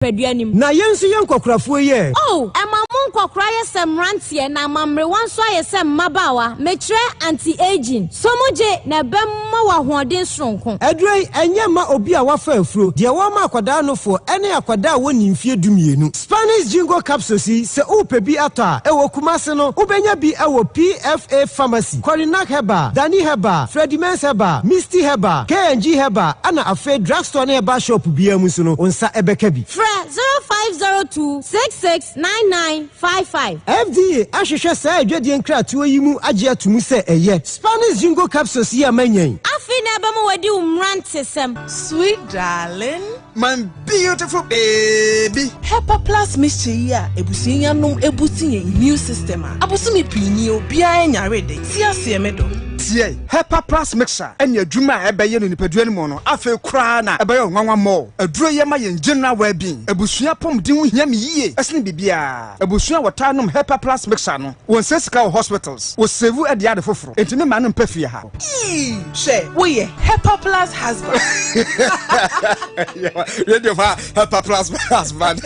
nipadua no mu. Na yɛn nso yɛn nkɔkorafoɔ yi ɛ? Oh, ɛma mo nkɔkora yɛ sɛ mmeranteɛ na ama mmerewa nso ayɛ sɛ mmabaawa, mekyerɛ anti-aging. So mogye na ɛbɛma wo ahoɔden soronko. Aduro yi, ɛnyɛ mma obi a wafa afuro, deɛ wɔma akwadaa nofoɔ, ɛne akwadaa a wɔnni mfeɛ 12. Spanish Ginkgo Capsules yi, sɛ wopɛ bi atɔ a, ɛwɔ Kumase no, wobɛnya bi wɔ PFA Pharmacy, Korinak Herbal, Dani Herbal, Freddie Mens Herbal, Misty Herbal, K&G Herbal, ɛna afei drugstore ne herbal shop biara mu nso no, wo nsa bɛka bi. Frɛ 0502 66 9955. FDA ahwehwɛ saa adwadie nkratoɔ yi mu agye ato mu sɛ ɛyɛ. Spanish Ginkgo Capsules yi a manya yi. Afei na ɛbɛma wadi wo mmerantesɛm. Sweet darling. My beautiful baby. Hepa Plus mixture yi a abusua yi anom ebusi yɛn immune system a, abosome pii nie obiara nyare de. Te aseɛ me dɔ. Tie! Hepa Plus mixture ne adwuma a ɛbɛyɛ no nipadua no mu no, afei koraa na ɛbɛyɛ wo nwanwa more. Aduro yi ma yɛn general well-being. Abusua apɔmuden ho hia me yie sene biribiara. Abusua a wɔtaa nom Hepa Plus mixture no, wɔnsɛ sika wɔ hospitals, wɔsave de ade foforo. Enti me mma no mpɛ fie ha. Eii hwɛ woyɛ Hepa Plus husband. Radio fa Hepa Plus husband.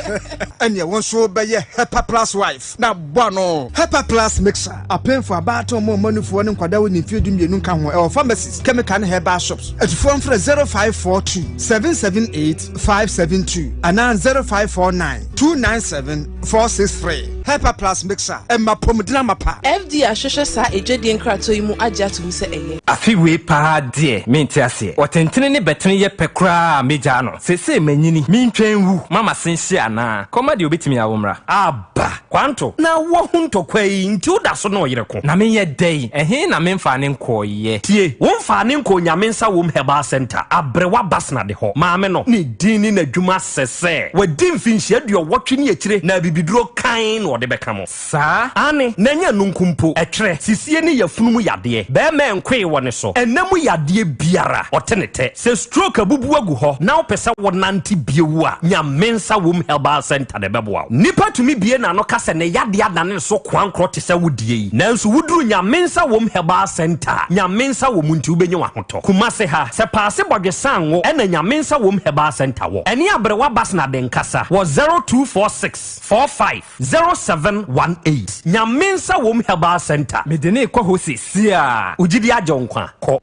Ɛneɛ wo nso bɛyɛ Hepa Plus wife na bɔ ano. Hepa Plus mixer, apemfo, abaatan, ɔmo mma nufoɔ ne nkwadaa a wɔnni mfeɛ 12 nka ho. Ɛwɔ pharmacies, chemical ne herbal shops. Atufoɔ mfrɛ 0542 778 572 anaa 0549 297 463. Hepa Plus mixer, ɛma apɔmuden amapa. FDA ahwehwɛ saa adwadie nkratoɔ yi mu agye ato mu sɛ ɛyɛ. Afe wei paa deɛ mente aseɛ. Ɔtentene ne bɛtene yɛ pɛ koraa a mɛgyaa no. Seesei manyini, mentwɛn nwu ma m'ase nhye anaa? Kɔma deɛ ɔbɛtumi awo mmra. Aba, Kwanto, na woahu ntɔkwa yi nti woda so ne ɔyere ko? Na menyɛ dɛn? Ɛhe na memfaa no nkɔeɛ? Tie, womfaa no nkɔɔ Nyame Nsa Wom Herbal Centre, Aberewa Basnade hɔ. Maame no, ne din ne n'adwuma sɛ sɛ wadi mfinhyia aduɔwɔtwe ne akyire na abibiduro kann na ɔde bɛka mo. Saa? Aane, na ɛnyɛ ɛno nko mpo, ɛtwerɛ, sisie ne yafunu mu yadeɛ, bɛɛma nkoe wɔ ne so, ɛna mu yadeɛ biara, ɔte ne tɛ. Sɛ stroke abubu agu hɔ na wopɛ sɛ wonante bio a, Nyamensa Wom Herbal Centre na ɛbɛboa wo. Nipa tumi bue n'ano ka sɛ ne yadeɛ adane ne so koankorɔ te sɛ wo deɛ yi, nanso woduru Nyamensa Wom Herbal Centre a, Nyamensa wɔ mu nti wobɛnya w'ahotɔ. Kumase ha, sɛ Paase Bɔdwesango ɛna Nyamensa Wom Herbal Centre wɔ. Ɛne Aberewa Basnade nkasa wɔ 0246 45 0718 Nyame nsa wom Herbal Center. Mede no rekɔ hɔ seesei a. Wo gyidi agye wo nkwa. Kɔ.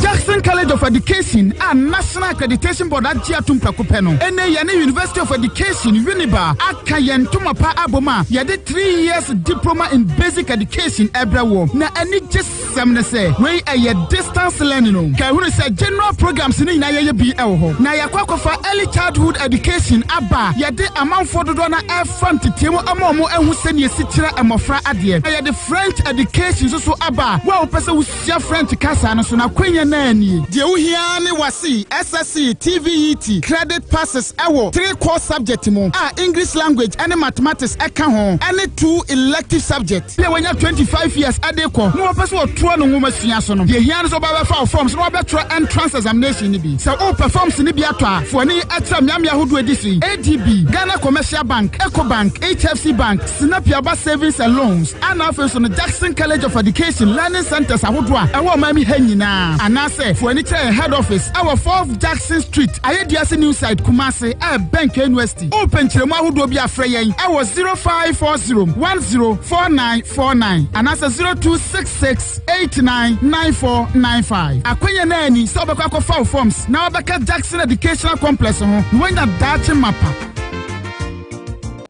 Jackson College of Education a National Accreditation Board agye atom prɛko pɛ no, ɛnnɛ yɛne University of Education, Winneba, aka yɛn ntoma pa abom a yɛde 3 years diploma in basic education ɛbrɛ wɔ. Na anigyesɛm ne sɛ wei ɛyɛ distance learning o. Ka ehunu sɛ general programs ne nyinaa yɛyɛ bi ɛwɔ hɔ. Na yɛakɔ akɔfa early childhood education aba a yɛde amanfoɔ dodoɔ na ɛfa nteteɛ mu ama ɔmo ahu sɛnea esi kyerɛ mmɔfra adeɛ. Na yɛde French education nso so aba a wo a wopɛ sɛ wosua French kasa no so na akwanya naa nie. Deɛ wohia ne WASSCE, SSC, TVET credit passes ɛwɔ three core subject mu a English language ɛne mathematics ɛka ho ɛne two elective subject. Deɛ wanya 25 years ɛde kɔ na wɔpɛ sɛ wɔtoa no nwoma sua so no, deɛ hia no sɛ wɔbɛbɛfa wo forms na wɔbɛtwerɛ entrance examination no bi. Sɛ wopɛ forms no bi atɔ a, fo ani ɛkyerɛ mmeammea ahodoɔ adi so yi: ADB, Ghana Commercial Bank, Ecobank, HFC Bank, Sinapiaba Savings and Loans, ana afei so no Jackson College of Education Learning Centers ahodoɔ a ɛwɔ ɔman mi ha nyinaa, anaasɛ fo ani kyerɛ yɛn head office ɛwɔ 4 Jackson Street, Ayeduase New Site, Kumase, ɛbɛn KNUST. Wopɛ nkyerɛmu ahodoɔ bi afrɛ yɛn ɛwɔ 0540 104949 anaasɛ 0266 899495. Akwanya no ani sɛ wobɛkɔ akɔfa wo forms na wabɛka Jackson Educational Complex ho na woanya daakye mapa.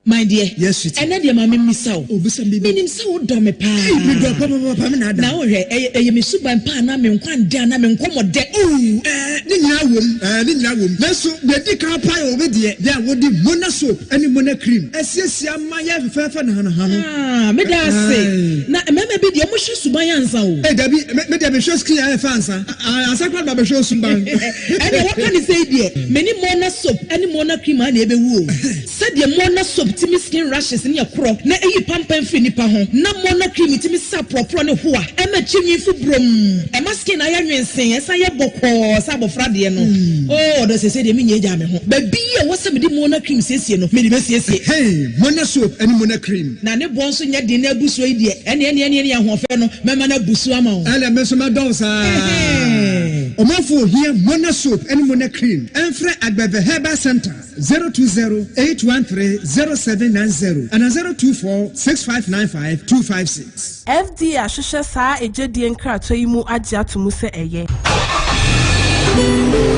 My dear. Yes, sweetie. Ɛnɛ deɛ maame mmisa wo. Obisa me. Menim sɛ wodɔ me paa. Medɔ papa me na ada. Na wohwɛ, ɛyɛ me suban paa na me nkwa ndɛ anaa me nkɔmmɔ dɛ? Oo, ɛɛ, ne nyinaa wom, ɛɛ, ne nyinaa wom. Nanso deɛ di kan paa yɛ obi deɛ, deɛ a wode Mona soap ne Mona cream asiesie ama yɛ fɛfɛɛfɛ nahanaha no. Ah, meda ase. Na mmarima bi deɛ, wɔhwɛ suban ansa o. Ee, dabi, me deɛ mehwɛ skin ayɛ fɛ ansa. Ansa koraa na mabɛhwɛ osuban. Ɛnna wɔka ne sɛ yi deɛ, me ne Mona soap ne Mona cream a na ɛbɛwu o. Sɛdeɛ Mona soap tumi skin rashes ne ɛkorɔ na ɛyi pampan firi nipa ho na Mona cream tumi sa porɔporɔ ne hoa ɛma akyi nwi fu brom ɛma skin ayɛ nwensee ɛsan yɛ bɔkɔɔ sɛ abɔfra deɛ no oh ɔdɔ seesei deɛ menyɛ gyaa me ho baabi a ɛwɔ sɛ mede Mona cream siesie no mede bɛsiesie. Hey Mona soap ɛne Mona cream. Na ne boɔ nso nyɛ den na abu soɔ yi deɛ ɛneɛ ɛneɛ ɛneɛ ɛneɛ ahoɔfɛ no mɛma no abu so ama wo. Ɛna me nso mɛdɔ wo saa. Ɔmanfo ohia Mona soap ɛne Mona cream ɛnfrɛ Agbeve Herbal Center 020 813 0790 anaa 024 6595 256. FDA ahwehwɛ saa egyedie nkratoɔ yi mu agye ato mu sɛ ɛyɛ.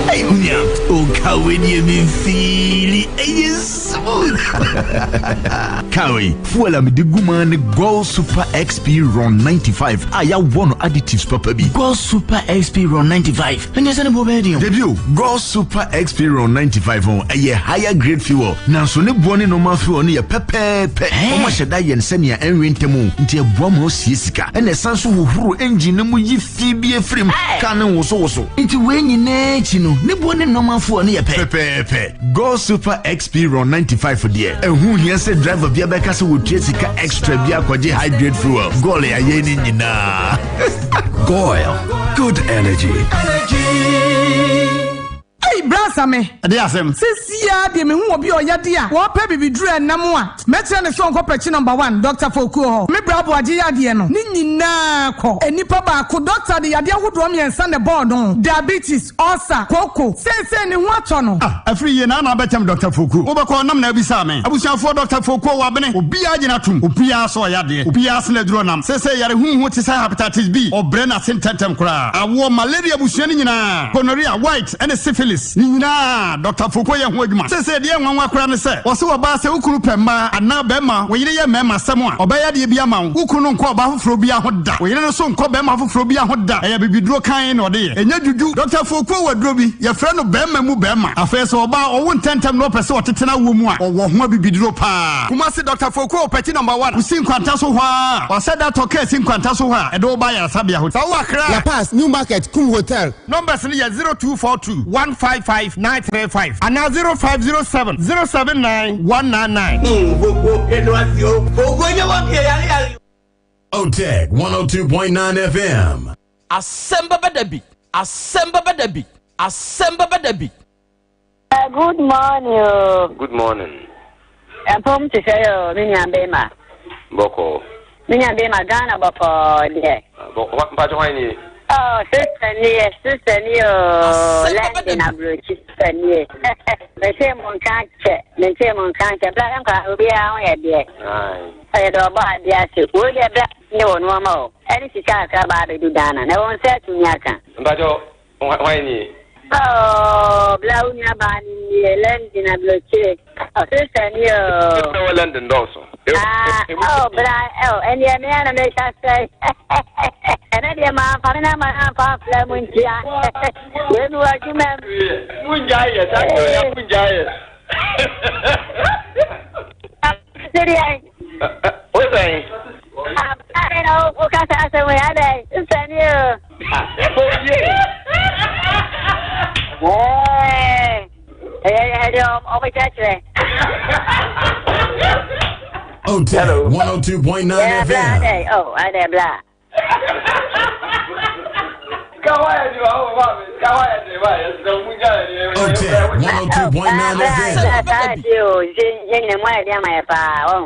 Hey, onua, o car wei deɛ me feeli ɛyɛ smooth. Car wei, fuel a mede gu mu ne Goil Super XP Ron 95 a yɛawɔ no additives papa bi. Goil Super XP Ron 95 ɛnyɛ sɛ ne boɔ bɛyɛ den o. Dabi o, Goil Super XP Ron 95 ho ɛyɛ higher grade fuel, nanso ne boɔ ne normal fuel no yɛ pɛpɛɛpɛ. Wɔn ahyɛ da yɛ no sɛnea ɛnwe ntɛm o, nti ɛboa ma osie sika. Ɛna ɛsan so hohoro engine no mu yi fi bi efiri mu, car no nwosowoso. Nti wei nyinaa akyi no, ne boɔ ne normal fuel no yɛ pɛ. Pɛpɛɛpɛ. Goil Super XP Ron 95 deɛ, ɛho hia sɛ driver bi abɛka sɛ wɔtua sika extra bi akɔgye high grade fuel. Goil ayɛ ne nyinaa. Goil, good energy. Ei, bra Same. Ɛde asɛm. Sesia deɛ mehu obi a ɔyɛ de a wɔpɛ bibiduro ɛnam a mɛkyerɛ ne sɛ ɔnkɔ pɛkyi number one Dr. Fokuo hɔ. Me bra Aboagye yadeɛ no ne nyinaa kɔ. Nnipa baako doctor de yadeɛ ahodoɔ mmiɛnsa na ɛbɔɔ no, diabetes, ulcer, kooko. Seesei ne ho atɔ no. Ah, afiri yie na ana abɛkyɛm Dr. Fokuo. Wobɛkɔ nam na abisaa me. Abusuafoɔ Dr. Fokuo wabene. Obiara gyina tom. Obiara sɛ ɔyɛ adeɛ. Obiara sene aduro nam. Seesei yare huhu te sɛ hepatitis B. Ɔbrɛ n'ase ntɛntɛm koraa. Awoɔ, malaria abusua no nyinaa, gonorrhea, white, ɛne syphilis ne nyinaa Dr. Fokuo yɛ ho adwuma. Seesei deɛ nwanwa koraa ne sɛ, wɔse ɔbaa sɛ wo kunu pɛ mmaa anaa bɛrima, wo yere yɛ mmarima asɛm a, ɔbɛyɛ adeɛ bi ama wo. Wo kunu no nkɔ ɔbaa foforɔ biara ho da. Wo yere no nso nkɔ bɛrima foforɔ biara ho da. Ɛyɛ abibiduro kann na ɔde yɛ. Ɛnyɛ dwudwu. Dr. Fokuo wɔ aduro bi, yɛfrɛ no bɛrima mu bɛrima. Afei sɛ ɔbaa ɔwo ntɛntɛm na ɔpɛ sɛ ɔtete n'awoɔ mu a, ɔwɔ ho abibiduro paa. Kumasi Dr. Fokuo wɔ Pɛkyi number one. Wosi Nkwanta so hɔ ara. Wasɛ da tɔ kaa si Nkwanta so hɔ a, ɛde wo ba ayaresabea hɔ. Sɛ wowɔ Accra a. La Paz, New Market, Kum Hotel. Numbers no yɛ 0242 155 935 anaa 0507 079 199. Otec 102.9 FM. Asɛm bɛba da bi, asɛm bɛba da bi, asɛm bɛba da bi. Good morning o. Good morning. Ɛpom te sɛ yɛ o, me nua bɛrima. Bɔkɔ. Me nua bɛrima Ghana bɔkɔɔ deɛ. Mpakyɛ hwan nie? Oh, sister nie, sister nie o. London aburokyi sister nie. Mete mo nka kyɛ, mete mo nka kyɛ. Bla nkwa obiara ho yɛ deɛ. Ɔyɛ dɛ ɔbɔ adeɛ ase. Wo deɛ bla ne wɔ nneɛma o. Ɛne sika akra ba abɛdu Ghana. Na wɔn nsa atumi aka. Mpakyɛ hwan nie? Oh, bla wo nua baa ne nie, London aburokyi. Oh, sister nie o. Wɔ London dɔɔso. Ah, oh, bra, oh, ɛnneɛ me ara na meka sɛ, ɛnɛ deɛ mamfa me nama amfa amfra mu ntia. Wei mi wɔ adwuma mu. Mungyae yɛ, saa deɛ ɔyɛ mungyae yɛ. Sɛdeɛ. Wo sɛn? Abare na wokasa asɛm yi adɛn? Sister nie o. Ɛyɛ deɛ ɔmo kyerɛkyerɛ. Otec 102.9 Yeah, bla, FM. adɛn? Oh, adɛn, bla. Otec 102.9 FM. Saa ti o, nse yɛn nyina mu ayɛ den ama yɛ paa, wɔn.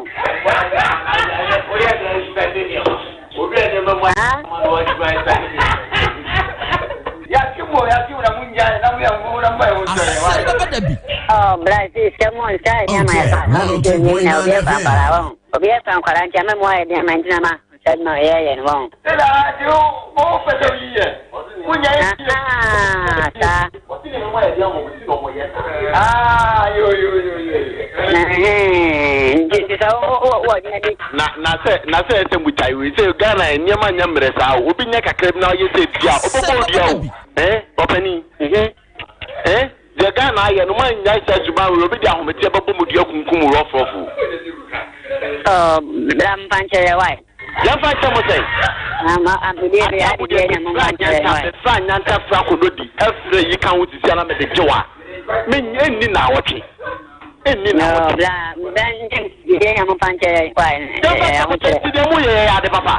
Asɛm bɛba da bi. Oh, bla, si sɛ mo nsa ayɛ den ama yɛ paa, wɔn. Nse yɛn nyina obi ɛfa nkwadaa, wɔn. Obi ɛfa nkwadaa nti ama mu ayɛ den ama ntina ma nsa adwuma yɛ yɛ no, wɔn. Ah, saa. Nti sɛ wo wɔ adwuma bi. Na na sɛ na sɛ ɛsɛ mugyae wei sɛ Ghana nneɛma nyɛ mmerɛ saa o obi nyɛ kakra bi na ɔyɛ sɛ dua ɔbɛbɔ odua o eh ɔpani eh deɛ Ghana ayɛ no moannyae saa suban wei obi de ahometeɛ bɛbɔ mo dua kunkum rɔfrɔfo. Oh, bra mfa nkyerɛ yɛ wae. Yɛmfa nkyɛ mo sɛn? Mefra nyanta fra kododi ɛfrɛ yi ka ho sisi ana mede gye wa. Menni naawɔtwe. Ɛnni na wɔte. Bla bɛn deɛ nya mo mfa nkyɛ yɛn kwae ahokyerɛ. Nti deɛ moyɛ yɛ ade papa.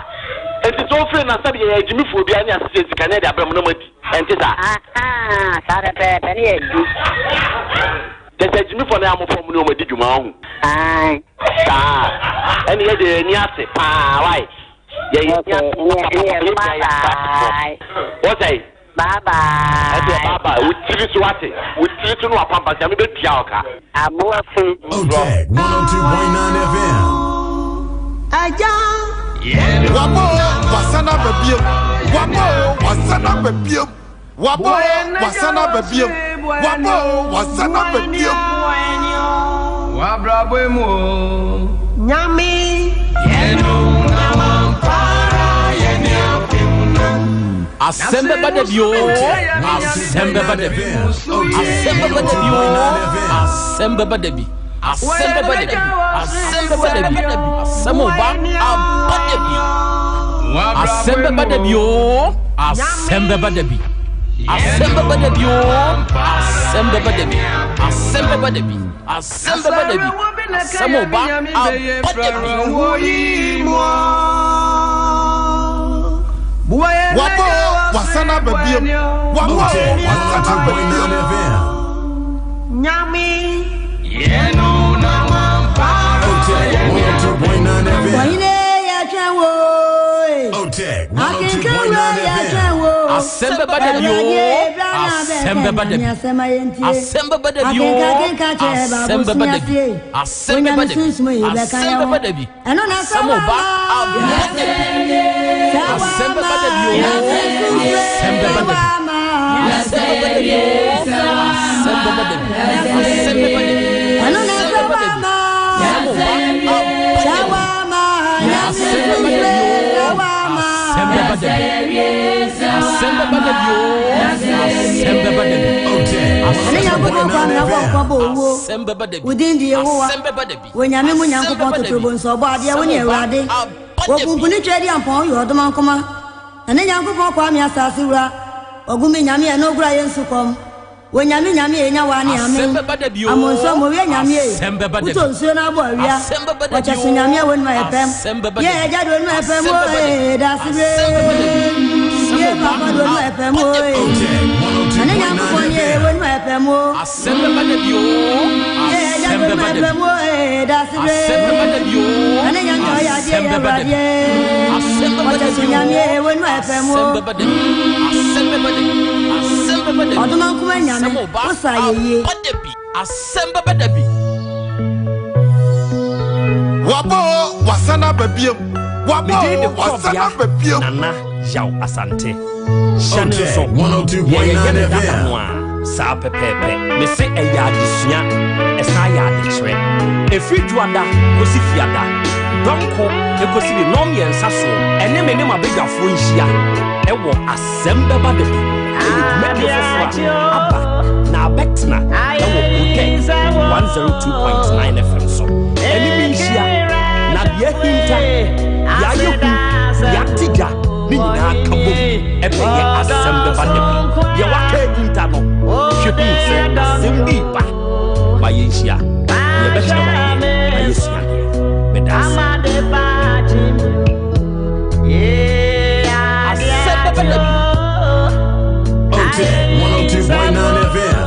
Nti sɛ wofiri na sɛdeɛ yɛyɛ agyimifoɔ biara ne asesɛ sika ne yɛde abrɛ mo na moadi. Ɛnte saa? Ahaa saa pɛpɛɛpɛ ne yɛdi. Kyɛ sɛ agyimifoɔ no yɛ a mofa mo ne wɔn adi dwuma wahu. Ae. Saa. Ɛne yɛde yɛn ani ase paa wae. Yɛn ani ase papapapa yɛn nyinaa yɛ akratefoɔ. Wɔsɛe. Bye bye. Ɛdeɛ bye bye. Wo tiri so wate. Wo tiri so no wapampa sɛ mebɛtua wo ka. Aboa funu. Otec 102.9 FM. Agya. Wabɔ o, wasan aba biom. Wabɔ o, wasan aba biom. Wabɔ o, wasan aba biom. Wabɔ o, wasan aba biom. Wabrabɔ mu o. Nyame. Asɛm bɛba da bi oo, asɛm bɛba da bi. Asɛm bɛba da bi oo, asɛm bɛba da bi. Asɛm bɛba da bi, asɛm bɛba da bi. Asɛm ɔba aba da bi. Asɛm bɛba da bi oo, asɛm bɛba da bi. Asɛm bɛba da bi oo, asɛm bɛba da bi. Asɛm bɛba da bi, asɛm bɛba da bi. Asɛm ɔba aba da bi. Wabɔ o, wasan aba biom. Wabɔ o, wasan aba biom. Nyame. Otec 102.9 FM. Ɔhene yɛtwɛn wo. Otec Akenkan wo 102.9 yɛtwɛn FM. wo. Asɛm bɛba da bi oo, asɛm bɛba da bi. Asɛm bɛba da bi oo, asɛm bɛba da bi. Asɛm bɛba da bi, asɛm bɛba da bi. Asɛm ɔba aba da bi. Asɛm bɛba da bi oo, asɛm bɛba da bi. Asɛm bɛba da bi oo, asɛm bɛba da bi. Asɛm bɛba da bi, asɛm bɛba da bi. Asɛm ɔba aba da bi. Asɛm bɛba da bi oo, asɛm bɛba da bi. Asɛm bɛba da bi oo, asɛm bɛba da bi. Ɛne Nyankopɔn kwa mena bɔ nkɔ bɔ owuo. Asɛm bɛba da bi. Wo din de Yehowa. Asɛm bɛba da bi. Wo nyame mu Nyankopɔn totorobɔ nso ɔbɔ adeɛ wo ne Awurade. Wɔ pumpuni twa di ampɔn woyɛ ɔdoma nkoma. Ɛne Nyankopɔn kwa me asase wura. Ɔgu me nyame ɛno ogura yɛ nsu kɔm. Wo nyame nyame enya wa ne Asɛm amen. bɛba da bi oo. Amonso mowie nyame e. Asɛm bɛba da bi. Wotɔ nsuo na abɔ awia. Asɛm bɛba da bi Wɔkyɛ so oo. nyame a wɔnum ayɛ pɛm. Asɛm bɛba da Yɛ bi. agya de onum ayɛ pɛm Asɛm o bɛba da bi. ee dase Asɛm bɛba da bi. bre. Asɛm Yɛ ɔba papa de onum ayɛ pɛm aba o da bi. ee. Ɛne Nyankopɔn ne ee wɔnum ayɛ pɛm o. Asɛm bɛba da bi oo. Yɛ agya Asɛm de onum bɛba ayɛ da bi. pɛm o ee dase bre. Asɛm bɛba da bi oo. Ɛne nyame ɔyɛ adeɛ Asɛm yɛ bɛba da bi. awurade. Asɛm bɛba da Wɔkyɛ so bi nyame oo. ee wɔnum ayɛ pɛm o. Asɛm bɛba da bi. Asɛm bɛba da bi. Asɛm bɛba da bi. Ɔdoma nkoma nyame Asɛm ɔba wo sa yɛyie. aba da bi. Asɛm bɛba da bi. Wabɔ o, wasan aba biom. Wabɔ Me din de o, wasan Kɔbea aba biom. Nana Yaw Asante. Hyɛ ne Otec nso, yɛyɛ ne 102.9 dada FM. no a, saa pɛpɛɛpɛ. Mese ɛyɛ adesua, ɛsan yɛ adekyerɛ. Ɛfiri dwoada kɔsi fiada, dɔnko ɛkɔsi ne nnɔn mmiɛnsa soɔ, ɛne me ne m'abadwafoɔ nhyia ɛwɔ Asɛm Bɛba Da Bi. Ɛyɛ dwumadie foforɔ a aba na abɛtena ɛwɔ Otec 102.9 FM so. Ɛne me nhyia na deɛ ahinta, deɛ ayɛ hu, deɛ ate gya ne nyinaa ka bom ɛbɛyɛ Asɛm Bɛba Da Bi. Deɛ waka ahinta no, hwɛ hu sɛ asɛm bi ba. Ma yɛnhyia na yɛbɛkyerɛ wo adeɛ na yɛsua adeɛ. Meda ase. Asɛm bɛba da bi. Otec 102.9 FM.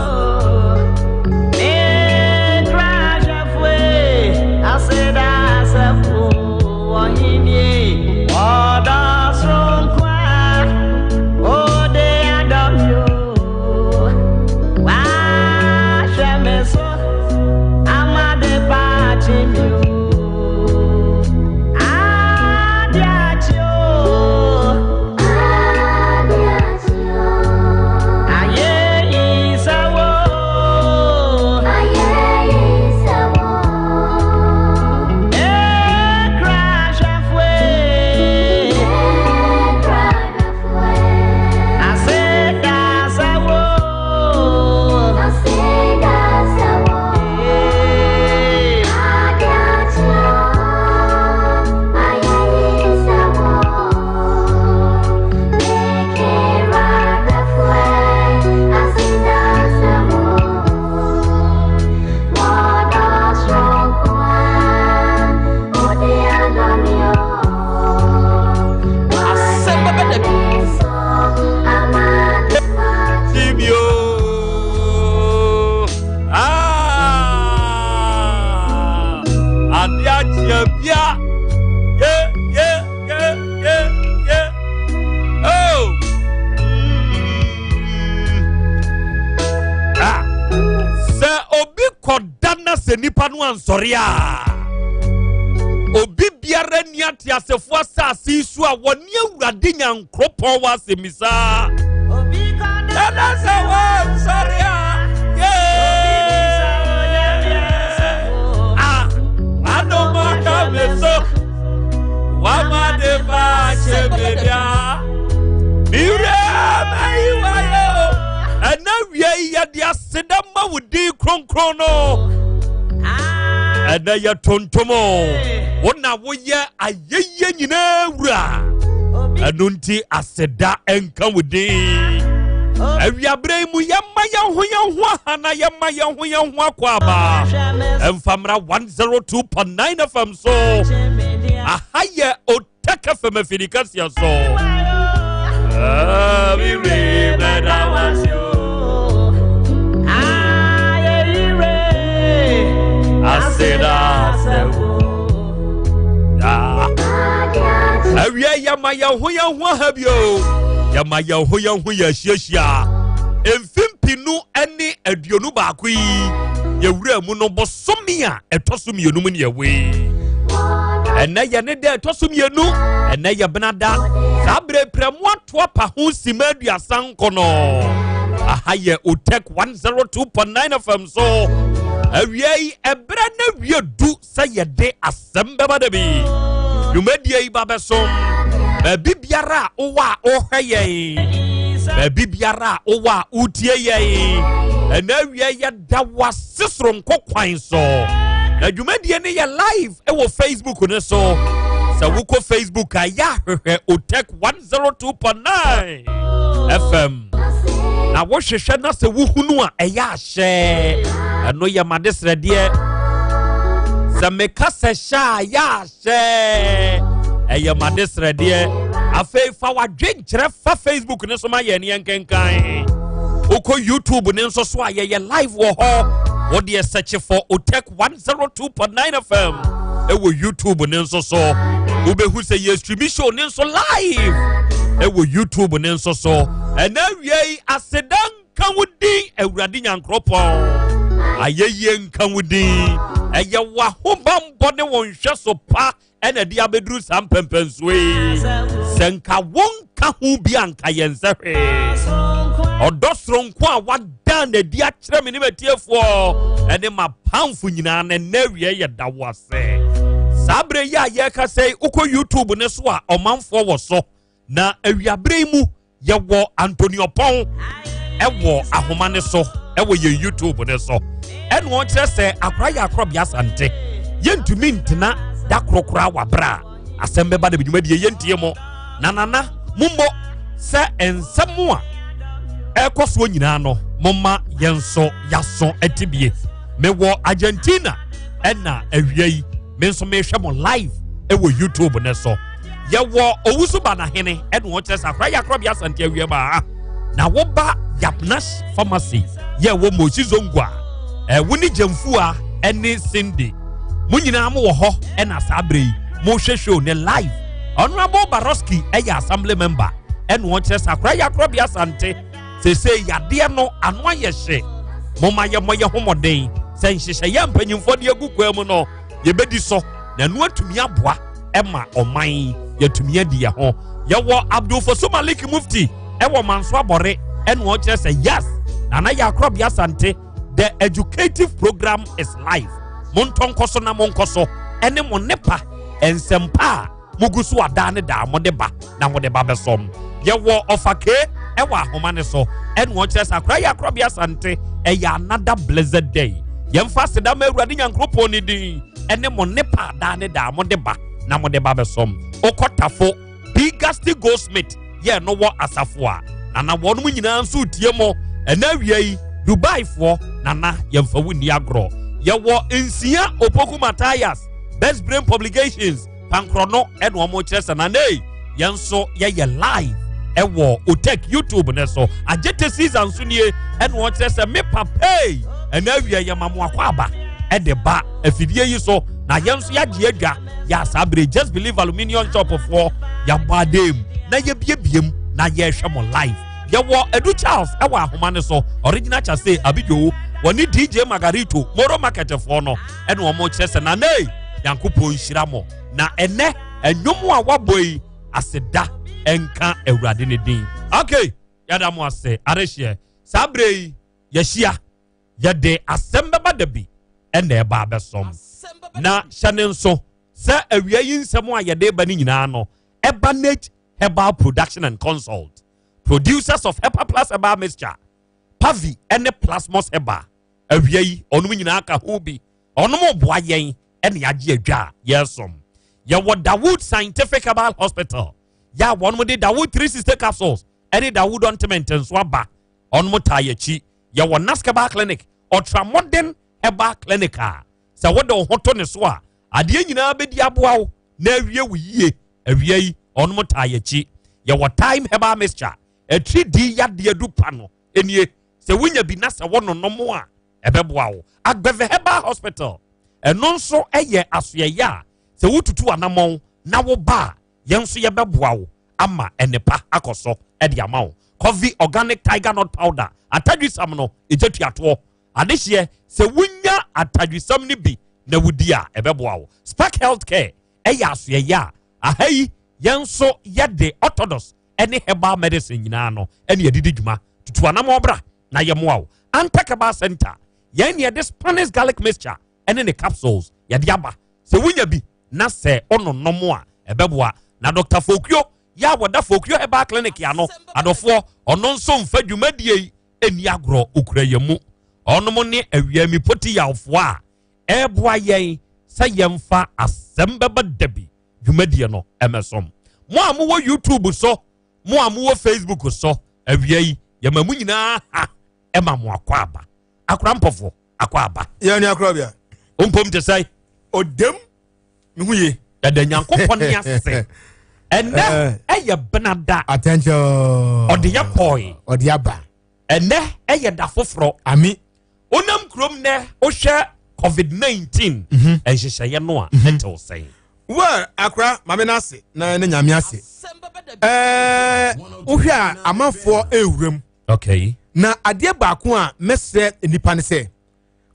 no ansɔre a, obi biara nni ateasefoɔ asase yi so a wɔne Awurade Nyankoropɔn wɔ asɛmmisa. Ɛna sɛ wɔnsɔre a, ah, adom aka me so, wama de ba akyɛ me bia, mewura mayi wayɛ o. Ɛna wia yi yɛde aseda ma wo din kronkron no. Ɛnɛ yɛ tontom o, wo na woyɛ ayɛyie nyinaa wura. Ɛno nti aseda nka wo din. Awiaberɛ yi mu yɛma yɛn ho yɛn ho aha na yɛma yɛn ho yɛn ho akɔ aba. Ɛmfa mmra 102.9 FM so. Aha yɛ Tech FM afidi kɛseɛ so. Awia yɛma yɛn ho yɛn ho aha bio. Yɛma yɛn ho yɛn ho yɛ ahyiahyia. Mfimfini ne 21 yi yɛwura mu no bɔsome a ɛtɔ so mmienu mu ne ɛwɔ yi. Ɛnɛ yɛ ne da ɛtɔ so mmienu, ɛnɛ yɛ bena da. Saa berɛ prɛmo ato apa ho sima 30 nkɔ no. Aha yɛ Otec 102.9 FM so. Awia yi ɛberɛ na wie du sɛ yɛde asɛm bɛba da bi. Dwumadie yi ba bɛso. Baabi biara a wowɔ a wohwɛ yɛn. Baabi biara a wowɔ a wotie yɛn. Ɛnɛ awia yɛ da wase soronko kwan so na dwumadie no yɛ live wɔ facebook no so sɛ wokɔ facebook a yɛ ahwehwɛ otec 102.9 fm na wohwehwɛ na sɛ wohunu a ɛyɛ ahyɛ ɛno yɛ made srɛdeɛ sɛ meka sɛ hyɛ a yɛ ahyɛ ɛyɛ made srɛdeɛ afei fa wadwen kyerɛ fa facebook ne so ma yɛn yɛn kenkan wokɔ youtube ne nso so a yɛyɛ live wɔ hɔ wodeɛ search for otec 102.9 fm ɛwɔ youtube ne nso so wobɛhu sɛ yɛ stream show ne nso live ɛwɔ youtube ne nso so ɛna awia yi aseda nka wo din awurade nyankoropɔn ayɛyie nka wo din ɛyɛ w'ahobammɔ ne wo nhwɛso pa ɛna ɛde abɛduru saa mpɛmpɛnsoɔ yi sɛ nka wonka ho bi anka yɛn sɛ hwee ɔdɔ soronko a wada n'adi akyerɛ me ne matiefoɔ ɛne m'apamfo nyinaa na ɛnɛ awie yɛ da wo ase saa berɛ yi a yɛreka sɛ wokɔ youtube ne so a ɔmanfoɔ wɔ so na awiaberɛ yi mu yɛwɔ Anthony Ɔpɔn ɛwɔ ahoma ne so ɛwɔ yɛn YouTube ne so ɛna ɔkyerɛ sɛ akora yɛ akorɔbea asante yɛntumi ntena da koro koraa wabra a asɛm bɛba da bidwumadie yɛntie mo na nana mommɔ sɛ nsɛm a ɛkɔ soɔ nyinaa no momma yɛn nso yɛaso atibie mewɔ Argentina ɛna awia yi me nso mehwɛ mo live ɛwɔ youtube ne so yɛwɔ owusu ba n'ahene ɛna wɔn kyerɛ sɛ akora yɛ akorɔbea asante awia mu a na woba yapnash pharmacy yɛ wɔ mosi zongo a ɛwo ne gyamfua ɛne cindy mo nyinaa mo wɔ hɔ ɛna saa abere yi mo hwɛ show ne live honourable baroski ɛyɛ assembly member ɛna wɔn kyerɛ sɛ akora yɛ akorɔbea asante sese yadeɛ no ano ayɛ hye moma yɛmmɔ yɛ ho mmɔden sɛ nhyehyɛeɛ mpanyimfoɔ de agu kwan mu no yɛbɛdi so na ɛno atumi aboa ɛma ɔman yɛatumi adi yɛ ho yɛwɔ abdulfoso malik mufti ɛwɔ manso abɔre ɛna ɔkyerɛ sɛ yes nana yɛ akorɔbea asante the educative program is life montɔ nkɔ so na monkɔ so ɛne mo nepa nsɛmpa a mugu so a daa ne daa mode ba na mode ba bɛsɔm yɛwɔ ɔfakee ɛwɔ ahoma ne so ɛna ɔkyerɛ sɛ akora yɛ akorɔbea asante ɛyɛ another blessed day yɛmfa aseda ma awurade nyankoropɔn ne din ɛne mo ne pa daa ne daa mode ba na mode ba bɛsɔm wokɔ bigasti goldsmith yɛ no wɔ asafo a nana wɔnom nyinaa nso tie mo ɛna awia yi dubaifoɔ nana yɛmfa wo nni agorɔ yɛwɔ nsia opoku matthias best brain publications pankorɔ no ɛna wɔn kyerɛ sɛ nane yɛn nso yɛyɛ live ɛwɔ otec youtube ne so agyete season nso nie ɛna wɔn kyerɛ sɛ me papa yi ɛna awia yɛ ma mo akɔ aba ɛde ba afidie yi so na yɛn nso yɛagye adwa yɛ asaa bere just believe aluminium shop foɔ yɛabɔ adan mu na yɛbiebie mu na yɛrehwɛ mo live yɛwɔ edu charles ɛwɔ ahoma ne so original chase abidjo. Wɔne DJ Margarito, Moro Marketfoɔ no, ɛna wɔn kyerɛ sɛ nanei Nyankopɔn nhyira mo. Na ɛnɛ, ɛnwom a wabɔ yi, aseda ɛnka Awurade ne din. Okay, yɛda mo ase, adehyeɛ. Saa berɛ yi, yɛahyia. Yɛde asɛm bɛba da bi ɛna ɛba abɛsɔm. Na hyɛ ne nso sɛ awia yi nsɛm a yɛde ba no nyinaa no, ɛba Nate Herbal Production and Consult, producers of Hepa Plus Herbal Mixture, Pavi ɛne Plasmos Herbal. Awia yi, ɔnom nyinaa ka ho bi. Ɔnom boa yɛn ɛne agye adwa a yɛresom. Yɛwɔ Dawood Scientific Herbal Hospital, yɛ a wɔnom de Dawood 360 capsules ɛne Dawood ointment nso aba. Ɔnom taa yɛkyi. Yɛwɔ Nask Herbal Clinic, Ultramodern Herbal Clinic a sɛ wode wo ho to ne so a, adeɛ nyinaa bɛdi aboa wo na awie wo yie. Awia yi, ɔnom taa yɛkyi. Yɛwɔ Thyme Herbal Mixture, atiridii yadeɛ du pa no nie. Sɛ wonya bi na sɛ wononom a, ɛbɛboa wo. Agbeve Herbal Hospital, ɛno nso yɛ asoɛeɛ a sɛ wotutu anammɔn na woba a, yɛn nso yɛbɛboa wo ama nnepa akɔ so de ama wo. Coffee Organic Tiger Nut Powder, atadwisam no, ɛgya tuatoɔ. Adehyeɛ, sɛ wonya atadwisam no bi na wodi a, ɛbɛboa wo. Spark Healthcare ɛyɛ asoɛeɛ a aha yi yɛn nso yɛde orthodox ne herbal medicine nyinaa no ɛne yɛde di dwuma. Tutu anamɔ bra na yɛmmoa wo. Antec Herbal Center, yɛn ne yɛde Spanish garlic mixture ɛne ne capsules yɛde aba. Sɛ wonya bi na sɛ wononom a, ɛbɛboa. Na Dr. Fokuo yɛ a wɔda Fokuo Herbal Clinic ano, adɔfoɔ, ɔno nso mfa dwumadie yi ɛnni agorɔ, ɔkura yɛn mu. Ɔnom ne awiami poti yawfoɔ a ɛreboa yɛn sɛ yɛmfa asɛm bɛba da bi dwumadie no ɛmɛsom. Mo a mowɔ YouTube so, mo a mowɔ Facebook so, awia yi yɛma mo nyinaa ha ɛma mo akɔ aba. Akora mpɔfoɔ akɔ aba. Yɛn ni akora bia. Ompom te sɛ. Odem me ho ye. Yɛda Nyankopɔn ne ase. Ɛnɛ ɛyɛ benada. Attention. Ɔde yɛ kɔe. Ɔde aba. Ɛnɛ ɛyɛ da foforɔ. Ami. Wonam kurom nɛ wohwɛ COVID-19 mhm. nhyehyɛeɛ no a mhm. ɛtew sɛn. Well, akora maame no ase na ne nyame ase. Ɛɛ wohwɛ a amanfoɔ ɛwuram. Okay. Na adeɛ baako a mɛsrɛ nnipa ne sɛ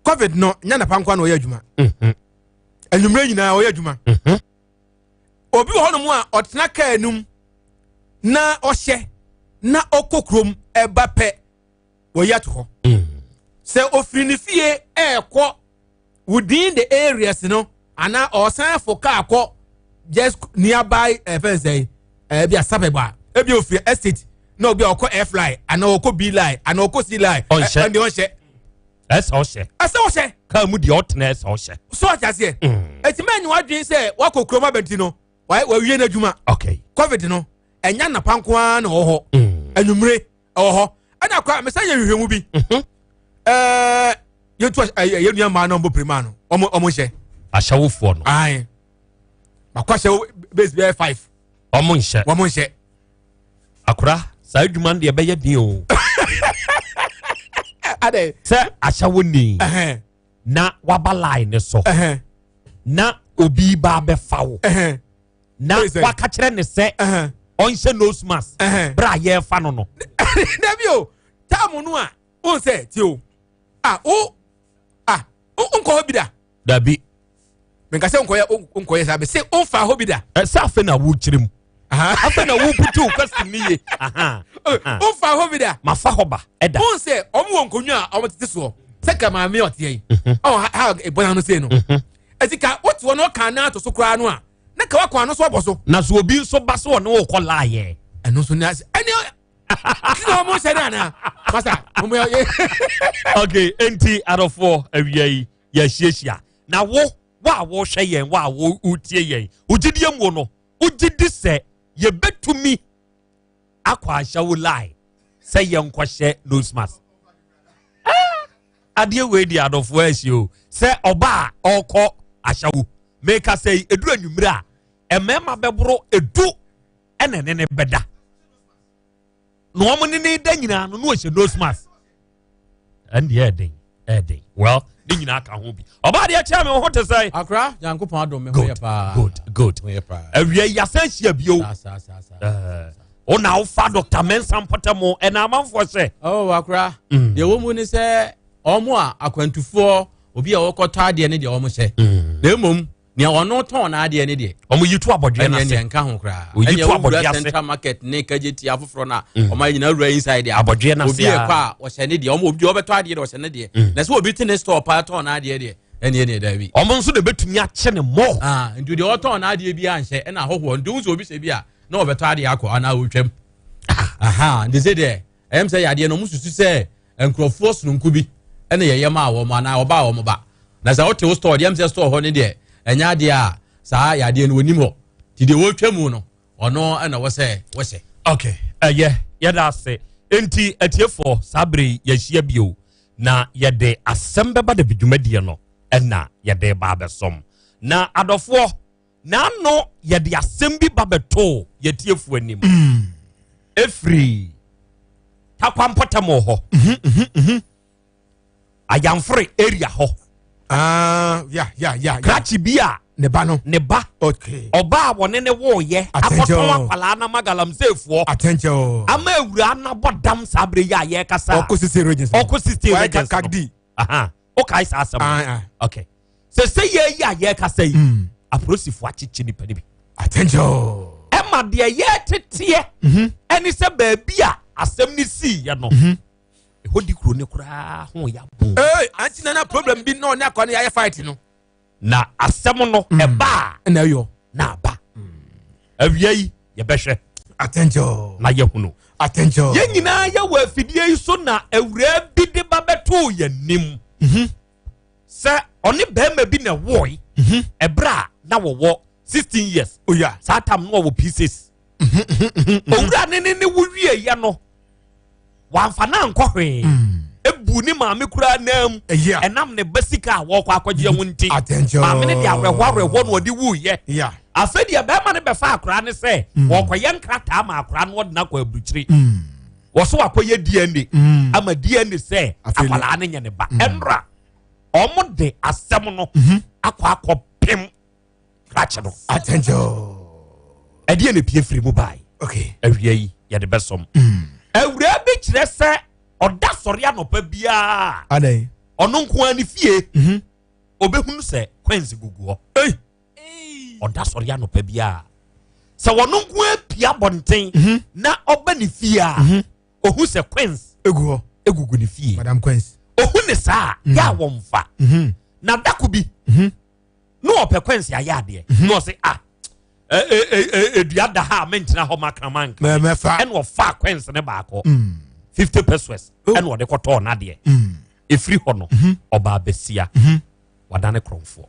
covid no nya napa nkoa na ɔyɛ adwuma. Mhm. Anwummerɛ nyinaa ɔyɛ adwuma. Obi wɔ hɔnom a ɔtena kaa num na ɔhyɛ na ɔkɔ kurom ɛba pɛ wɔyi ato hɔ. Mm. Sɛ ofiri ne fie ɛɛkɔ within the areas no anaa ɔsan fo kaa kɔ just nearby ɛfɛn sɛ ɛbi a suburb a ebi ofiri estate na obi a ɔkɔ airfly anaa ɔkɔ b line anaa ɔkɔ c line ɔnhyɛ ɛnde ɔnhyɛ. Ɛsɛ ɔhyɛ. Ɛsɛ ɔhyɛ. Kaa mu deɛ ɔtena ɛsɛ ɔhyɛ. So ɔte aseɛ. Mm. Eti mɛ nyi wadwin sɛ wakɔ kurom abɛnti no wawie n'adwuma. Okay. Covid no ɛnya napa nko ara na ɔwɔ hɔ. Mm. Anwummere ɛwɔ hɔ. Ɛna kora mesa yɛ nhwehwɛmu bi. Mhm. Ɛɛ yɛtu ɛyɛ yɛn nua mmaa na ɔmo pirima no ɔmo ɔmo nhyɛ. Ahyɛwofoɔ no. Ayi. Makɔ ahyɛwo base bɛyɛ five. Ɔmo nhyɛ. Ɔmo nhyɛ. Akora saa adwuma no deɛ ɛbɛyɛ den o. Adɛ. Sɛ ahyɛwo ni. Na waba line ne so. Na obi ba abɛfa wo. Na waka kyerɛ ne sɛ ɔnhyɛ nose mask. Bere a yɛrefa no no. Dabi o, taamu no a o sɛ ti o, a o a o nkɔ hɔ bi da. Dabi. Menka sɛ nkɔyɛ nkɔyɛ saa bɛ sɛ ɔmfa hɔ bi da. Ɛsɛ afei na wokyerɛ mu. Afei na wobutu question ni ye. Ɔmfa hɔ bi da. Mafa hɔ ba ɛda. Wɔn sɛ wɔn wɔ nkonnwa a wɔn tete soɔ sɛ ka maame ɔteɛ yi. Ɔn ha ebɔ n'ano sei no. Eti ka wote hɔ na ɔka anan ato so koraa no a na ka wakɔ ano so abɔ so. Na so obi nso ba so ɔne wo kɔ laayɛ. Ɛno nso ne ase ɛne ti na wɔn hyɛ ne ana masa wɔn yɛ. Okay, enti adɔfoɔ awia yi yɛahyiahyia na wo wo a wohwɛ yɛn wo a wotie yɛn wo gyidie mu no wogye di sɛ yɛbɛtumi akɔ ahyɛ wo lie sɛ yɛnkɔhyɛ nose mask ah, adeɛ wei deɛ adɔfoɔ ahyi o sɛ ɔba a ɔrekɔ ahyɛwo meka sɛ ɛduru anwummerɛ a mmarima bɛboro edu ɛna ɛne ne bɛda na wɔn ne ne da nyinaa no na wɔhyɛ nose mask ɛndeɛ ɛden ɛden well ne nyinaa ka ho bi ɔbaa deɛ kyerɛ me ho te sɛ. akora nyankopɔn adom me ho yɛ paa good good awia yi asan hyia bio wo na wofa dr mensa mpɔtam ɛna amanfoɔ sɛ. ɔ akora deɛ wɔ mu ne sɛ. Wɔn a akwantufoɔ, obi a ɔkɔtɔ adeɛ ne deɛ wɔn hyɛ. Na mmom nea ɔno tɔn n'adeɛ ne deɛ. Wɔn yi to abɔdweɛ n'ase. Ɛnneɛ nka ho koraa. Oyi to abɔdweɛ Ɛnneɛ ase. Central Market ne kagye afoforɔ na wɔn ayɛ nyinaa wura inside deɛ. Abɔdweɛ n'ase Obi a. ɛkɔ a ɔhyɛ ne deɛ. Wɔn obi deɛ ɔbɛtɔ adeɛ deɛ ɔhyɛ ne deɛ. Na sɛ obi te ne store paa tɔn n'adeɛ deɛ ɛnneɛ deɛ daabi. Wɔn nso de betumi akyɛ ne mɔ. Ah, nti deɛ ɔtɔn n'adeɛ bi anhyɛ ɛna ahɔhoɔ nti ohun sɛ obi hyɛ bi a na ɔbɛtɔ adeɛ akɔ anaa ɔtwam. Aha, nti sɛ deɛ ɛyɛm sɛ yadeɛ no wɔn susu sɛ nkurɔfoɔ sononko bi ɛna yɛyɛ maa wɔn anaa ɔbaa wɔn ba na sɛ wote wo store deɛ sɛ store hɔ ne deɛ ɛnyɛ adeɛ a saa yadeɛ no wɔnim hɔ nti deɛ wɔretwa mu no ɔno ɛna wɔ sɛ wɔhyɛ. Okay, ɛyɛ yɛda ase nti atiefoɔ saa bere yi yɛahyia bio na yɛde asɛm bɛba da bi dwumadie no ɛna yɛde ba abɛsom na adɔfoɔ N'ano yɛde asɛm bi ba bɛtoo yɛtiefoɔ anim. Ɛfiri Takwa mpɔtam wɔ hɔ. Mhm, mhm, mhm. Ayamfore area hɔ. Ah, ya, ya, ya, ya. Krakye bi a ne ba no. Ne ba. Okay. Ɔbaa a wɔne ne woyɛ akɔtɔn akwadaa na ma galamseyfoɔ. Atɛnkyɛ o. Ama awuraa no abɔ dam saa bere yi a yɛrekasa. Ɔkɔ sisi regions. Ɔkɔ sisi regions. Kakdi. Aha. Wokae saa asɛm no? Okay. Sɛ sɛ yɛ yi a yɛrekasa yi, mm. apolisifoɔ akyekye nipa no bi. Attention. Ɛma deɛ yɛteteɛ mhm. ɛne sɛ baabi a asɛm no siiɛ no mhm. ɛhɔ di kuro no koraa ho yɛ abo. Ee, anti nana problem bi na ɔne akwa no yɛayɛ fight no. Na asɛm no mm. ɛba a. Ɛna ɛyɔ. Na aba. Mm. Awia yi yɛbɛhwɛ. Attention. Na yɛhunu. Attention. Yɛn nyinaa yɛwɔ afidie yi so na awuraa bi de ba bɛtoo yɛn nim. Mhm. Sɛ ɔne bɛrima bi na ɛwɔe. Mhm. Ɛberɛ a na wɔwɔ 16 years. Oh, yeah. Saa tam no wɔwɔ P6. Mhm, Owura ne ne ne wo wieɛ no wamfa no ankɔ hwee. Mm. Ebu ne maame koraa nam. Ɛnam ne ba sika a wɔkɔ akɔgye ho nti. Maame no de awerɛhoɔ awerɛhoɔ na ɔde wuiɛ. Afei deɛ bɛrima no bɛfa akwaraa no sɛ mm. wɔkɔyɛ nkrataa ma akwaraa no ɔde no akɔ aburukyiri. Mm. Wɔso akɔyɛ DNA mm. ama DNA sɛ akwaraa no nyɛ ne ba. Ɛnora wɔn de asɛm no mhm. akɔ akɔ pem krakye no. Ɛdeɛ na epie firi mu baayi. Awia yi yɛde bɛsɔm. Awura bi kyerɛ sɛ ɔda sɔre anɔpa biara. Ɔno nko ara ne fie. Mhm. Obehunu sɛ coins gugu hɔ. Ɔda sɔre anɔpa biara. Sɛ wɔn nko ara pia abɔnten mhm. na ɔba ne fie a, mhm. ohu sɛ coins egu hɔ. Egugu ne fie. Madam coins. Ohu ne saa mm. yɛ a wɔmfa. Na dako bi. Na ɔpɛ coins ayɛ adeɛ. Na ɔse ah edua da ha a mentena hɔ ma kraman nka ɛna ɔfa coins ne baako 50 mm. pesos oh. ɛna ɔde kɔtɔɔ n'adeɛ mm. efiri hɔ no mhm. ɔbaa bɛsia mhm. wadane korɔmfoɔ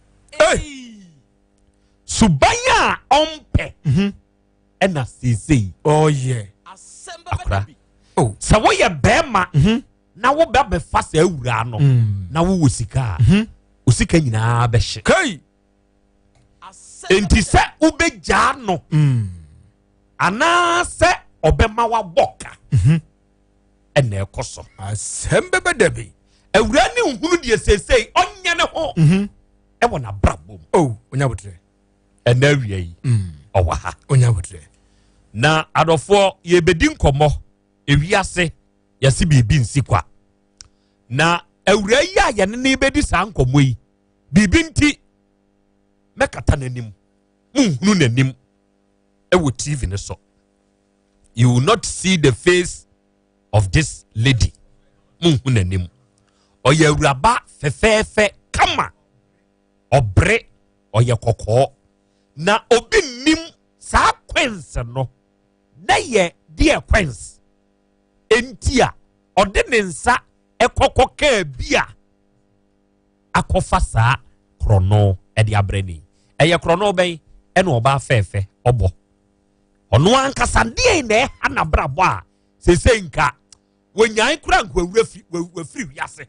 suban a ɔmpɛ mhm. ɛna seesei oh, akora oh. sɛ woyɛ bɛrima na wobɛ bɛfa saa awuraa no mm. na wowɔ sika a osika nyinaa bɛhye Enti sɛ wobɛgyaa no mm. anaasɛ ɔbɛma wabɔ ka mhm. ɛna ɛkɔ so. Asɛm bɛbɛ da bi. Awura ne nhunu deɛ seesei ɔnyɛ ne ho mhm. ɛwɔ n'abrabɔ mu. Oh, onya abotrɛ. Ɛna awia yi mm. ɔwɔ ha. Onya abotrɛ. Na adɔfoɔ yɛbɛdi nkɔmmɔ ewiase yɛsi biribi nsi kwa na awura yi a yɛne ne bɛdi saa nkɔmmɔ yi biribi nti mɛkata n'anim monhunu n'anim ɛwɔ tv no so you will not see the face of this lady monhu n'anim ɔyɛ awuraba fɛfɛɛfɛ kama ɔbere ɔyɛ kɔkɔɔ na obi nnim saa kwɛnse no na yɛ deɛ kwɛnse enti a ɔde ne nsa ɛkɔkɔ kaa bi a akɔfa saa korɔno de abrɛ no yi. Ɛyɛ korɔno bɛn ɛna ɔbaa fɛɛfɛ ɔbɔ? Ɔno ankasa deɛn na ɛha n'abrabɔ a sese nka wɔnyae kora nka wawura fi wafiri wiase.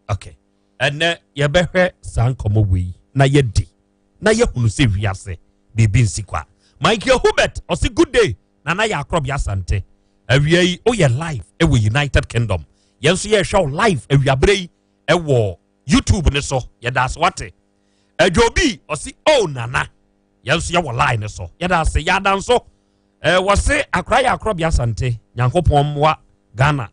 Okay, ɛnɛ yɛbɛhwɛ saa nkɔmmɔ wei na yɛdi na yɛhunu sɛ wiase biribi nsi kwa. Michael Hubert ɔse good day Nana yɛ akorɔbea Asante. Awia yi woyɛ live ɛwɔ United Kingdom. Yɛn nso yɛrehwɛ wo live awiaberɛ yi ɛwɔ YouTube ne so. Yɛda ase wate. Adwobi ɔse oh Nana. Yɛn nso yɛwɔ line ne so. Yɛda ase. Yɛada nso. Ɛɛ wɔse akora yɛ akorɔbea Asante. Nyankopɔn mmoa Ghana.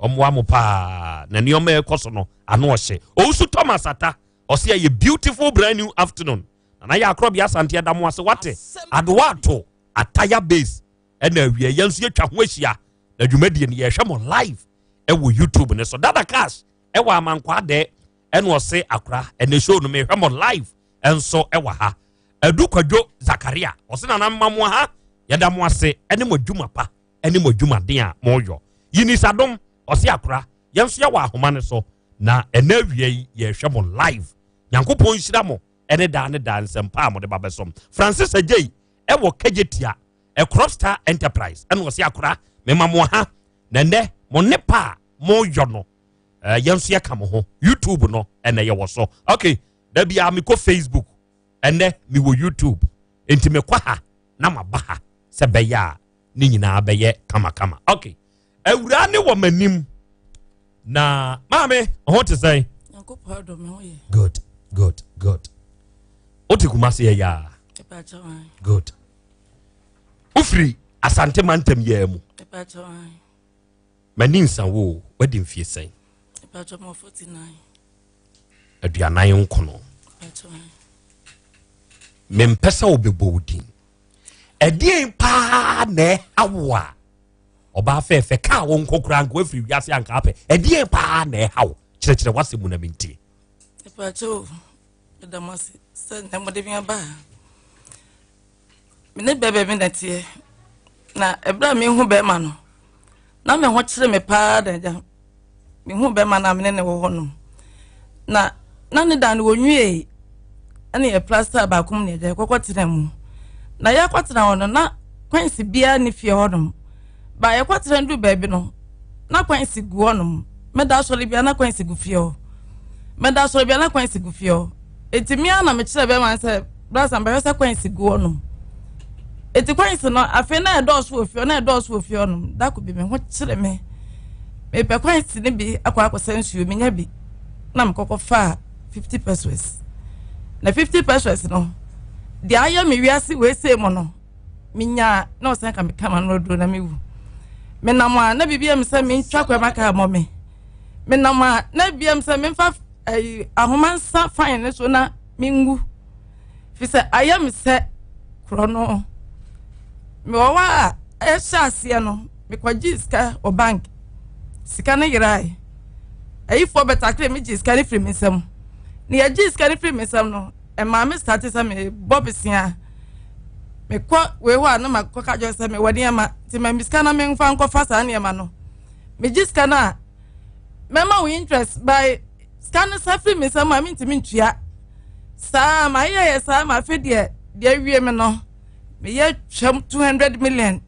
Ɔmmoa mo paa na nneɛma ɛkɔ so no ano ɔhye. Owusu Thomas Ata ɔse ɛyɛ beautiful brand new afternoon. Nana yɛ akorɔbea Asante ɛda mo ase wate. Adowa ato Ataya base ɛna awia yɛn nso yɛtwa ho ahyia na dwumadie no yɛhwɛ mo live ɛwɔ YouTube ne so. Dada Cash ɛwɔ Amankwa Adɛ ɛna ɔse akora ɛna show no mehwɛ mo live ɛnso ɛwɔ ha. Adu Kwadwo Zakaria ɔse nana mma mo ha yɛda mo ase ɛne mo adwuma pa ɛne mo adwumaden a moyɔ. Yinisadom ɔse akora yɛn nso yɛwɔ ahoma no so na ɛna awia yi yɛhwɛ mo live. Nyankopɔn nhyira mo ɛne daa ne daa nsɛmpa a mode ba bɛsom. Francis Agyei ɛwɔ Kejetia ɛkrop Star Enterprise ɛna ɔse akora mema mo ha na ɛnɛ mo ne pa a moyɔ no yɛn nso yɛka mo ho. YouTube no ɛnɛ yɛwɔ so. Okay, da biara mekɔ Facebook, ɛnɛ mewɔ YouTube, nti mekɔ ha na maba ha sɛ bɛyɛ a ne nyinaa bɛyɛ kamakama. Okay, awuraa ne wɔ m'anim na maame ho te sɛn? Good, good, good. Wote Kumase yɛ yaa? Good. Wofiri Asante mantam yɛɛ mu? M'ani nsa wo, wadi mfie sɛn? Aduanan nkono. Mempɛ sɛ wobɛbɔ wo din. Ɛdeɛn paa na ɛha wo a ɔbaa fɛɛfɛ kaa wo nko koraa nko afiri wiase anka apɛ? Ɛdeɛn paa na ɛha wo? Kyerɛkyerɛ w'asɛm mu na mentie. Mepakyɛw, meda mo ase sɛ nnɛ mode me aba ha. Me ne bɛrima bi na ɛteɛ, na ɛberɛ a mehu bɛrima no, na me ho kyere me paa na agya mehu bɛrima no a me ne ne wɔ hɔnom. Na na ne dan no wɔnwiei, ɛne yɛ plasta baako mu na agya yɛkɔkɔ tena mu. Na yɛakɔtena hɔ no, na kwansi biara ne fie hɔnom. Ba yɛkɔtena du baabi no, na kwansi gu hɔnom. Mɛda asɔre biara na kwansi gu fie hɔ. Mɛda asɔre biara na kwansi gu fie hɔ. Eti me ara na mekyerɛ bɛrima no sɛ brasa mbɛhwɛ sɛ kwansi gu hɔnom. Eti kwansi no afei na ɛdɔɔso wɔ fie hɔ na ɛdɔɔso wɔ fie hɔnom. Dako bi me ho kyerɛ me. Mepɛ kwansi no bi akɔ akɔsa nsuo menya bi na mekɔkɔ faa 50 pesos. Na 50 pesos no deɛ ayɛ me wiase wei sei mu no menyaa na ɔsan ka meka ma no aduro na mewu. Menam a na biribi yɛ me sɛ mentwa kwan ma kaa mmɔ me. Menam a na biribi yɛ me sɛ memfa ayi ahoma nsa fan ne so na mengu fi sɛ ayɛ me sɛ korɔ no mewɔ hɔ a ɛhyɛ aseɛ no mekɔgye sika wɔ bank sika no yerae ayifoɔ bɛtakere me gye sika no firi me nsam na yɛgye sika no firi me nsam no ɛmaa me starte sɛ mebɔ besia mekɔ wei hɔ a na makɔka kyerɛ sɛ mewɔ nneɛma nti ma me sika na memfa nkɔfa saa nneɛma no megye sika no a mɛma wo interest by sika no sa firi me nsam a mentumi ntua saa ma yɛyɛ saa ma afei deɛ deɛ awie me no meyɛ twam 200 million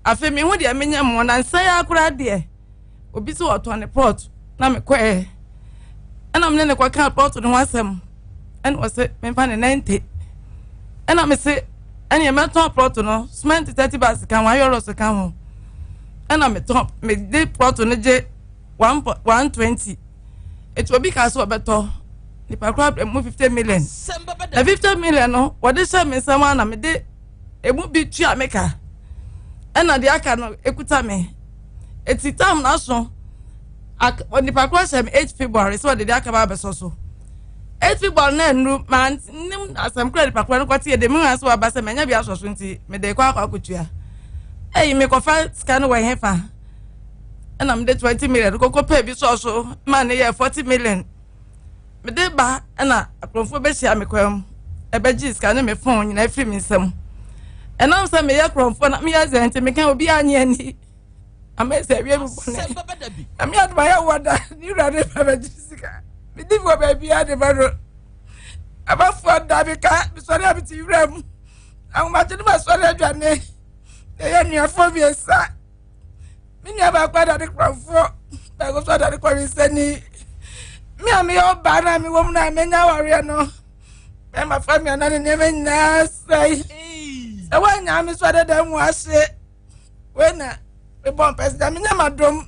afei mehu deɛ menyɛ mo na nsa yɛ akora deɛ obi sɛ ɔtɔn ne plot na mekɔɛ ɛna mene ne kɔka plot no ho asɛm ɛna ɔsɛ memfa ne 90 ɛna mese ɛneɛ mɛtɔn plot no cement 30 bags ka ho ayɔrɔ so ka ho ɛna metɔn mede plot no gye 120 eti obi ka sɛ ɔbɛtɔ nipa koro abɛ mu 50 million na 50 million no wɔde hyɛ me nsam a na mede emu bi tua me ka ɛna deɛ aka no ekuta me eti tam na aso nipa koro hyɛ me 8 February sɛ ɔde deɛ aka ba abɛsɔ so 8 February na nnuru maa nim asɛm koro nipa koro no kɔte yɛ de mi hu ase waba sɛ manya bi asɔ so nti mede kɔ akɔ akɔtua ɛyi mekɔfa sika no wɔ hefa ɛna mede 20 million kɔkɔ pɛ bi sɔɔ so ma ne yɛ 40 million mede ba ɛna akorɔmfoɔ bɛhyia me kwan mu ɛbɛgye sika ne me fon nyinaa firi me nsam ɛnam sɛ meyɛ korɔmfoɔ na meyɛ zɛ nti meka obi anyɛ ani ama sɛ awie me bɔne na me adoma yɛ wɔ da ne wura ne ba bɛgye sika medi wɔ baabiara de ba no abafoɔ da meka mesɔre a mete wura mu ahomakye no masɔre adwane ɛyɛ nnuafoɔ mmiɛnsa me nua baako adade korɔmfoɔ baako nso adade kɔwensani me a meyɛ ɔbaa no a mewɔ mu no a manya awareɛ no mɛma fa me ana ne nneɛma nyinaa sɛe sɛ woanyaa me so adada mu ahye wei na mebɔ mpɛ sɛ nyame nyɛ m'adom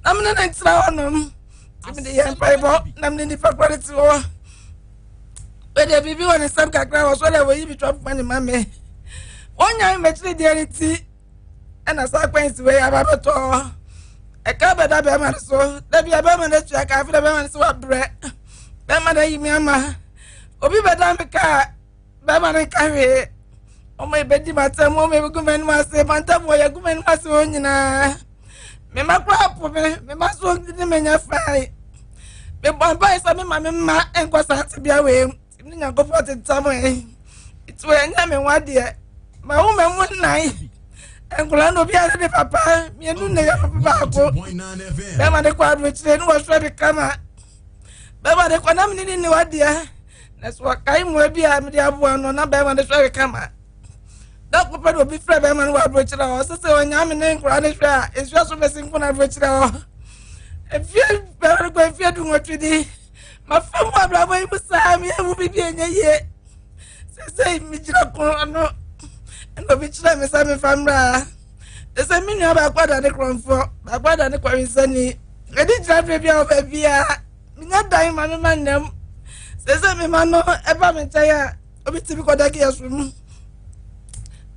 na mene ne ntena hɔnom nti mede yɛ mpaebɔ na mene nnipa korɔ ne te hɔ wei deɛ biribi wɔ ne nsɛm kakra wɔ so deɛ wɔyi bi twɛ poma ne ma me wɔnya me mɛkyere deɛ ne ti ɛna saa kwansi wei aba bɛtɔ. Ɛka bɛda bɛrima no so. Da bi a bɛrima no atua ka, afei da bɛrima no sɛ wabrɛ. Bɛrima no ayi me ama. Obi bɛda me ka a, bɛrima no nka hwee. Ɔma ebedi m'atam, ɔma ebegu m'anim ase, mantam wɔ yɛgu m'anim ase hɔ nyinaa. Me mma koraa po me, me mma so ne me nyɛ fae. Mebɔ mpae sɛ me ma me mma nkɔ saa tebea wei mu. Ne Nyankopɔn tetam ɛ. Nti wɔanyɛ me ho adeɛ. Ma wo ma mu nnan. Nkwadaa no obiara ne papa mmienu na yɛ papa baako. Bɛrima de kɔ aburokyire ne wɔhwɛ me kama. Bɛrima de kɔ na me ne ne ni wadeɛ. Na so wɔkae mmoa bi a mede aboa no na bɛrima de hwɛ me kama. Da koro pɛ na obi frɛ bɛrima no wɔ aburokyire hɔ. Ɔsɛ sɛ ɔnya me ne nkwadaa no hwɛ a esua so bɛsi nko na aburokyire hɔ. Efie bɛrima no kɔ efie dunwɔtwe ni. Mafa mu abrabɔ yi mu saa meyɛ mu biribi ɛnyɛ yie. Sɛsɛ megyina ko ano ɛna obi kyerɛ me sɛ mefa mmra. Sɛ me nua baako ada ne korɔmfoɔ, baako ada ne kɔwensani. Ɛdi gyina berɛ bi a wɔ baabiara. Menya dan ma me ma nnam. Sɛsɛ me ma no ɛba me nkyɛn a obi tumi kɔda gear so mu.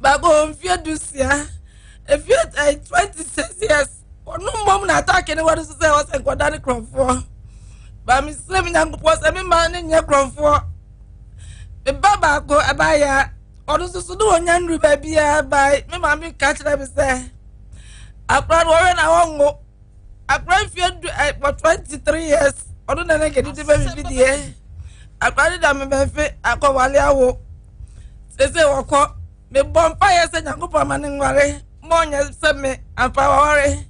Baako mfeɛ dusia, mfeɛ 26 years. Ɔno mmom na ataake ne wɔde so sɛ ɔsɛ nkɔda ne korɔmfoɔ. Ba mesrɛ me Nyankopɔn sɛ me ma no nyɛ korɔmfoɔ. Me ba baako ɛbaeɛ a ɔno nso so ne wɔnya nnuru baabiara bae. Me maame ka kyerɛ me sɛ akora no wɔhwɛ na wɔnwo. Akora mfeɛ du ɛ wɔ 23 years ɔno na ne nkɛdidi bɛ me bidie. Akora no da me bɛnfe akɔwale awo. Sese wɔkɔ mebɔ mpaeɛ sɛ Nyankopɔn ma no nware. Ma ɔnyɛ sɛ me ampa waware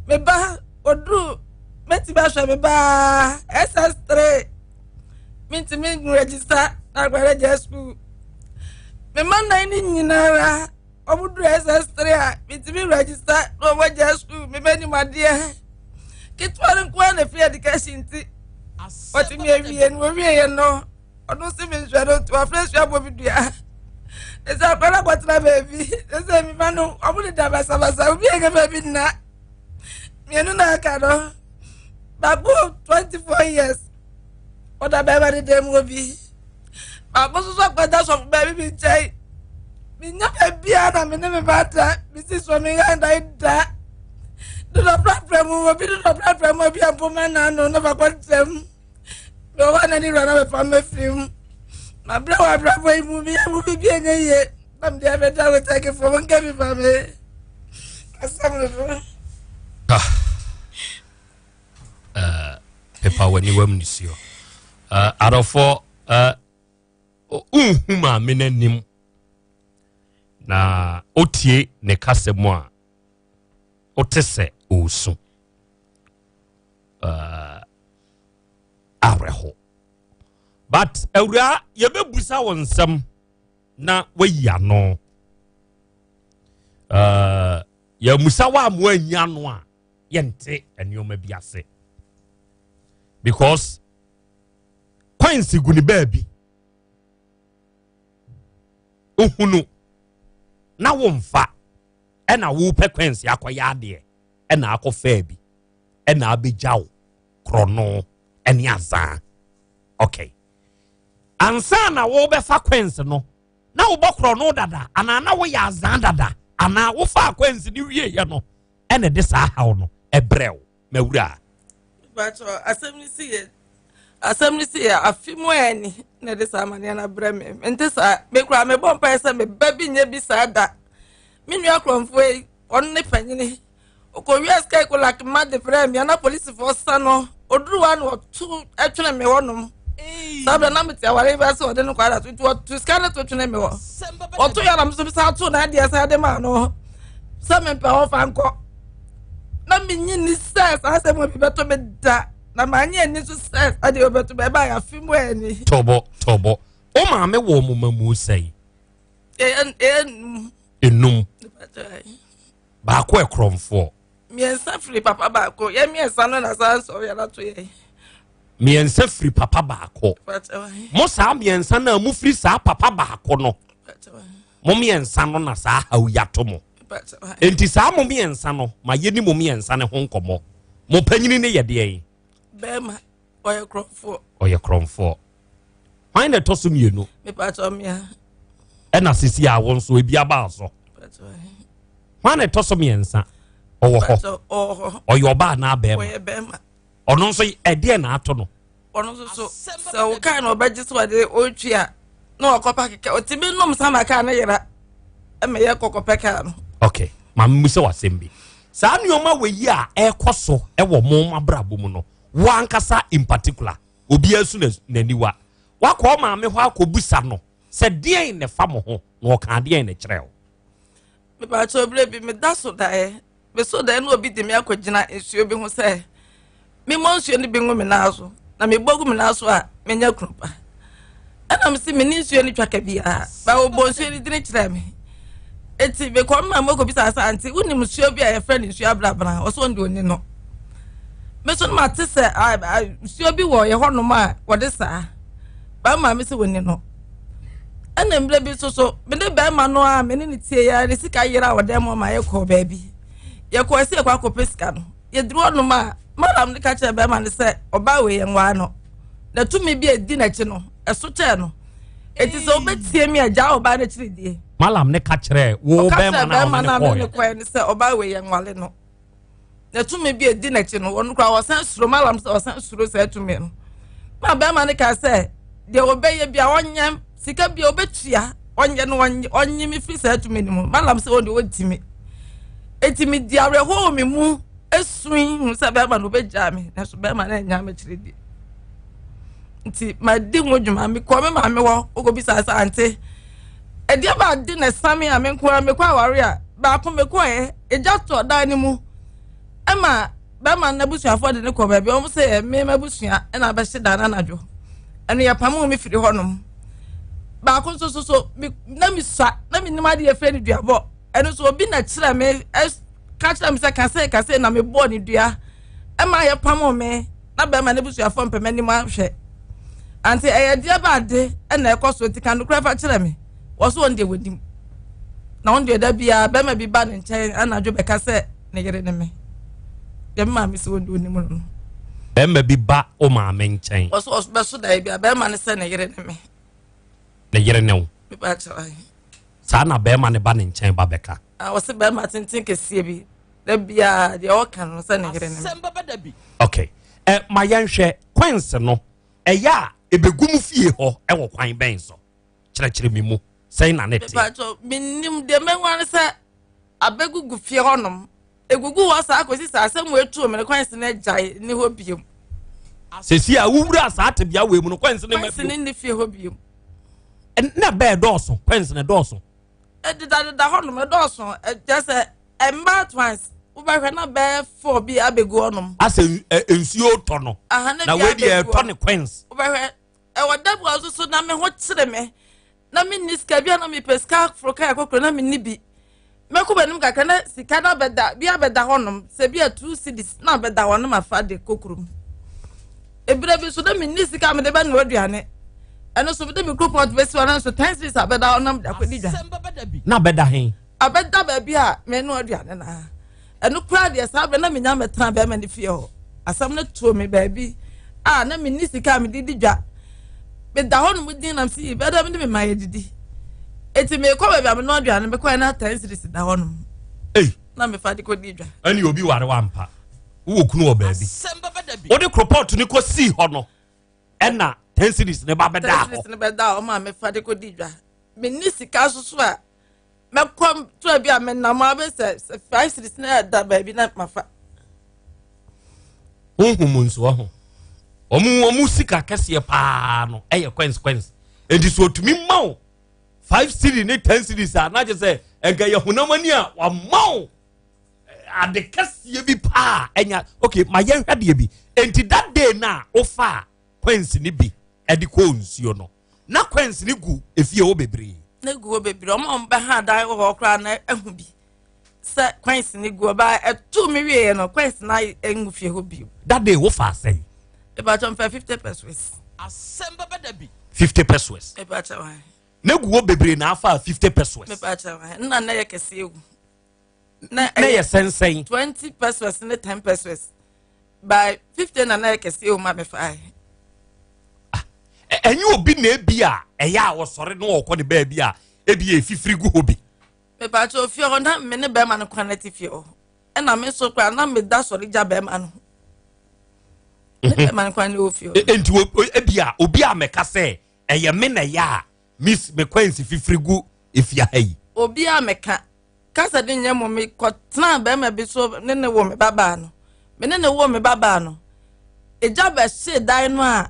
me ba oduru mɛtumi ahwɛ me ba ss3 mentumi nregister na akwara gya sukuu me mma nnan ne nyinara wɔn duru ss3 a mentumi register na wɔn agya sukuu me bɛ nim adeɛ ketewa no nko ara na free education nti wɔtumi awie no wɔwie yɛ no. Ɔno se me nhwɛ no nti wafrɛ sua bɔ me dua. Ɛsɛ akwadaa akɔtena baabi. Ɛsɛ mi ma no ɔmo deda basabasa obi ɛnyɛ baabi nna. Mmienu na aka no. Baako 24 years. Ɔda bɛrima ne dan mu wɔ bi. Baako nso so akɔda sɔfo baabi bi nkyɛn. Menya baabiara na me ne me ba da. Mesi so me yɛ ndan da. Dodɔ prapra mu obi dodɔ prapra mu obi ampoma n'ano na bakɔ ntɛm. Mewɔ na ne wura na bɛfa mɛfiri mu. Mabrɛ wɔ abrabɔ yi mu, meyɛ mu biribi ɛnyɛ yie. Na mede abɛda wo tɛkefo, mo nka bi ma me. Asɛm no so. Ah. Uh, pepa w'aniwam nisuo. Uh, adɔfoɔ, uh, wonhu maame no anim na wotie ne kasa mu a wote sɛ ɔresu. Uh, awerɛho but awuraa yɛbɛbusa wo nsɛm na wayi ano uh, yɛmusa wo a mo anyi ano a yɛnte nneɛma bi ase because coins gu ne baabi ohunu na womfa ɛna wopɛ coins akɔyɛ adeɛ ɛna akɔfaa bi ɛna abɛgya wo korɔno ɛne azaa okay ansa na wobɛfa coins no na wobɔ korɔno dada anaa na woyɛ azaa dada anaa wofaa coins no wieɛ no ɛna de saa haw no ɛbrɛ wo mawura. Bàtɔ asɛm no si yɛ asɛm no si yɛ afi mu ɛni na ɛde saa amaneɛ no abrɛ me mente saa mekura mebɔ mpaeɛ sɛ meba bi nyɛ bi saa da me nua korɔmfoɔ yi ɔno ne panyini Ɔkɔwiaa sika Ekolak mma de brɛɛ me a na polisifoɔ sa no. Ɔduru hɔ a na ɔto twene me hɔnom. Saa berɛ na mete aware bi ase ɔde no kɔ ada so nti ɔto sika no to twene me hɔ. Ɔto yɛ na me nso mesan to n'adeɛ san de maa no sɛ mempɛ hɔ fa nkɔ. Na menyi ni sɛ saa asɛm bi bɛto me da na manyɛ ani nso sɛ saa deɛ ɔbɛto me ɛbaa yɛafe mu ani. Tɔbɔ tɔbɔ wo maame wɔ mo ma mu sɛn? Ɛyɛ enum. Baako yɛ korɔmfoɔ. Mmiɛnsa firi papa baako. Yɛn mmiɛnsa no na saa nsɔre yɛn ato yɛn. Mmiɛnsa firi papa baako. Mo saa mmiɛnsa no a mo firi saa papa baako no. Mo mmiɛnsa no na saa haw yi ato mo. Nti saa mo mmiɛnsa no ma yɛni mo mmiɛnsa no ho nkɔmmɔ. Mo panyini no yɛ deɛn? Bɛrima ɔyɛ korɔmfoɔ. Ɔyɛ korɔmfoɔ. Hwan na ɛtɔ so mmienu? Mepatɔ mmea. Ɛna sisi a wɔn nso ebi aba so. Hwan na ɛtɔ so mmiɛnsa? Ɔwɔ hɔ. Ɔyɛ ɔbaa anaa bɛrima? Ɔno nso ɛdeɛ na ato no. Ɔno nso so sɛ wo kaa na ɔbɛgye so ɔde ɔretwi a na ɔkɔpa kɛkɛ ɔtumi nom sama kaa no yera ɛma yɛ kɔkɔpɛ kaa no. Okay, maame mu sɛ wasɛm bi. Saa nneɛma wɔ yi a ɛrekɔ so ɛwɔ mo abrabɔ mu no, wo ankasa in particular, obiara su n'aniwa. Wakɔ maame hɔ akɔbusa no sɛ deɛn na ɛfa mo ho na ɔka deɛn na ɛkyerɛ wo. Mepakyɛw berɛ bi meda so daeɛ meso daeɛ na obi de me akɔgyina nsuo bi ho sɛ memmɔ nsuo no bi ngu me nan so na mebɔ gu me nan so a menya kunu pa ɛna mese me ne nsuo no twa ka biara ba wɔbɔ nsuo no dini kyerɛ me eti mekɔ mma mu kɔbisa sɛ ante wonim nsuo bi a yɛfrɛ no nsuo abrabra ɔsɛ ɔnde ɔni no me so no mate sɛ nsuo bi wɔ yɛ hɔnom a wɔde saa ba maame sɛ wɔni no ɛna mmerɛ bi nso so me ne bɛrima no a me ne ne tie ya ne sika yera wɔ dan mu ma yɛkɔɔ baabi yɛkɔɔ sɛ yɛkɔ akɔpɛ sika no yɛduru hɔnom a madam no ka kyerɛ bɛrima no sɛ ɔbaa wei yɛn waa no na tumi bi a ɛdi n'akyi no ɛso kyɛɛ no eti sɛ wobɛtie mi a gyaa ɔbaa no akyiri die. malam ne ka kyerɛ wo bɛrima no a ɔne ne kɔɛ no sɛ ɔbaa wei yɛn nwale no na tumi bi edi n'akyi no wɔn koraa wɔsan suro malam sɛ ɔsan suro saa tumi no ma bɛrima no kaa sɛ deɛ wɔbɛyɛ bi a ɔnyɛ sika bi a ɔbɛtua ɔnyɛ no ɔnye me firi saa tumi no mu malam sɛ ɔde ɔntumi eti mi di awerɛhoɔ wɔ me mu esui hu sɛ bɛrima no ɔbɛgyaa me nanso bɛrima no anya me kyerɛ die nti ma di ho dwuma mekɔ me maame hɔ ɔkɔbisa sɛ ante ɛdeɛ ba ade na ɛsame a me nko ara mekɔ aware a baako mekɔɛ Egya tɔ dan no mu ma bɛrima no n'abusuafoɔ de no kɔ baabi wɔn sɛ yɛ mmea abusua na abɛhye dan no anadwo ɛno yɛ pam me firi hɔnom baako nso so so me na me sua na me nim adeɛ fɛ no duabɔ ɛno nso obi na kyerɛ me ka kyerɛ me sɛ kase kase na me bɔɔ ne dua ɛma yɛ pam me na bɛrima n'abusuafoɔ mpɛ m'anim ahwɛ ante ɛyɛ deɛ ba ade ɛna ɛkɔ so nti ka nokorɛ fa kyerɛ me. Wɔ so wɔn deɛ wɔnim. Na wɔn deɛ da biara bɛrima bi ba ne nkyɛn anadwo bɛka sɛ ne yere ne me. Deɛ me maame sɛ wɔn deɛ wɔnim no no. Bɛrima bi ba wo maame nkyɛn. Wɔ so ɔbɛso daeɛ bi a bɛrima no sɛ ne yere ne me. Ne yere ne wo. Mepa kyɛw ayi. Saa na bɛrima no ba ne nkyɛn ba bɛka. Ah, wɔsi bɛrima tenten kɛseɛ bi. Da biara deɛ ɔka no sɛ ne yere ne me. Okay. Eh, ma yɛnhwɛ coins no ɛyɛ a ɛbɛgu mu fie hɔ ɛwɔ kwan bɛn so? kyerɛkyerɛ me mu sɛn na ne te. Mepatwɔ menim deɛ mɛhu ara sɛ abɛgugu fie hɔnom egugu hɔ saa kɔsi sɛ asɛm wɔ etuo me no kwan si no agyae ne hɔ biom. Sɛsi a wowura saa tebea wei mu no kwan si ne ma bio. ne fie hɔ biom. Na bɛɛ dɔɔso kwan si ne dɔɔso. Ɛdedadeda hɔnom ɛdɔɔso ɛkyɛ sɛ ɛmba twice wobɛhwɛ na bɛɛ fɔ bi abɛgu hɔnom. Asɛ nsuo tɔ no. Na wei deɛ ɛtɔ ne kwɛns. Wobɛhwɛ Ɛwɔ da bi nso so na me ho kyere me na menni sika bi a na mepɛ sika foro kaa kɔkɔrɔ na menni bi mɛkɔ m'anim kakra na sika no abɛda bi abɛda hɔnom sɛ bi a two cedis na abɛda hɔ no mafa de kɔ kurom ebire bi nso na menni sika mede bɛnoa aduane ɛno nso mede me kuropɔn bɛsi hɔ no nso ten cedis abɛda hɔ na mede akɔdi dwa na abɛda he abɛda baabi a menoa aduane no Ɛno koraa deɛ saa berɛ na menya mɛtena bɛrima no fie hɔ. Asɛm no too me baabi a na menni sika a mede di dwa. Meda hɔ nom din nam si bɛda mede me ma yɛdidi. Eti mekɔ baabi a menoa aduane mekɔɛ na ten series da hɔ nom. Ei. Na mefa de kɔdi dwa. Ɛne obi ware wampa. Wowɔ kunu wɔ baabi. Wode koropɔt no kɔsii hɔ no ɛna ten series ne ba bɛdaa hɔ. Ten series ne bɛdaa hɔ ma mefa de kɔdi dwa. Menni sika soso a mɛkɔ tura bi a menam a bɛsɛ sɛ five cities na ɛda baabi na mafa. honhom nso ho wɔn wɔn sika kɛseɛ paa no ɛyɛ kwɛns kwɛns nti so otumi ma wo five cities ne ten cities a n'akyɛ sɛ nka yɛ honam ani a wama wo eh, ade kɛseɛ bi paa ɛnya okay ma yɛn hwɛ deɛ bi nti that day na ofa kwɛns ne bi ɛde kɔɔ nsuo no na kwɛns ne gu efie hɔ bebree. Na gu hɔ bebree ɔmo a ɔmo bɛha dan wɔ hɔ koraa na ɛho bi sɛ kwɛns ne gu ɔbaa ɛtu mi wie no kwɛns na engu fie hɔ bio. That day wo fa asɛn. Ebakyɛ nfɛ fifty pesos. Asɛm bɛbɛ da bi. Fifty pesos. Ebakyɛ wɔn. Na gu hɔ bebree na afa fifty pesos. Ebakyɛ wɔn nna na yɛ kɛse egu. Na yɛ sɛnsɛn. Twenty pesos ne ten pesos. By fifty na na yɛ kɛse o ma me fa. Ah, ɛnyɛ obi na ebi a ɛyɛ a ɔsɔre na ɔkɔ ne baabi a ebi yɛ efifiri gu hɔ bi. Mepatwa ofie hɔ na me ne bɛrima no kwan ti fie hɔ. Ɛna me nso koraa na meda sɔre gya bɛrima no. Ne bɛrima no koraa ne wɔ fie hɔ. Enti ebi a obi a mɛka sɛ ɛyɛ me na ɛyɛ a miss me kwansi fifiri gu efie ha yi. Obi a mɛka kasa de nyɛ mo mekɔtenaa bɛrima bi so ne ne wo me babaa no. Me ne ne wo me babaa no. Egya bɛhyee dan no a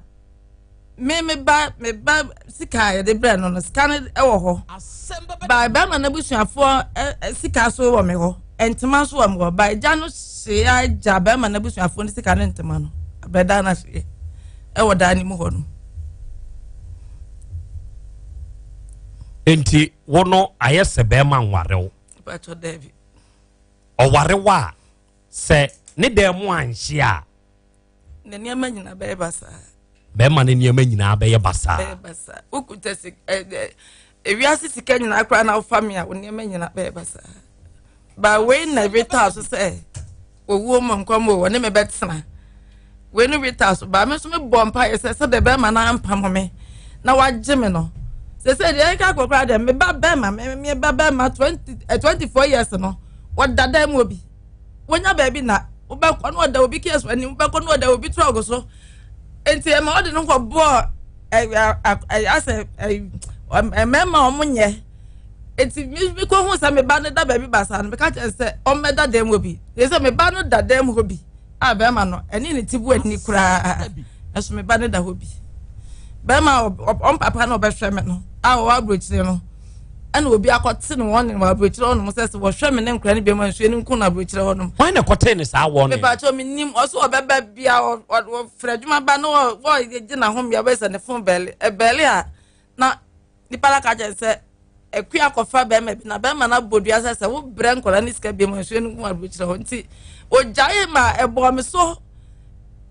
me me ba me ba sika a yɛde brɛ no no sika no wɔ hɔ. Ba bɛrima no abusuafoɔ sika so wɔ me hɔ. Ntoma nso wɔ me hɔ. Ba egya no hyee agya bɛrima no abusuafoɔ no sika ne ntoma no. Abɛda no ahyeɛ ɛwɔ dan no mu hɔ no. Nti wo no ayɛ sɛ bɛrima nware wo. Ɔware wo a sɛ ne dan mu anhye a. Ne nneɛma nyinaa bɛyɛ basaa. Bɛrima ne nneɛma nyinaa bɛyɛ basaa. Bɛyɛ basaa. Wokuta sika ɛ ewiase sika nyinaa koraa na wofa me a wo nneɛma nyinaa bɛyɛ basaa. Ba wei na ebi taa so sɛ owuo mu nkɔm o wɔne me bɛtena. Wei no bi taa so ba me nso mebɔ mpaeɛ sɛ sɛdeɛ bɛrima no ampam me na wagye me no. Sɛ deɛ ɛka akɔ koraa deɛ me ba bɛrima me me ba bɛrima 24 years no wɔda dan mu obi. Wonya baabi na wobɛkɔ na ɔda obi kiosk anim wobɛkɔ na ɔda obi trɔg so nti ɛma ɔde no kɔbɔɔ asɛ mmarima a wɔn nyɛ nti mi kɔ hu sɛ me ba no da baabi basaa no meka kyerɛ sɛ ɔmmɛda dan mu bi yɛ sɛ me ba no da dan mu hɔ bi a bɛrima no ɛne ne ti bu ani koraa ɛso me ba no da hɔ bi bɛrima ɔmpapa no ɔbɛhwɛ me no a ɔwɔ aburokyire no ɛna obi akɔte no wɔn wɔ aburokyerɛ hɔnom sɛ sɛ wɔhwɛ me ne nkora no bi ma nsuo no nko no aburokyerɛ hɔnom. Wɔn na ɛkɔtee ne saa wɔn. Mepatwa mi nim ɔso ɔbɛba bia ɔfrɛ adwuma ba na wɔgye n'ahome bia bɛsɛ ne fon bɛɛle ɛbɛɛle a na nipa la ka kyerɛ sɛ akua akɔfa bɛrima bi na bɛrima no abɔ dua sɛ sɛ wobrɛ nkɔla ne sika bi ma nsuo no nko aburokyerɛ hɔ nti ogyae ma ɛbɔɔ me so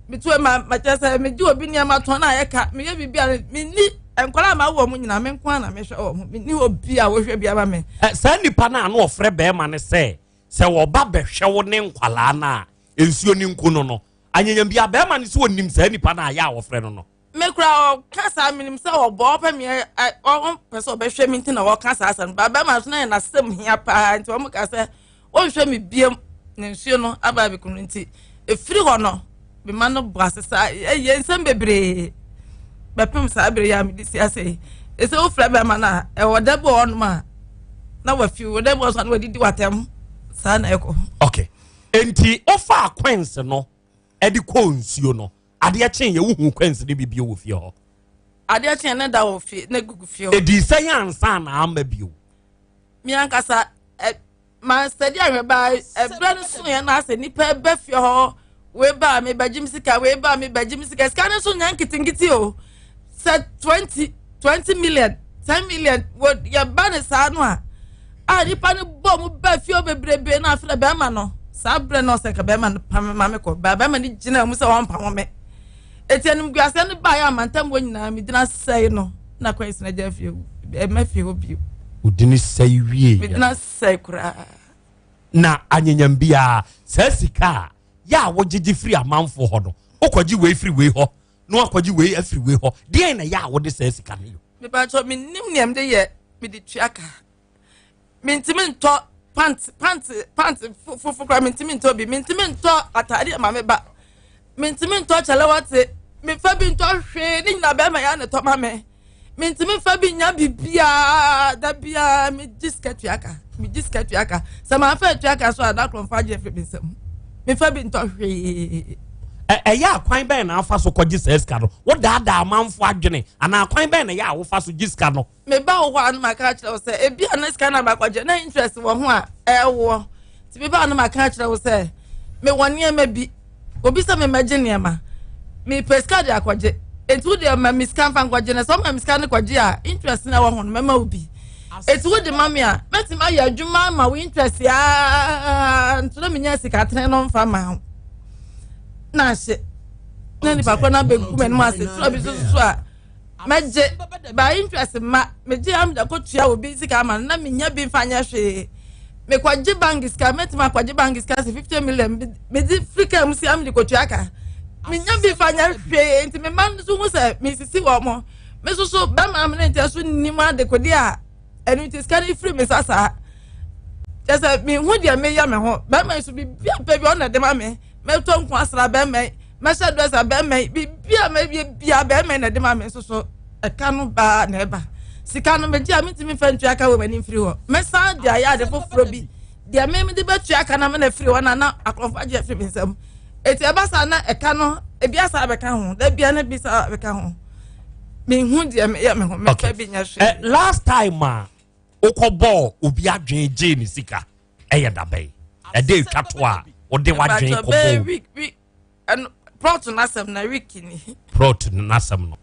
metu ma makyerɛ sɛ megye obi nneɛma tɔn a ɛka meyɛ biribi a menni nkwadaa a mawo wɔn nyinaa me nko ara na mehwɛ wɔn menni obi a wɔhwɛ bi ama me. Saa nipa no a na ɔfrɛ bɛrima no sɛ sɛ wɔba bɛhwɛ wo ne nkwadaa no a nsuo no nku no no anyanyam bia bɛrima no sɛ ɔnim saa nipa no a yɛ a wɔfrɛ no no. Me kura ɔka saa menim sɛ ɔbɔ ɔpɛ me ɔpɛ sɛ ɔbɛhwɛ me nti na ɔka saa asɛm ba bɛrima so na yɛ n'asɛm hia paa nti wɔn ka sɛ ɔnhwɛ me biem ne nsuo no aba abɛku no nti ɛfiri hɔ no mema no bɔ ase saa ɛyɛ nsɛm bebree bɛpem saa bere yi a mede si ase yi ɛsɛ wofrɛ bɛrima no a ɛwɔ da bi wɔ hɔnom a na wafi wɔ da bi wɔ so a na wadidi watɛm saa na ɛkɔ. Okay nti wofa coins no ɛde kɔɔ nsuo no adeɛ kyen yɛ wohu coins no bi bio wɔ fie hɔ. Adeɛ kyen ne da wɔ fie ne gugu fie hɔ. Ɛdii sɛ yɛ ansa na ama bio. Mi ankasa ɛ mansɛde ahwɛ ba ɛbrɛ no so yɛn na asɛ nipa ɛbɛ fie hɔ wei ba mi bɛgye mi sika wei ba mi bɛgye mi sika sika no nso nya nketenkete o sɛ 20 20 million 10 million wɔ yɛba ne saa no a a nipa no bɔ mu ba fie bebrebe na afei bɛrima no saa brɛ no ɔsɛ ka bɛrima no pam ma me kɔ ba bɛrima no gyina mu sɛ ɔmpam me eti animguaseɛ no baeɛ amantam hɔ nyinaa medina sɛe no na kwan sina gya fie ɛmɛ fie hɔ bio. Odini sɛe wie. Medina sɛe koraa. Na anyanyam biara saa sika a yɛ a wogyegye firi amanfoɔ hɔ no wokɔgye wei firi wei hɔ na wakɔgye wei afiri wei hɔ deɛn na yɛ a wode saa sika no yɛ. Mepakyɛ menim nea mede yɛ mede tua ka mentumi ntɔ pant pant pant fufu koraa mentumi ntɔ bi mentumi ntɔ ataade ma me ba mentumi ntɔ kyɛlɛwate mefa bi ntɔ hwee ne nyinaa bɛrima yɛ ne tɔ ma me mentumi nfa bi nya biribiara da biara megye sika tua ka megye sika tua ka sɛ manfa atua ka so a da korɔ mfa gye afiri me nsam mefa bi ntɔ hwee. Ɛyɛ akwan bɛn na afa so kɔgye saa sika no? Wodaadaa amanfo adwene anaa akwan bɛn na ɛyɛ a wofa so gye sika no? Meba wo hɔ a no maka akyerɛ wo sɛ ebi a na sika no abakɔgye na interest wɔ ho a ɛwoɔ nti meba a no maka akyerɛ wo sɛ mewɔ nneɛma bi obi sɛ memmɛgye nneɛma mepɛ sika de akɔgye nti wo deɛ ma me sika mfa nkɔgye na sɛ ɔma me sika no kɔgye a interest na ɛwɔ ho no mɛma wo bi eti wo de ma me a mɛtumi ayɛ adwuma ama wo interest aa nti na menya sika tene no mfa ma ho na ahye na nipa korɔ no abɛgu m'anim ase tura bi so so a mɛgye ba interest ma megye am da kɔtua obi sika ama no na menya bi mfa nyɛ hwee mekɔgye bank sika mɛtumi akɔgye bank sika sɛ 50 million mede firi kaa mu si am de kɔtua ka menya bi mfa nyɛ hwee nti mema nso hu sɛ mesisi wɔ mo me nso so bɛma me ne nkyɛn so nnim adekode a ɛno nti sika no firi me nsa saa. Kyɛ sɛ mehu deɛ meyɛ me ho. Bɛrima yi so biribi a pɛ bi ɔna de ma me. Mɛtɔ nko asra bɛrima yi, mɛhyɛ dress a bɛrima yi, biribi a mɛyɛ bia bɛrima yi na ɛde ma me nso so ɛka no baa na ɛba. Sika no megye a mentumi mfa ntua ka wɔ m'ani mfiri hɔ. Mɛsan de ayɛ ade foforɔ bi. Deɛ me mede bɛtua ka na mena firi hɔ na na akorɔmfo agye afiri me nsam. Eti ɛba saa na ɛka no ebi asa abɛka ho, da bia na bi saa abɛka ho. Mehu deɛ meyɛ me ho, mɛfa bi nyɛ hwee. Eh, last time a wokɔbɔɔ obi adwene gyee ne sika ɛyɛ dabɛn ɛde etwa to a wode w'adwene kɔbɔɔ obi. Plot n'asɛm na week ni. Plot n'asɛm no.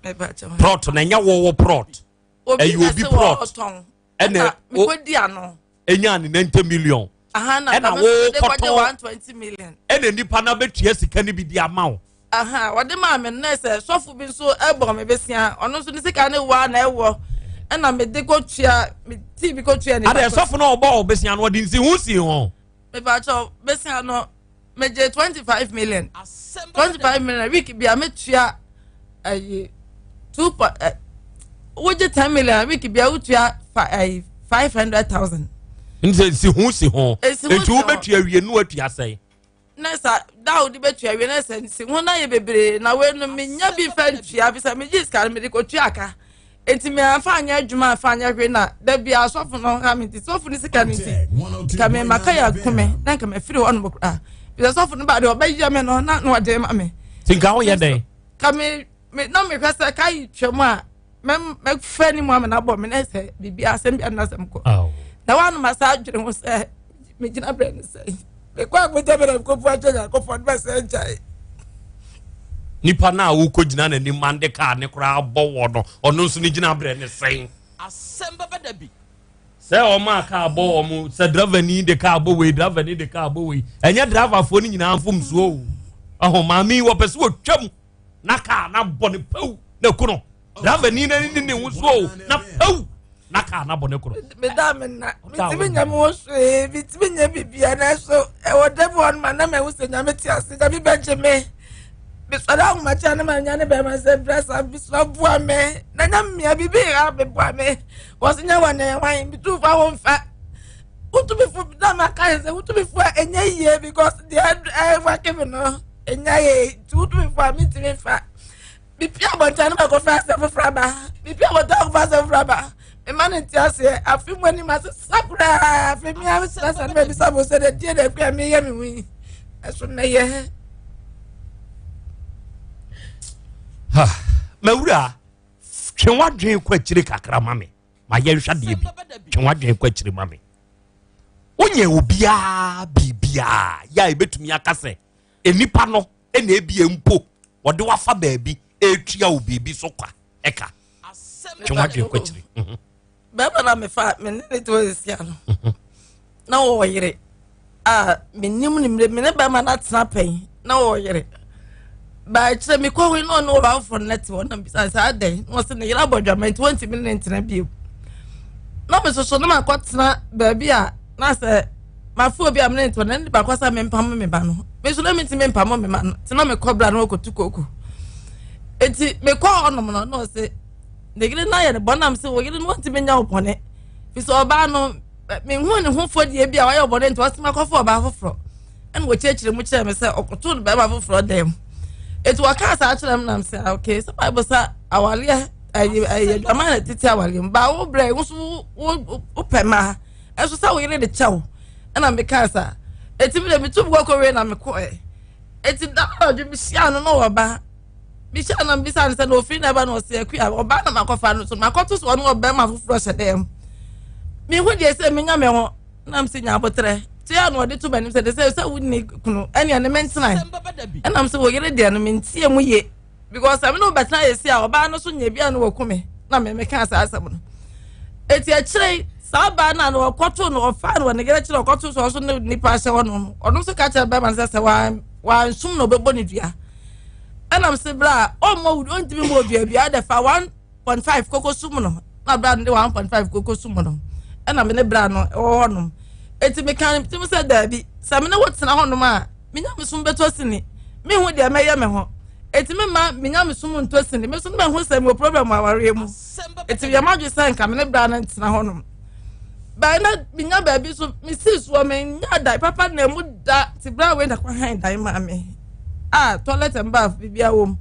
Plot na ɛnyɛ wɔwɔ plot. Ɛyɛ obi plot. Ɛna mekɔdi ano. Enya ne 90 million. Ɛna wokɔtɔn. Ɛna nipa na bɛtua sika no bi di ama wo. Aha, wɔde maa me no na sɛ sɔfo bi nso bɔ me besia, ɔno nso ne sika ne waa na ɛwɔ, ɛna mede kɔtua, me tii bi kɔtua nipa. Adɛ sɔfo no ɔbɔ wo besia no ɔde nsi ho sii ho. Mepakyɛw, besia no megye 25 million. 25 million week bia metua ayi two point eh, wogye 10 million week bia wotua ayi 500,000. Nti nsi ho si ho. Nti wobɛtua wie no atua sɛn? na sa da a wode bɛtua wie na sɛ nsi ho na yɛ bebree na wei no menya bi mfa ntua bi sɛ megye sika no mede kɔtua aka nti meamfa anyɛ adwuma amfa anyɛ hwee na da bi asɔfo no ha me nti sɔfo no sika no nti nka mema ka yɛ akome na nka mafiri hɔ nom koraa bi sɛ sɔfo no ba deɛ ɔbɛyɛ me no na na ɔde ma me nti nka woyɛ dɛn ka me na mehwɛ sɛ ka yi twam a mɛfɛ ne mu ama no abɔ me na sɛ biribi asɛm bi anasɛm kɔ na woanom asa adwene ho sɛ megyina berɛ no sɛ mekɔ akɔgya bɛ na mekɔpu akyɛ nyankopɔn no bɛsɛ ngyae nipa no a wokɔgyina n'anim mande kaa ne koraa bɔ wɔ no ɔno nso ne gyina berɛ ne sɛn asɛm bɛbɛ da bi sɛ ɔma a kaa bɔ wɔn sɛ dravani de kaa bɔ wei dravani de kaa bɔ wei ɛnyɛ dravafoɔ no nyinaa mfomsoɔ o ɔho maame yi wɔpɛ sɛ wɔtwam na kaa na bɔ ne pɛw na ku no driver ni na ni ne ho so o na pɛw na kaa na bɔ ne koro. meda me nna metumi nya me ho hwee metumi nya bibia nanso ɛwɔ da bi hɔ no ma na mahu sɛ nyame te ase nyame bɛgye me mesɔre ahomakyɛ na manya ne bɛrima sɛ brɛ sa bisra boa me na nya mmea biribi ha meboa me wɔ so nya wane hwan metu fa ho mfa wotumi fo na maka sɛ wotumi fo a ɛnyɛ yie because deɛ ɛwake me no ɛnya yɛ nti wotumi fo a mentumi mfa mepia abɔnten no makɔfa asɛm foforɔ aba mepia abɔnten akɔfa asɛm foforɔ aba mema no nte aseɛ afe mu anim asesa koraa afe mea mesena sa no mabisa mo sɛ deɛ deɛ na akua meyɛ me ho yi ɛso nnɛyɛ mawura twe w'adwene kɔ akyire kakra ma me ma yɛnhwɛ adeɛ bi twe w'adwene kɔ akyire ma me wonyɛ obiara biribiara yɛ a ɛbɛtumi aka sɛ nnipa no na ebie mpo wɔde wafa baabi ɛretua wo biribi so kwa ɛka twe w'adwene kɔ akyire mhm. bɛrima na mefa me ne ne te hɔ sesia no mhm. na wɔwɔ yere a menim ne mmerɛ me ne bɛrima no atena pɛn na wɔwɔ yere baakyerɛ mekɔ hɔ na ɔne ɔbaa foforɔ no te hɔ na bisa sɛ adɛn na ɔsɛ ne yere abɔ dwama nti wɔntumi ne ne ntena bio na me soso na makɔtena baabi a na sɛ mafe obi a mene ne te hɔ na ne baako sɛ mempamo me ba no me nso na mentumi mpamo me ma no nti na mekɔ bra na wɔkɔtu koko nti mekɔ hɔnom no na ɔsɛ ne yere no ayɛ ne bɔne nam sɛ wo yere no wɔntumi nya wo bɔne fi sɛ ɔbaa no mehu ne ho fɔdeɛ bi a wayɛ ɔbɔne nti ɔsɛ makɔfa ɔbaa foforɔ ɛna wɔkyerɛkyerɛ mu kyerɛ me sɛ ɔkɔtoo no bɛrima foforɔ dan mu eti wɔkaa saa kyerɛ me nam sɛ ah, okay sɛ bible sɛ awareɛ ɛyɛ ɛyɛ adwaman na tete awareɛ mu baa wo brɛ wo so wo wopɛ mmaa ɛso sɛ wo yere de kyɛw ɛna mekaa saa eti mi de metu mu kɔkɔ wei na mekɔɛ eti da anadwo mehyia no na ɔba mehyia no bisa no sɛ na ofiri na ɛba na ɔsɛ akua ɔba na makɔfa no so makɔto so ɔno ɔbɛrima foforɔ hyɛ dan mu mehu deɛ sɛ menya me ho nam sɛ nya aboterɛ tia na ɔde to m'anim sɛ de sɛ sɛ wonni kunu ɛnea ne mentena ɛnam sɛ wɔyere deɛ no mentie mu ye because ɛme ne wobɛtena yɛ si a ɔbaa no so nyɛ bi a no wɔku me na me meka saa asɛm no ɛti akyire saa baa no a na ɔkɔto no ɔfaa no wɔ ne yere kyerɛ ɔkɔto so ɔso ne nipa ahyɛ hɔ no ɔno nso ka kyerɛ bɛrima no sɛ sɛ wansum na ɔbɛbɔ ne dua ɛnam sɛ berɛ a ɔmmɔ ɔntumi mmɔ dua dua de fa 1.5 koko sum no na bra no de 1.5 koko sum no ɛna me ne bra no ɛwɔ hɔnom eti meka ne tirim sɛ daabi sɛ me ne wo tena hɔnom a me nyamesom bɛtɔ sini mehu deɛ mɛyɛ me ho eti me ma me nyamesom ntɔ sini me nso no mahu sɛ mewɔ problem wɔ awareɛ mu eti yɛ m'adwe sɛ nka me ne bra no ntena hɔnom Bɛn na menya baabi so mesii soɔ menya dan papa na mu da te berɛ a wei na kɔhan dan maa me a toilet and bath biribiara wɔ mu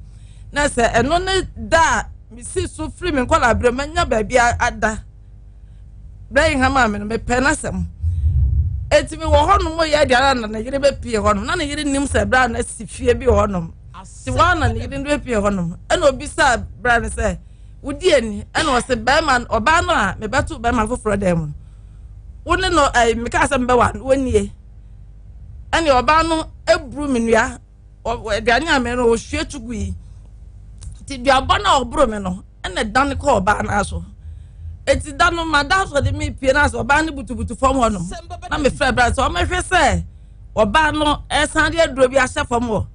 na sɛ ɛno ne da a mesii so firi me nkɔla berɛ manya baabi ada berɛ yi ha maa me no mepɛ n'asɛm eti mi wɔ hɔnom yɛ aduane na ne yere bɛpie hɔnom na ne yere nim sɛ berɛ a na si fie bi wɔ hɔnom ti wɔn na ne yere no bɛpie hɔnom ɛna obisa berɛ no sɛ wodi ani ɛna ɔsɛ bɛrima ɔbaa no a mebɛto bɛrima foforɔ dan mu no wo ne no ɛɛ meka sɛ mebɛwa no wɔnie ɛne ɔbaa no eburu me nua aduane a me no ɔhwie to gu yi nti duabɔ no a ɔboro me no ɛna dan kɔ ɔbaa no aso eti da no ma da so de me pie na sɛ ɔbaa no butubutu fam hɔ nom na mefrɛ bra sɛ ɔmɛhwɛ sɛ ɔbaa no ɛsan de aduro bi ahyɛ fam hɔ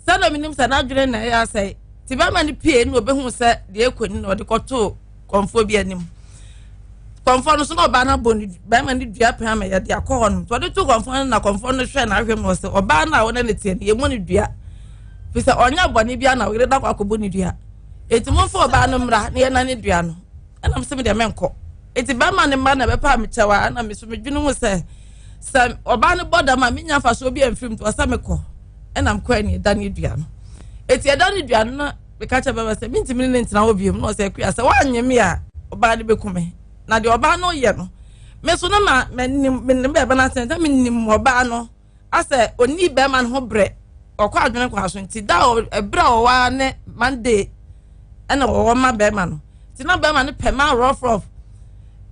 sɛdeɛ menim sɛ n'adwene na ɛyɛ asɛe nti bɛrima no pie na ɔbɛhu sɛ deɛ ɛkɔ ni na ɔde kɔtoo kɔmfoɔ bi anim kɔmfoɔ no so na ɔbaa no abɔ ne bɛrima no dua pɛn ama yɛde akɔ hɔ nom nti ɔde to kɔmfoɔ no na kɔmfoɔ no hwɛ na ahwɛ mu ɔsɛ ɔbaa no a wɔne ne teɛ no yɛmu no dua fi sɛ ɔnyɛ bɔne bi na ɔyere da kɔ akɔbɔ ne dua eti momfa ɔbaa no mmra na yɛna ne dua no ɛna mesɛ me deɛ menkɔ eti bɛrima no mma na ɛbɛpa me kyɛw a ɛna me so medwene ho sɛ sɛ ɔbaa no bɔ dam a menya mfasoɔ bi amfiri mu nti ɔsɛ mekɔ ɛna mekɔ ɛne ɛda ne dua no eti ɛda ne dua no na meka kyerɛ bɛrima sɛ mentumi ne ne ntena hɔ bio na ɔsɛ akua sɛ woanyɛ me a ɔbaa no bɛku me na deɛ ɔbaa no yɛ no me so na ma menim menim bɛrima no asɛn sɛ menim ɔbaa no asɛ ɔni bɛrima no ho brɛ ɔkɔ adwene kɔ aso nti da ɛberɛ a ɔwɔ ara ne Monday ɛna ɔwɔ ma bɛrima no nti na bɛrima no pɛ ma rough rough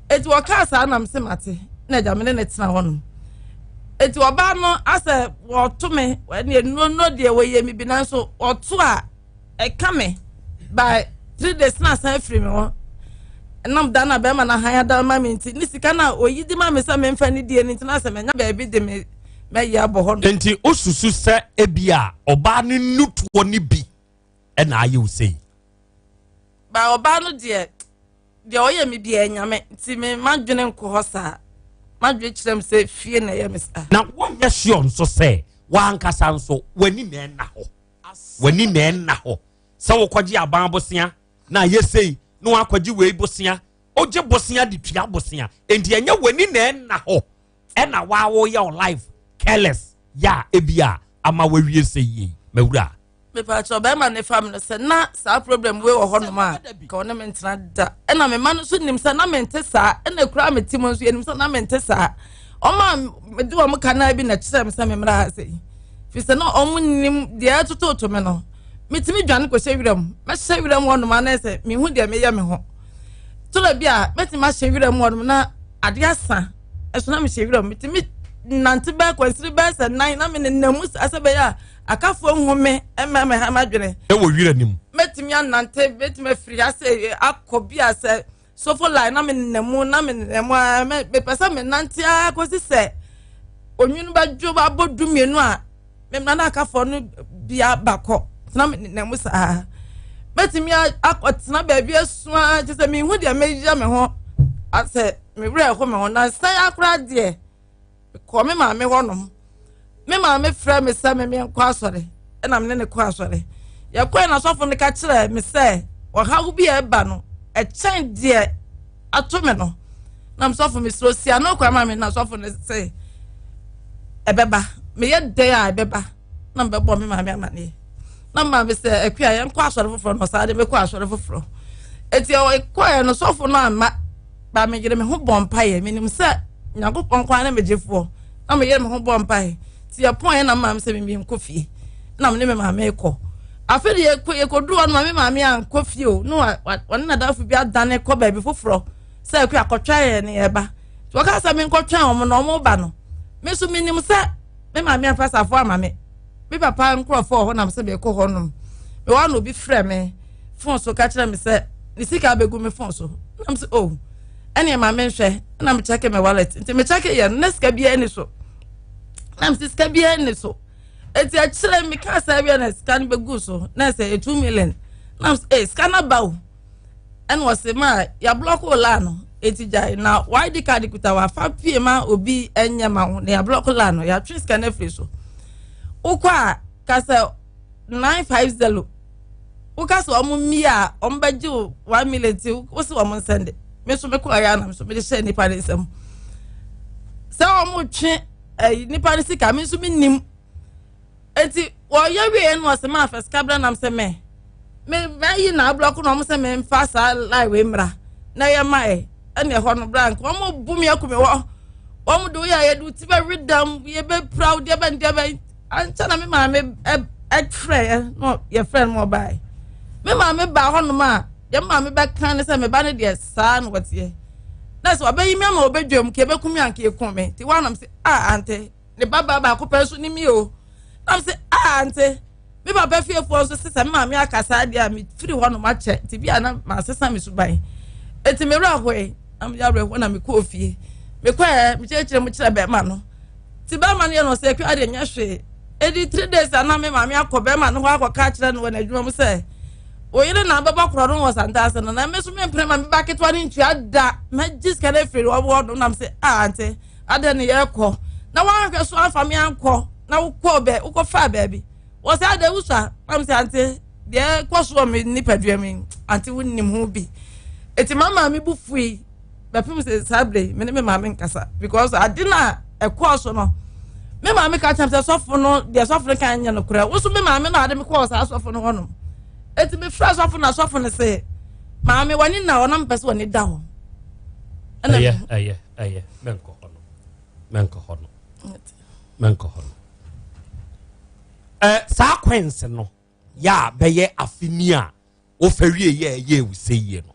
eti wɔkaa saa nam se mate na agya me ne ne tena hɔ nom eti ɔbaa no asɛ wɔto me ɛne nnuro nnuro deɛ wɔyɛ mi bi nanso ɔto a ɛka me by three days na asan afiri me hɔ nam da na bɛrima no ahan ada ma me nti ne sika no a oyi di ma me sɛ memfa ne die no nti na sɛ manya baabi de me mɛyɛ abɔ hɔ no. Nti wosusu sɛ ebi a ɔbaa no nnutoɔ no bi ɛna ayɛ wo sei? Ba ɔbaa no deɛ deɛ ɔyɛ me biara nyame nti me madwene nkɔ hɔ saa madwene kyerɛ me sɛ fie na ɛyɛ me saa. Na wonyɛ sure nso sɛ w'ankasa nso w'ani na ɛnna hɔ w'ani na ɛnna hɔ sɛ wokɔgye aban bosea na ayɛ sei na wakɔgye wei bosea wogye bosea de tua bosea nti ɛnyɛ w'ani na ɛnna hɔ ɛna waa woyɛ wo life careless yɛ a ebi a ama wawie sɛ yie mawura. Mepakyɛw bɛrima ne fa me no sɛ na saa problem wei wɔ hɔnom a ka ɔne me ntena da ɛna me ma no nso nim sɛ na mente saa ɛna kura me ti mu nso yɛnim sɛ na mente saa ɔma mede wɔn ka naa bi na kyerɛ me sɛ me mmra ha sɛ fi sɛ na wɔn nim deɛ ɛtototo me no metumi dwane kɔhyɛ wira mu mɛhyɛ wira mu hɔnom anaa sɛ mehu deɛ meyɛ me ho tɔlɔ bi a mɛtumi ahyɛ wira mu hɔnom na adeɛ asa ɛso na mehyɛ wira mu metumi nante bɛɛ kwansiri bɛɛ sɛ nan na menenam mu saa sɛ bɛyɛ a Akafoɔ nhu me mma me ha m'adwene. Ɛwɔ wira no mu. Mɛtumi anante, mɛtumi afiri ha sɛ akɔ bi a sɛ sofo line na menenam mu na menenam mu ara mepɛ sɛ menante ara kɔsi sɛ onwunu bɛdwo abɔ du mmienu a memmra na akafoɔ no bi aba kɔ na menenam mu saa. Mɛtumi akɔtena baabi asu ara kyerɛ sɛ menhu deɛ meyɛ me ho asɛ me werɛ ho me ho na nsan akora deɛ Mekɔɔ me maame hɔnom. Me maame frɛ me sɛ me menkɔ asɔre, ɛna me ne ne kɔ asɔre. Yɛkɔe na sɔfo no ka kyerɛɛ me sɛ ɔhaw bi a ɛba no, ɛkyɛn deɛ ato me no. Na me sɔfo mesrɛ osi ano kwan ma me na sɔfo no sɛ ɛbɛba. Meyɛ dɛn a ɛbɛba na mebɛbɔ me maame amaneɛ. Na me maame sɛ akua yɛnkɔ asɔre foforɔ na ɔsaa de mekɔ asɔre foforɔ. Eti ɛkɔɛ no sɔfo no amma ba meyere me ho bɔ mpaeɛ menim sɛ nyankopɔn nko ara ne me gyefoɔ na meyere me ho bɔ mpaeɛ nti yɛpɔn na maame sɛ mimi nkɔ fie na me ne me maame kɔ afei de yɛkɔ yɛkɔduru hɔ no ma me maame ankɔ fie o na wɔne nadafo bi adane kɔ baabi foforɔ sɛ akua akɔtwɛn yɛn ne yɛba nti wɔka sɛ menkɔtwɛn wɔn na wɔn ba no me nso menim sɛ me maame amfa safo ama me me papa nkurɔfoɔ wɔ hɔ nam sɛ mekɔ hɔ nom mewɔ na obi frɛ me fon so ka kyerɛ me sɛ ne sika abɛgu me fon so nam sɛ oh ɛne ma menhwɛ na mekyɛke me wallet nti mekyɛke yɛ no na sika biara ni so na mese sika biara ni so eti akyerɛ meka sɛ awia na sika no bɛgu so na ɛsɛ 2 million na mese eh sika no aba o ɛna ɔse ma yɛablɔko laa no eti gyae na id card kuta wafa pie ma obi ɛnyɛ ma wo na yɛablɔko laa no yɛatwe sika no afiri so wokɔ a ka sɛ 950 woka sɛ ɔmo mmie a ɔmo bɛgye wo 1 million ti wo se ɔmo nsɛnde. Me nso mekɔ ayɛ anam so mede hyɛ nipa ne nsam sɛ wɔn twe ɛyi nipa ne sika me nso me nim eti wɔyɛ wie no ɔsɛ maa fɛ sika bra nam sɛ mɛ me mɛyi na ablɔko na wɔn sɛ mɛ nfa saa lai wei mmra na yɛ ma ɛ ɛna ɛhɔ no bra nka wɔn bu mi aku mi hɔ wɔn de woyɛ yɛ de ti bɛ wi dam yɛ bɛ pira deɛ bɛ deɛ bɛ ankyɛ na me maame ɛfrɛ yɛ na yɛfrɛ no ma ɔbaeɛ me maame baa hɔnom a deɛ me maame bɛka ne sɛ me ba no deɛ saa na wɔteɛ na sɛ ɔbɛyi me ama ɔbɛdwam ka ɛbɛku me anka ɛku me nti woanam sɛ a ante ne ba baa baako pɛ nso ne mi o nam sɛ a ante me papa fiefoɔ nso sɛ sɛ me maame aka saa deɛ a mefiri hɔnom akyɛ nti bi a na masesa me suban nti me werɛ hoe na meyɛ awerɛhoɔ na mekɔɔ fie mekɔɛ mekyerɛkyerɛ mu kyerɛ bɛrima no Nti bɛrima no yɛ no sɛ akua deɛ nyɛ hwee. Ɛdi three days a na me maame akɔ bɛrima no hɔ akɔka akyerɛ no wɔ n'adwuma mu sɛ wo yere na abɛbɔ korɔ no wɔ santaase no na me nso mempene ma me ba ketewa no ntua da mɛgye sika no afiri wɔ hɔ nom nam sɛ a ante adɛn ne yɛrekɔ na woanhwɛ so amfa me ankɔ na wokɔɔ bɛ wokɔfaa baabi wɔ sɛ adɛn wosua nam sɛ ante deɛ kɔ so wɔ me nipadua mu ante wonim ho bi ɛti ma maame bu fui bɛpem sɛ saa berɛ yi me ne me maame nkasa because ade no a ɛkɔɔ so no me maame ka kyerɛ sɛ sɔfo no deɛ sɔfo no kan nyɛ no korɛ wo so me maame no ade me kɔɔ saa sɔfo no hɔnom eti mefrɛ sɔfo na sɔfo no sɛ maame w'ani na hɔ na mepɛ sɛ w'ani da hɔ ɛyɛ ɛyɛ ɛyɛ mɛnkɔ hɔ no mɛnkɔ hɔ no mɛnkɔ hɔ no ɛ saa kwɛnse no yɛ a bɛyɛ afe ni a wofa wie yɛ ɛyɛ ewu sɛ yie no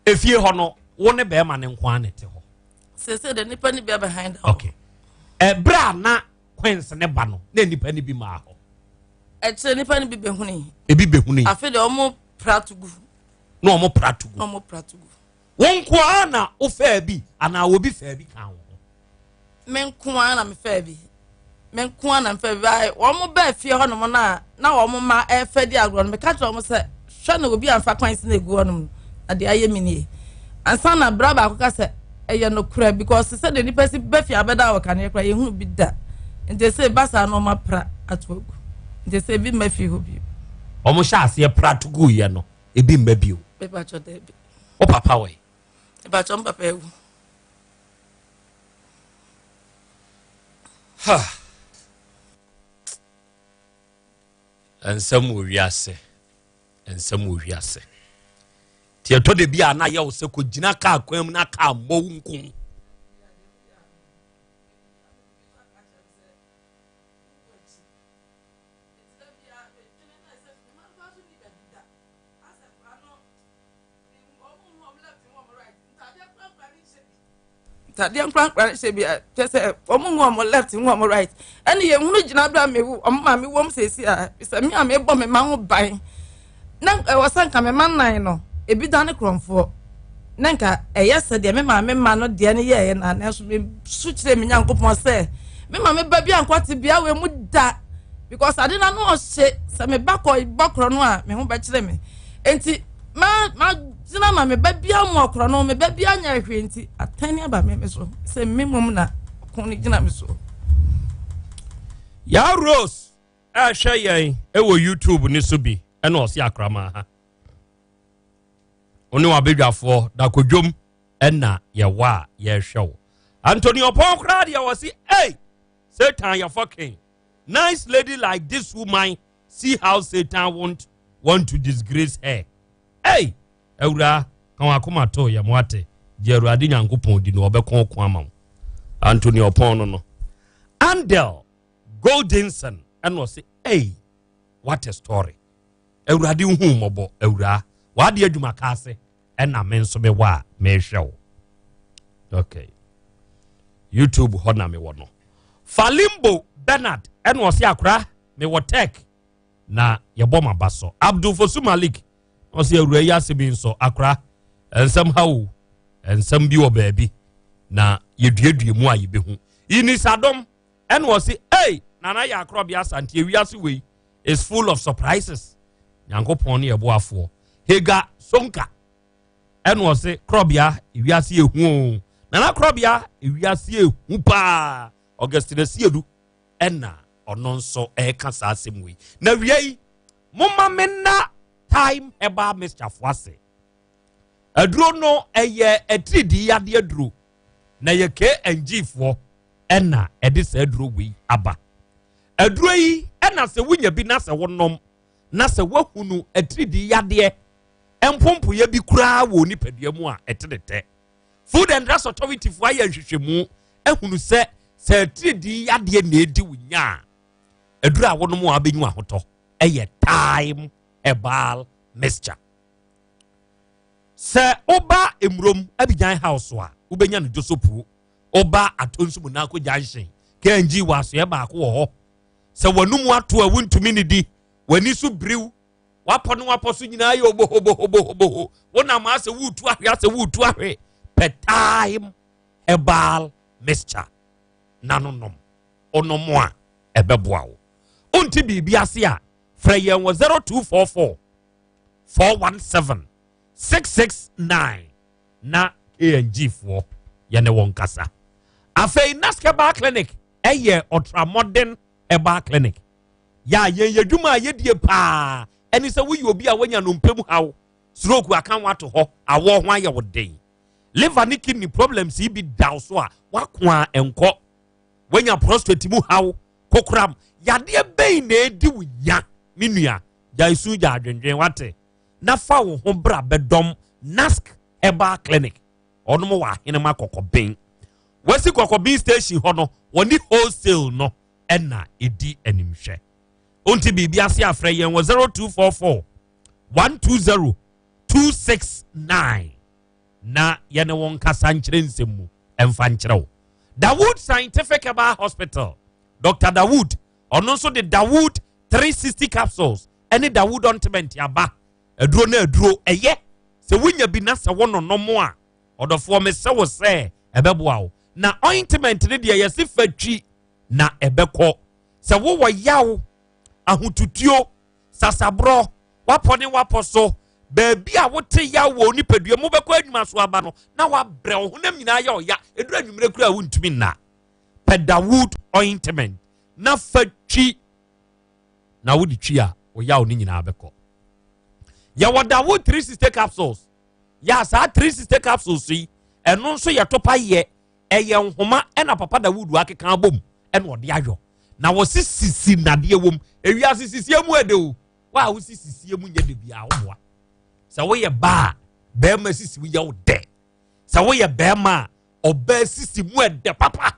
efie hɔ no wo ne bɛrima no nko ara na ɛte hɔ. sese de nipa ni bi abɛhan da hɔ. okay ɛbrɛ a na queens ne ba no na nipa ni bi maa hɔ. ɛkyerɛ nipa ni bi bɛhuni. ebi bɛhuni. afei de wɔn pra to gu. na wɔn pra to gu. na wɔn pra to gu. Wo nko ara na wofaa bi anaa obi faa bi kaa wo ho? Me nko ara na mefaa bi. Me nko ara na mefaa bi. Bae, wɔn baa fie hɔnom no a na wɔn mma ɛrefa di agorɔ no, meka kyerɛ wɔn sɛ, hwɛ na obi amfa kwan si na egu hɔnom no, na deɛ ayɛ me nie. Ansa na bra baako ka sɛ, ɛyɛ nokorɛ because sɛdeɛ nipa si ba fie abɛda wɔ kaneɛ koraa yɛhunu bi da. Nti sɛ ba saa na wɔn apra ato agu. Nti sɛ ebi mma fie hɔ bio. Wɔn hyɛ aseɛ pra to guiɛ no, ebi mma bio. Mepakyɛ daabi. Wo papa wɔ he? Mepakyɛ me papa awu. Ha! Nsɛm wɔ wiase. Nsɛm wɔ wiase. Nti ɛtɔ da bi a na yɛ wo sɛ kɔgyina kaa kwan mu na kaa mmɔ wo nko. Ntadeɛ nkorankora no hyɛ bi a kyɛ sɛ wɔn hu wɔn left hu wɔn right ɛne yɛn hunu gyina abira mi wɔn maame wɔm sɛsi a sɛ mi a mi bɔ mi ma ho ban na ɛwɔ sɛ nka mi ma nan no ebi da ne korɔmfoɔ na nka ɛyɛ sɛ deɛ me maame ma no deɛ no yɛɛyɛ na nanso me su kyerɛ me nyankopɔn sɛ me maame ba bi ankɔ te bea wɔ mu da because ade na no ɔhye sɛ me ba kɔ bɔ korɔ no a me ho bɛkyerɛ me nti ma ma gyina ma me ba bia mu ɔkorɔ no me ba bia nyɛ hwee nti atɛn aba me me so sɛ me mom na ɔko no gyina me so. Ya Rose ɛhwɛ yɛn ɛwɔ YouTube ne so bi ɛna ɔse akraman ha. Wo ne wabadwafoɔ dakodwom ɛna yɛwɔ a yɛhwɛ wo. Anthony Ɔpɔn koraa deɛ wɔse ei Satan yɛ fucking nice lady like this woman see how Satan won't want to disgrace her. Ei awuraa ka wakoma to yɛ mo ate gye awurade nyankopɔn di no ɔbɛko ɔko ama wo. Anthony Ɔpɔn no no. Andel Goldinson ɛna ɔse ei what a story. Awurade hu mmɔbɔ awuraa wade adwuma ka ase ɛna me nso mewɔ a mehwɛ wo okay youtube hɔ na mewɔ no falimbo bernard ɛna ɔse akora mewɔ tech na yɛbɔ ma ba so abdul fosu malik ɔse awura yi ase bi nso akora nsɛm ha o nsɛm bi wɔ baabi na yɛduadua mu a yɛbɛhu inisadom ɛna ɔse ei nana yɛ akorɔbea asante ewiase wei is full of surprises nyankopɔn ne ɛboafoɔ hega sonka ɛna ɔse korɔbea ewiase ehu o nana korɔbea ewiase ehu paa augustine asiedu ɛna ɔno nso ɛka saa asɛm wei na wia yi moma me na time herbal mixture fo ase. Aduro no ɛyɛ atiridii yadeɛ aduro na ɛyɛ KNG foɔ ɛna ɛde saa aduro wei aba. Aduro yi ɛna sɛ wonya bi na sɛ wonom na sɛ woahunu atiridii yadeɛ mpompoyɛ bi koraa wɔ nipadua mu a ɛte ne tɛ. Food and Drugs Authority foɔ ayɛ nhwehwɛmu ahunu sɛ sɛ atiridii yadeɛ na ɛdi wo nya a, aduro a wonom a wobɛnya ahotɔ ɛyɛ Thyme Herbal Mixture. Sɛ woba Emurom Abidjan House a, wobɛnya no Dwosopuo. Woba Atonsu Munako Junction, KNG wɔ asoɛ baako wɔ hɔ. Sɛ w'anum ato a wontumi nidi, w'ani so biriw, w'apɔ ne w'apɔ so nyinaa yɛ obohobohobohoboho, wonam asɛ woretu ahwe asɛ woretu ahwe, pɛ Thyme Herbal Mixture na no nom. Wonom a, ɛbɛboa wo. Wonte biribi ase a, frɛ yɛn wɔ 0244 417 669 na KNG foɔ yɛne wɔn kasa. Afei Nask Herbal Clinic ɛyɛ ɔtramɔden herbal clinic. Yɛ a yɛn yɛ adwuma a yɛdie paa ɛne sɛ woyɛ obi a wanya nnompe mu haw, stroke aka wo ato hɔ, awɔ ho ayɛ wo den, liver ne kidney problems yi bi da wo so a wako a ɛnkɔ, wanya prostate mu haw, kokoram, yadeɛ bɛn na ɛdi wo nya me nua, gyae su gya adwendwen wate na fa wo ho bra bɛdɔm Nask Herbal Clinic. Ɔnom wɔ Ahenema Kɔkɔben. Wasi Kɔkɔben station hɔ no, wɔne wholesale no ɛna ɛdi animhwɛ. Wonte biribi ase afrɛ yɛn wɔ 0244 120 269 na yɛne wo nkasa nkyerɛ nsɛm mu ɛmfa nkyerɛ wo. Dawood Scientific Herbal Hospital, Dr. Dawood, ɔno nso de Dawood 360 capsules ɛne Dawood ointment aba. Aduro no aduro ɛyɛ sɛ wonya bi na sɛ wononom a, ɔdɔfoɔ mesɛ wo sɛ ɛbɛboa wo. Na ointment no deɛ yɛse fa twi na ɛbɛkɔ. Sɛ wowɔ yaw, ahotutuo, sasaborɔ, wapɔ ne wapɔ so, baabi a wote yaw wɔ nipadua mu bɛkɔ adwuma so aba no na wabrɛ wo honam nyinaa yɛ ɔya, ɛduru anwummerɛ koraa a wontumi nna. Pɛ Dawood ointment na fa twi na wode twi a wo yaw no nyinaa bɛkɔ. Yɛwɔ Dawood 360 capsules. Yɛ a saa 360 capsules yi, ɛno nso yɛ topa yɛ, ɛyɛ nhoma ɛna Papa Dawood akeka abom ɛna ɔde ayɔ. Na wɔsi sisi nnadeɛ wom. Ewiase sisie mu ɛde o. Wa a wosi sisie mu nyɛ de bia woboa. Sɛ woyɛ baa, bɛrima sisi wo yɛ wo dɛ. Sɛ woyɛ bɛrima a, ɔbaa sisi mu ɛdɛ papa.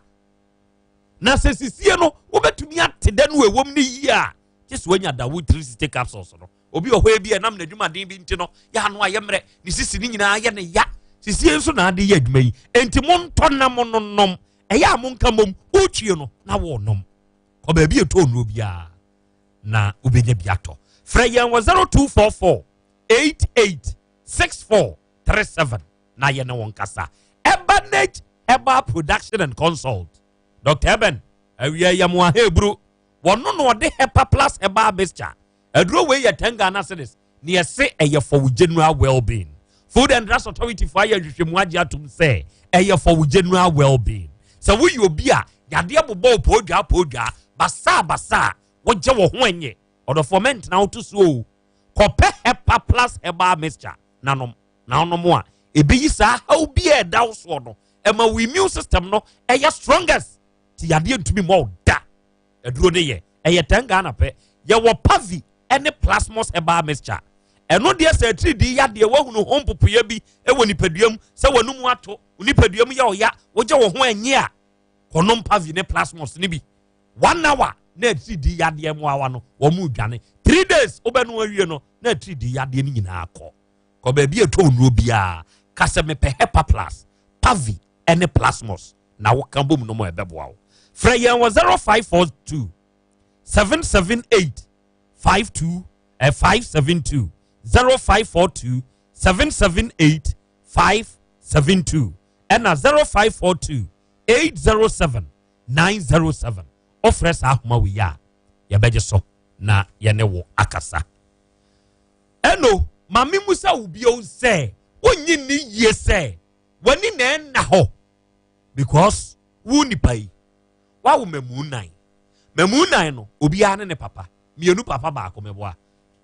Na sɛ sisie no wobɛtumi ate dɛ no ɛwom no yie a, gye sɛ woanya Dawood 360 capsules no. Obi wɔ hɔ ebi a ɛnam n'adwumaden bi nti no, yɛ ano ayɛ mmerɛ, ne sisi no nyinaa yɛ ne ya. Sisie nso na ade yɛ adwuma yi. Enti montɔ na mononom. Ɛyɛ a monka mmom, wotwie no na wɔnom. Kɔ baabi a ɛtɔ nnuro biara na wobɛnya bi atɔ. Frɛ yɛn wɔ 0244 88 64 37 na yɛne wɔn kasa. Ebanage Herbal Production and Consult. Dr. Eben, awia yɛ mo aheburu. Wɔno na ɔde Hepa Plus Herbal Mixture. Aduro wei yɛ 10 Ghana cedis. Na yɛse ɛyɛ for wo general well-being. Food and Drugs Authority fo ayɛ nhwehwɛmu agye atom sɛ ɛyɛ for wo general well-being. Sɛ woyɛ obi a yadeɛ bobɔ wo poodwaa poodwaa, basaa basaa, wogye wo ho ɛnyɛ, ɔdɔfoɔ mɛntena wo to so o. Kɔpɛ Hepa Plus Herbal Mixture na nom. Na wonom a, ɛbɛyi saa haw bi a ɛda wo soɔ no. Ɛma wo immune system no ɛyɛ strongest. Ti yadeɛ ntumi mmɔ wo da. Aduro no yɛ ɛyɛ 10 Ghana pɛ. Yɛwɔ Pavi ne Plasmos herbal mixture. Ɛno deɛ sɛ atiridii yadeɛ woahunu ho mpopoeɛ bi wɔ nipadua mu, sɛ w'anum ato, wo nipadua mu yɛ ɔya, wogye wo ho ɛnye a, kɔnom Pavi ne Plasmos no bi. One hour na atiridii yadeɛ mmoawa no wɔn mu dwane. 3 days wobɛno awie no na atiridii yadeɛ no nyinaa kɔ. Kɔ baabi a ɛtɔ nnuro biara, ka sɛ mepɛ Hepa Plus, Pavi ne Plasmos na woka bom nom a ɛbɛboa wo. Frɛ yɛn wɔ 0542 778 52 572 0542 778 572 ɛna 0542 807 907. Wofrɛ saa ahoma wei a yɛbɛgye so na yɛne wo akasa. Ɛno ma memusa wo bio sɛ wonnye nni yie sɛ w'ani na ɛnna hɔ because wo nipa yi wawo mamu nan mamu nan no obiara ne ne papa mmienu papa baako mɛboa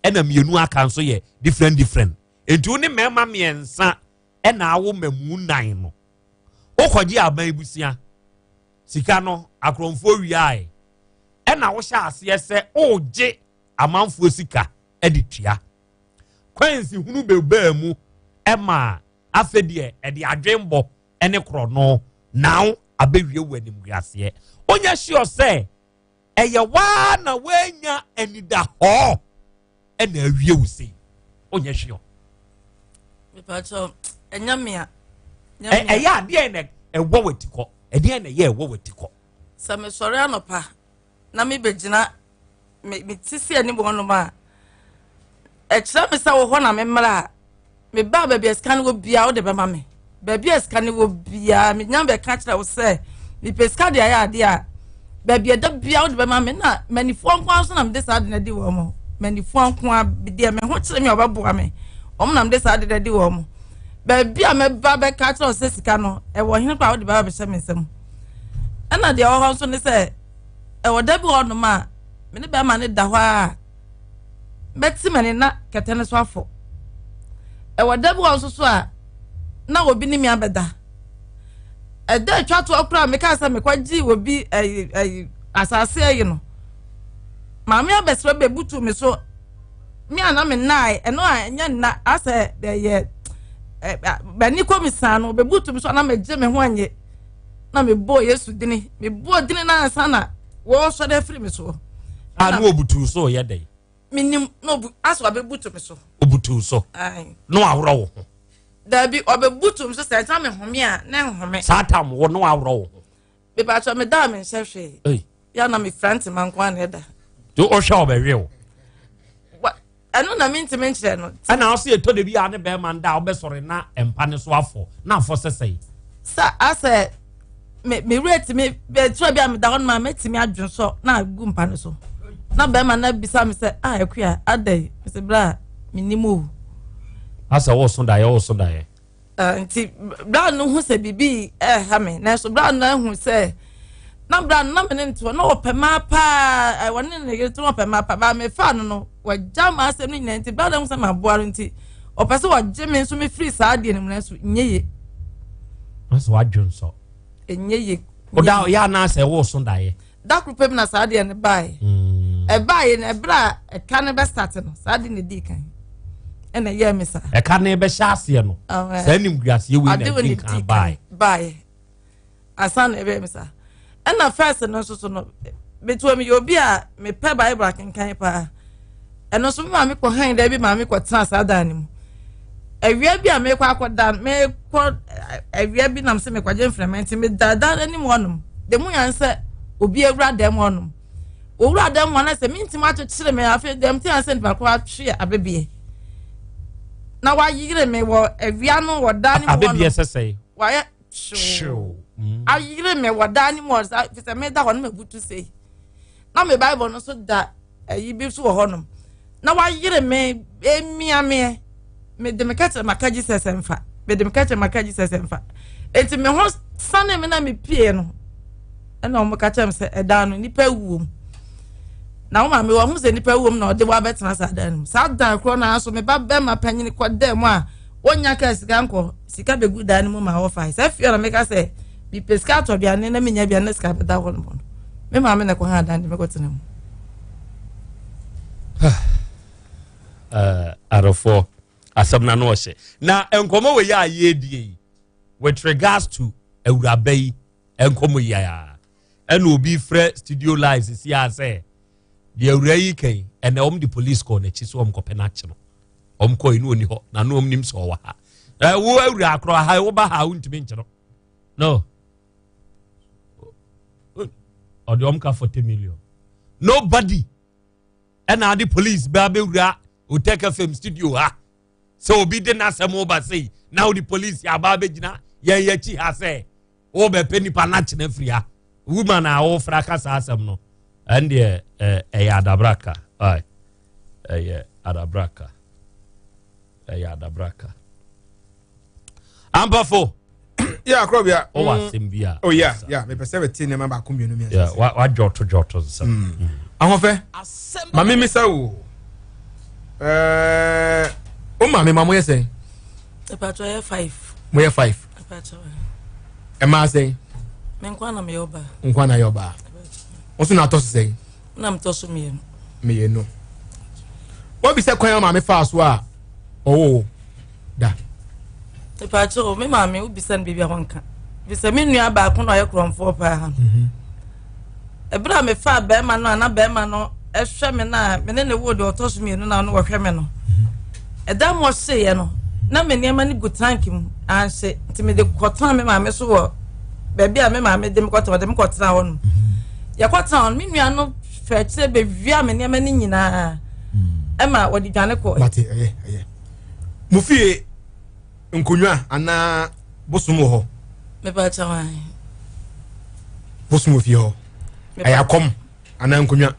ɛna mmienu aka nso yɛ different different nti wo ne mmarima mmiɛnsa. ɛna awo mmamu nan no. Wokɔgye aban busua sika no akorɔmfoɔ wiae ɛna wohyɛ aseɛ sɛ wogye amanfoɔ sika de tua. Kwansi hunu bɛbaa mu ɛma afɛ deɛ ɛde adwenbɔ ɛne korɔno now abɛwie wɔ animguaseɛ. Wonyɛ sure sɛ ɛyɛ waa na woanya anidahɔɔ ɛna awie wo sei wonyɛ sure. Mepakyɛw ɛnyɛ mea. Ɛyɛ adeɛ na ɛwɔ w'ati kɔ ɛdeɛ na ɛyɛ ɛwɔ w'ati kɔ. Sɛ mesɔre anɔpa na mebɛgyina me me ti si anim hɔnom a ɛkyerɛ me sɛ wɔ hɔ na memmra a mebaa baabi a sika no wɔ biara wode bɛma me baabi a sika no wɔ biara menya bɛka kyerɛ wo sɛ mepɛ sika de ayɛ adeɛ a baabi a ɛda biara wode bɛma me na manifoɔ nko ara so na mede saa ade no adi wɔn mo manifoɔ nko ara deɛ me ho kyerɛ me a wɔbɛboa me wɔn na mede saa ade no adi wɔn mo baabi a mɛba bɛka kyerɛ wo sɛ sika no ɛwɔ hene koraa wode bɛba bɛhyɛ me nsam ɛna deɛ ɛwɔ hɔ nso ne sɛ ɛwɔ da bi hɔ nom a me ne bɛrima no da hɔ a mɛte m'ani na kɛtɛ no so afɔ ɛwɔ da bi hɔ nso so a na obi ne me abɛda ɛda atwa toɔ koraa mekaa sɛ mekɔgye obi ɛyi ɛyi asase ɛyi no maame abɛsrɛ bɛbutu me so me a na me nnae ɛno a ɛnyɛ nna asɛ ɛyɛ ɛ bɛni kɔ mi saa no bɛbutu me so na megye me ho anye na mebɔɔ yesu dini mebɔɔ dini na ansa na wɔresɔre afiri me soɔ. a na obutu so yɛ dɛn. menim na obu asɛ ɔbɛbutu me so. Obutu so. Na waworɔ wo ho. Dabi ɔbɛbutu me so sɛ ɛnsa me home a na nhome. Saa tam wo na waworɔ wo ho. Mepakyɛ meda a menhyɛ hwee. Yɛ na mefira ntoma nko a na ɛda. Nti wohwɛ ɔbɛwe wo. Ɛno na mentumi nkyerɛ no. Ɛna ɔsɛ ɛtɔ da bi a ne bɛrima nda a wobɛsɔre na mpa ne so afɔ na afɔ sɛsɛe. Sɛ asɛ me me werɛ tumi bɛtɔ bi a meda hɔ no ma mɛtumi adwonsɔ na agu mpa no so na bɛrima no abisa me sɛ a akua adɛn mesɛ berɛ a menim o. Asɛ woso daeɛ woso daeɛ. Nti bra no hu sɛ biribi ɛreha me nanso bra no ahu sɛ na bra no na me ne ntoɔ na ɔpɛ maa paa wɔne ne yere to ɔpɛ maa paa baa mefa no no wɔgya maa asɛm no nyinaa nti bra no ahu sɛ maboa no nti ɔpɛ sɛ wɔgye me nso mefiri saa adeɛ no mu nanso nyɛ ye. Nanso wadwo nsɔ. Ɛnyɛ ye. Ɔda yɛ anaasɛ ɛwɔ so daeɛ. Da koro pɛ mu na saa adeɛ no baeɛ. Mm. Ɛbaeɛ no ɛberɛ a ɛka no bɛstate no saa adeɛ na ɛdii kan ɛna ɛyɛɛ me saa. Ɛka no bɛhyɛ aseɛ no saa nimguaseɛ wei na ɛdi kan baeɛ. Baeɛ ansa na ɛbɛyɛ me saa. Ɛna first no nso so no metuo meyɛ obi a mepɛ Bible akenkan paa. Ɛno nso me maame kɔ han da bi maame kɔ tena saa dan no mu. Awia bi a mekɔ akɔda mekɔ awia bi nam sɛ mekɔgye mframa nti meda dan anim hɔnom. De mu yan sɛ obi awura dan mu hɔnom. Owura dan mu hɔ na sɛ mentumi akyekyere me afei dɛm ti yan sɛ nipa ko atwe abebeɛ. Na wayere me wɔ awia no wɔ dan no mu hɔnom. Abebeɛ sɛ sɛe. Wayɛ hyew. Mm. Ayere me wɔ dan no mu hɔ sɛ meda hɔ no mabutu sei. Na me Bible no nso da ayi bi nso wɔ hɔnom na wayere me emia me mede me kɛkyerɛ maka Jesus mfa mede me kɛkyerɛ maka Jesus mfa eti me ho sane me na me pie no ɛna wɔn ka kyerɛ me sɛ ɛdan no nipa wuom na wɔn maame wɔn ho sɛ nipa wuom na ɔde wɔn abɛtena saa dan no mu saa dan korɔ na nso me ba bɛrima panyin kɔ dan mu a wɔnya kaa sika nkɔ sika bɛgu dan no mu ma wɔfa sɛ fie na meka sɛ mepɛ sika atɔ aduane na menya aduane na sika bɛda hɔ no me maame na ɛkɔ ha dan de mekɔtena mu eh, adɔfoɔ asɛm no ano ɔhyɛ na nkɔmmɔ wɔ yɛ a yɛredie yi with regards to awuraba yi nkɔmmɔ yi a ɛna obi frɛ studio live sisi a sɛ deɛ awura yi kan ɛnna wɔn de police kɔɔ n'akyi so wɔn kɔpɛ n'akyi no wɔn kɔɔ yi no oni hɔ na no wɔn nim sɛ ɔwɔ ha ɛwo awura akorɔ ha ɛwo ba ha wontumi nkyerɛ no ɔde wɔn ka 40 million nobody ɛna ade police bɛ abɛwura otec fm studio ha sɛ obi de n'asɛm ba sei na wode police aba abɛgyina yɛn yɛkyi ha sɛ wobɛpɛ nipa no akyena firi ha woman a wofra ka saa asɛm no ɛndeɛ ɛyɛ adabraka ɛyɛ adabraka ɛyɛ adabraka ampafo yeah akorɔbea ɔwɔ mm. asɛm bi a oh yeah yeah mepɛ sɛ mete nneɛma baako mmienu mmiɛnsa wadwɔto dwɔto nsɛm mm. mm. ahoɔfɛ ma me misa wo ɛɛ o maame ma mo yɛ sɛn ɛpatɔ yɛ five. Moyɛ 5. Ɛmaa sɛn? Me nkwa na meyɛ ɔbaa. Nkwa na yɛ ɔbaa. Wo nso na atɔ so sɛn? Na metɔ so mmienu. Mmienu. Wabisa kwan a maame faa so a ɔwɔ wo da. Mepaakyɛ o, me maame wobisa no biribi a wɔnka. Bisa me nua baako na ɔyɛ korɔmfoɔ paa. Ɛberɛ a mefaa bɛrima no a na bɛrima no hwɛ me no a me ne ne woo deɛ ɔtɔ so mmienu na ɔno wɔhwɛ me no. Ɛda mu ɔhyeeɛ no, na me nneɛma no gu tank mu anhye nti mede kɔtena me maame so wɔ baabi a me maame de me kɔtena ɔde me kɔtena hɔ no. Yɛkɔtena hɔ no, me nua no fɛ akyire bɛwia me nneɛma no nyinaa ɛma wɔde dwane kɔɔ. Mate, ɛyɛ, ɛyɛ. Mo fie nkonnwa anaa bosom wɔ hɔ? Mepa kyɛw ae. Bosom wɔ fie hɔ? Ɛyɛ akɔm anaa nkonnwa?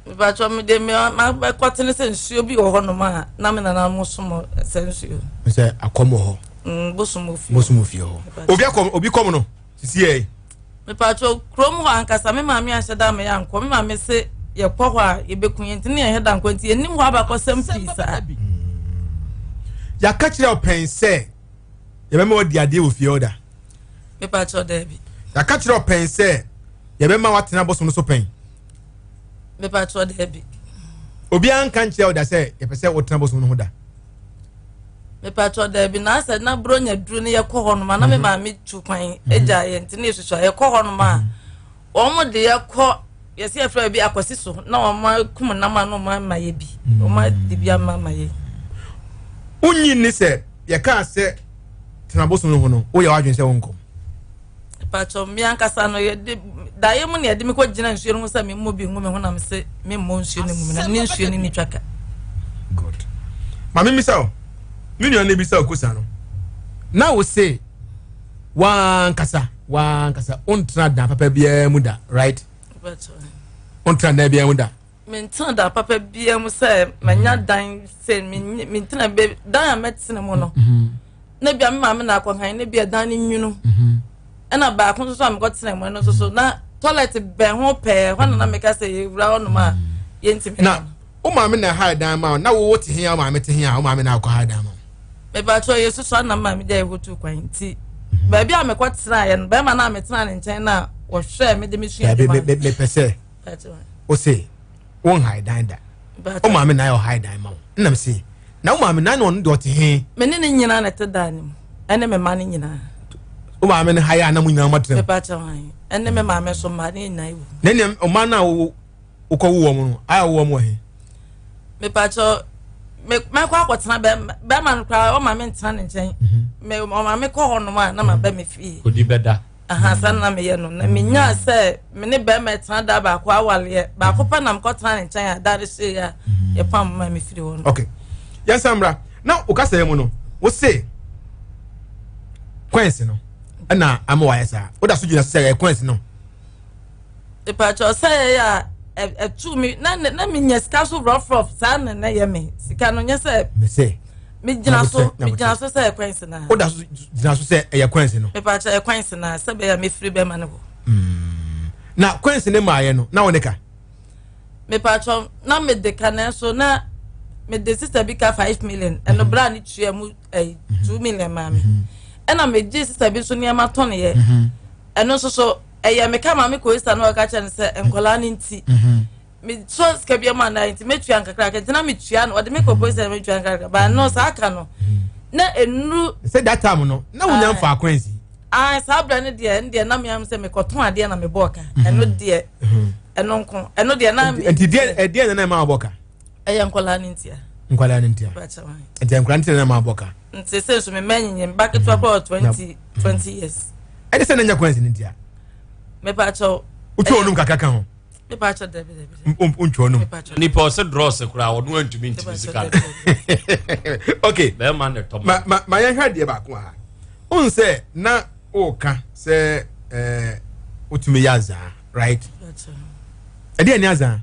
Mepa kyɛw me de me makɔtene sɛ nsuo bi wɔ hɔ nom a na me nana mo som sɛ nsuo. Sɛ akɔm wɔ hɔ? Mm, bosom wɔ fie. Bosom wɔ fie hɔ. Obi akɔm, obi kɔm no sisi yɛ. Mepatwɔ kurom hɔ ankasa me maame anhyɛ da ama yɛankɔ me maame se yɛkɔ hɔ a yɛbɛku yɛn nti ne yɛnhyɛ da nkɔ nti yɛnnim hɔ abakɔsɛm pii saa. Yɛaka kyerɛ wo pɛn sɛ yɛbɛma wadi adeɛ wɔ fie hɔ da? Mepatwɔ daabi. Yɛaka kyerɛ wo pɛn sɛ yɛbɛma woatena bosom no so pɛn? Mepatwɔ daabi. Obiara nka nkyerɛ wo da sɛ yɛpɛ sɛ wotena bosom no ho da? Mepatwɔ daabi na asɛ na bronya duru no yɛkɔ hɔ nom a na me mhm. maame tu kwan mhm. agya yɛ nti na yɛsusua yɛkɔ hɔ nom a mhm. wɔn de yɛkɔ yɛsi yɛfrɛ bi akwasi so na wɔn akum nam a na wɔn ama yɛ bi wɔn adi bi ama ama yɛ. Wonyi ne sɛ yɛkaa sɛ tena bosom no ho no woyɛ w'adwene sɛ wonkɔ. Mpatsɔ me ankasa no yɛde daeɛ mu na yɛde me kɔ gyina nsuo no ho sɛ memmɔ bi ngu me ho na me se memmɔ nsuo no ngu me na ne nsuo no ni twaka. God. Maame misa o, me nua no bisa o kosa no. Na wo se wankasa wankasa wontena dan papa biara mu da right? Wontena dan biara mu da. Mentena dan papa biara mu sɛ manya dan sɛ mentena dan a mɛtena mu no. Mm-hmm. na bia me maame na akɔhan na bia dan no nwunu mhm. ɛna baako nso so a mekɔtena mu no nso so na toilet bɛn ho pɛɛ hɔ na na meka sɛ yɛwura hɔnom a yɛntumi na wo maame na ha dan ma na wo te he a wo maame te he a wo maame na akɔ ha dan ma mepakyɛ yɛ susu anam maame gya yɛkɔtu kwan nti baabi a mekɔtenaeɛ no bɛrima no a metena ne nkyɛn no a wɔhwɛɛ me de mesua adwuma mepɛ sɛ wo se wo nhae dan da wo maame na ayɛ ɔhae dan ma wo nam se na wo maame na na ɔno deɛ ɔte he me ne ne nyinaa na ɛte dan no mu ɛne me ma no nyinaa wo maame no hae a na mo nyinaa moatena mu mepa kyɛ hwan ɛne me maame so mma ne nyinaa wɔ na nea ɔma no a wokɔ wo wɔn no ayɛ wo wɔn wɔ he mepa kyɛ mɛkɔ akɔtena bɛrima no koraa ɔma me ntena ne nkyɛn mhm. ɔma me kɔ hɔ nom a na ma bɛ me fie odi bɛda Aha, saa na meyɛ no. Na menyaa sɛ me ne bɛrima ɛtena da baako awaleɛ. Baako pɛ na mekɔtena ne nkyɛn a da de hyeeɛ a yɛpam ma mefiri hɔ no. Okay. Yɛnsan mmra. Na wo kasa mu no, wo se coins no ɛna ama wayɛ saa. Woda so gyina so sɛ ɛyɛ coins no. Mepakyɛw sɛ ɛyɛ a ɛtu mi na na menya sika so rough rough saa na na ɛyɛ me sika no nyɛ sɛ. Mese. megyina so megyina so sɛ ɛkwan si na. o da so gyina so sɛ ɛyɛ kwan si no. mepa kyɛ ɛkwan si na sɛ bɛyɛ mefiri bɛrima no hɔ. Hmm. na kwan si ne maayɛ no na wɔn ne ka. mepa kyɛ na mede ka nanso na mede sista bi ka 5 million ɛno mhm. bra ne tua mu ɛyi mhm. 2 million maa mi mhm. ɛna megye sista bi nso nneɛma tɔn yɛ ɛno nso so ɛyɛ meka maame kɔ sista no ɔka kyerɛ no sɛ nkɔlaa no nti. Mesɔ sika bi ama na nti metua nkakraka nti na metua no ɔde me kɔ polisi na metua nkakraka ba no saa ka no na enuru. Sɛ that time no na wonya nfa akwansi. Ah saa abirɛ no deɛ ɛno deɛ na meam sɛ mekɔtɔn adeɛ na mebɔɔ ka mhm. ɛno deɛ mhm. ɛno nko ɛno deɛ na. Nti deɛ ɛdeɛ na na ɛma abɔ ka. Ɛyɛ nkɔlaa ne ntia. Nkɔlaa ne ntia. Nti nkɔlaa ne ntia na ɛma abɔ ka. Nti sɛ nso me mɛ nyinyin ba ketewa kɔ 20 20 years. Ɛde sɛ na nya kwansi ne ntia. Mepa kyɛw. Wotwa onum kakra ka ho. ntwa nom nipa ɔsɛ drɔs koraa ɔno antumi ntumi sika no ok bɛrima ne tɔm ma ma ma yɛhwɛ adeɛ baako ha n sɛ na ɔka sɛ ɛɛ wotumi yɛ azaa right ɛdeɛ ne azaa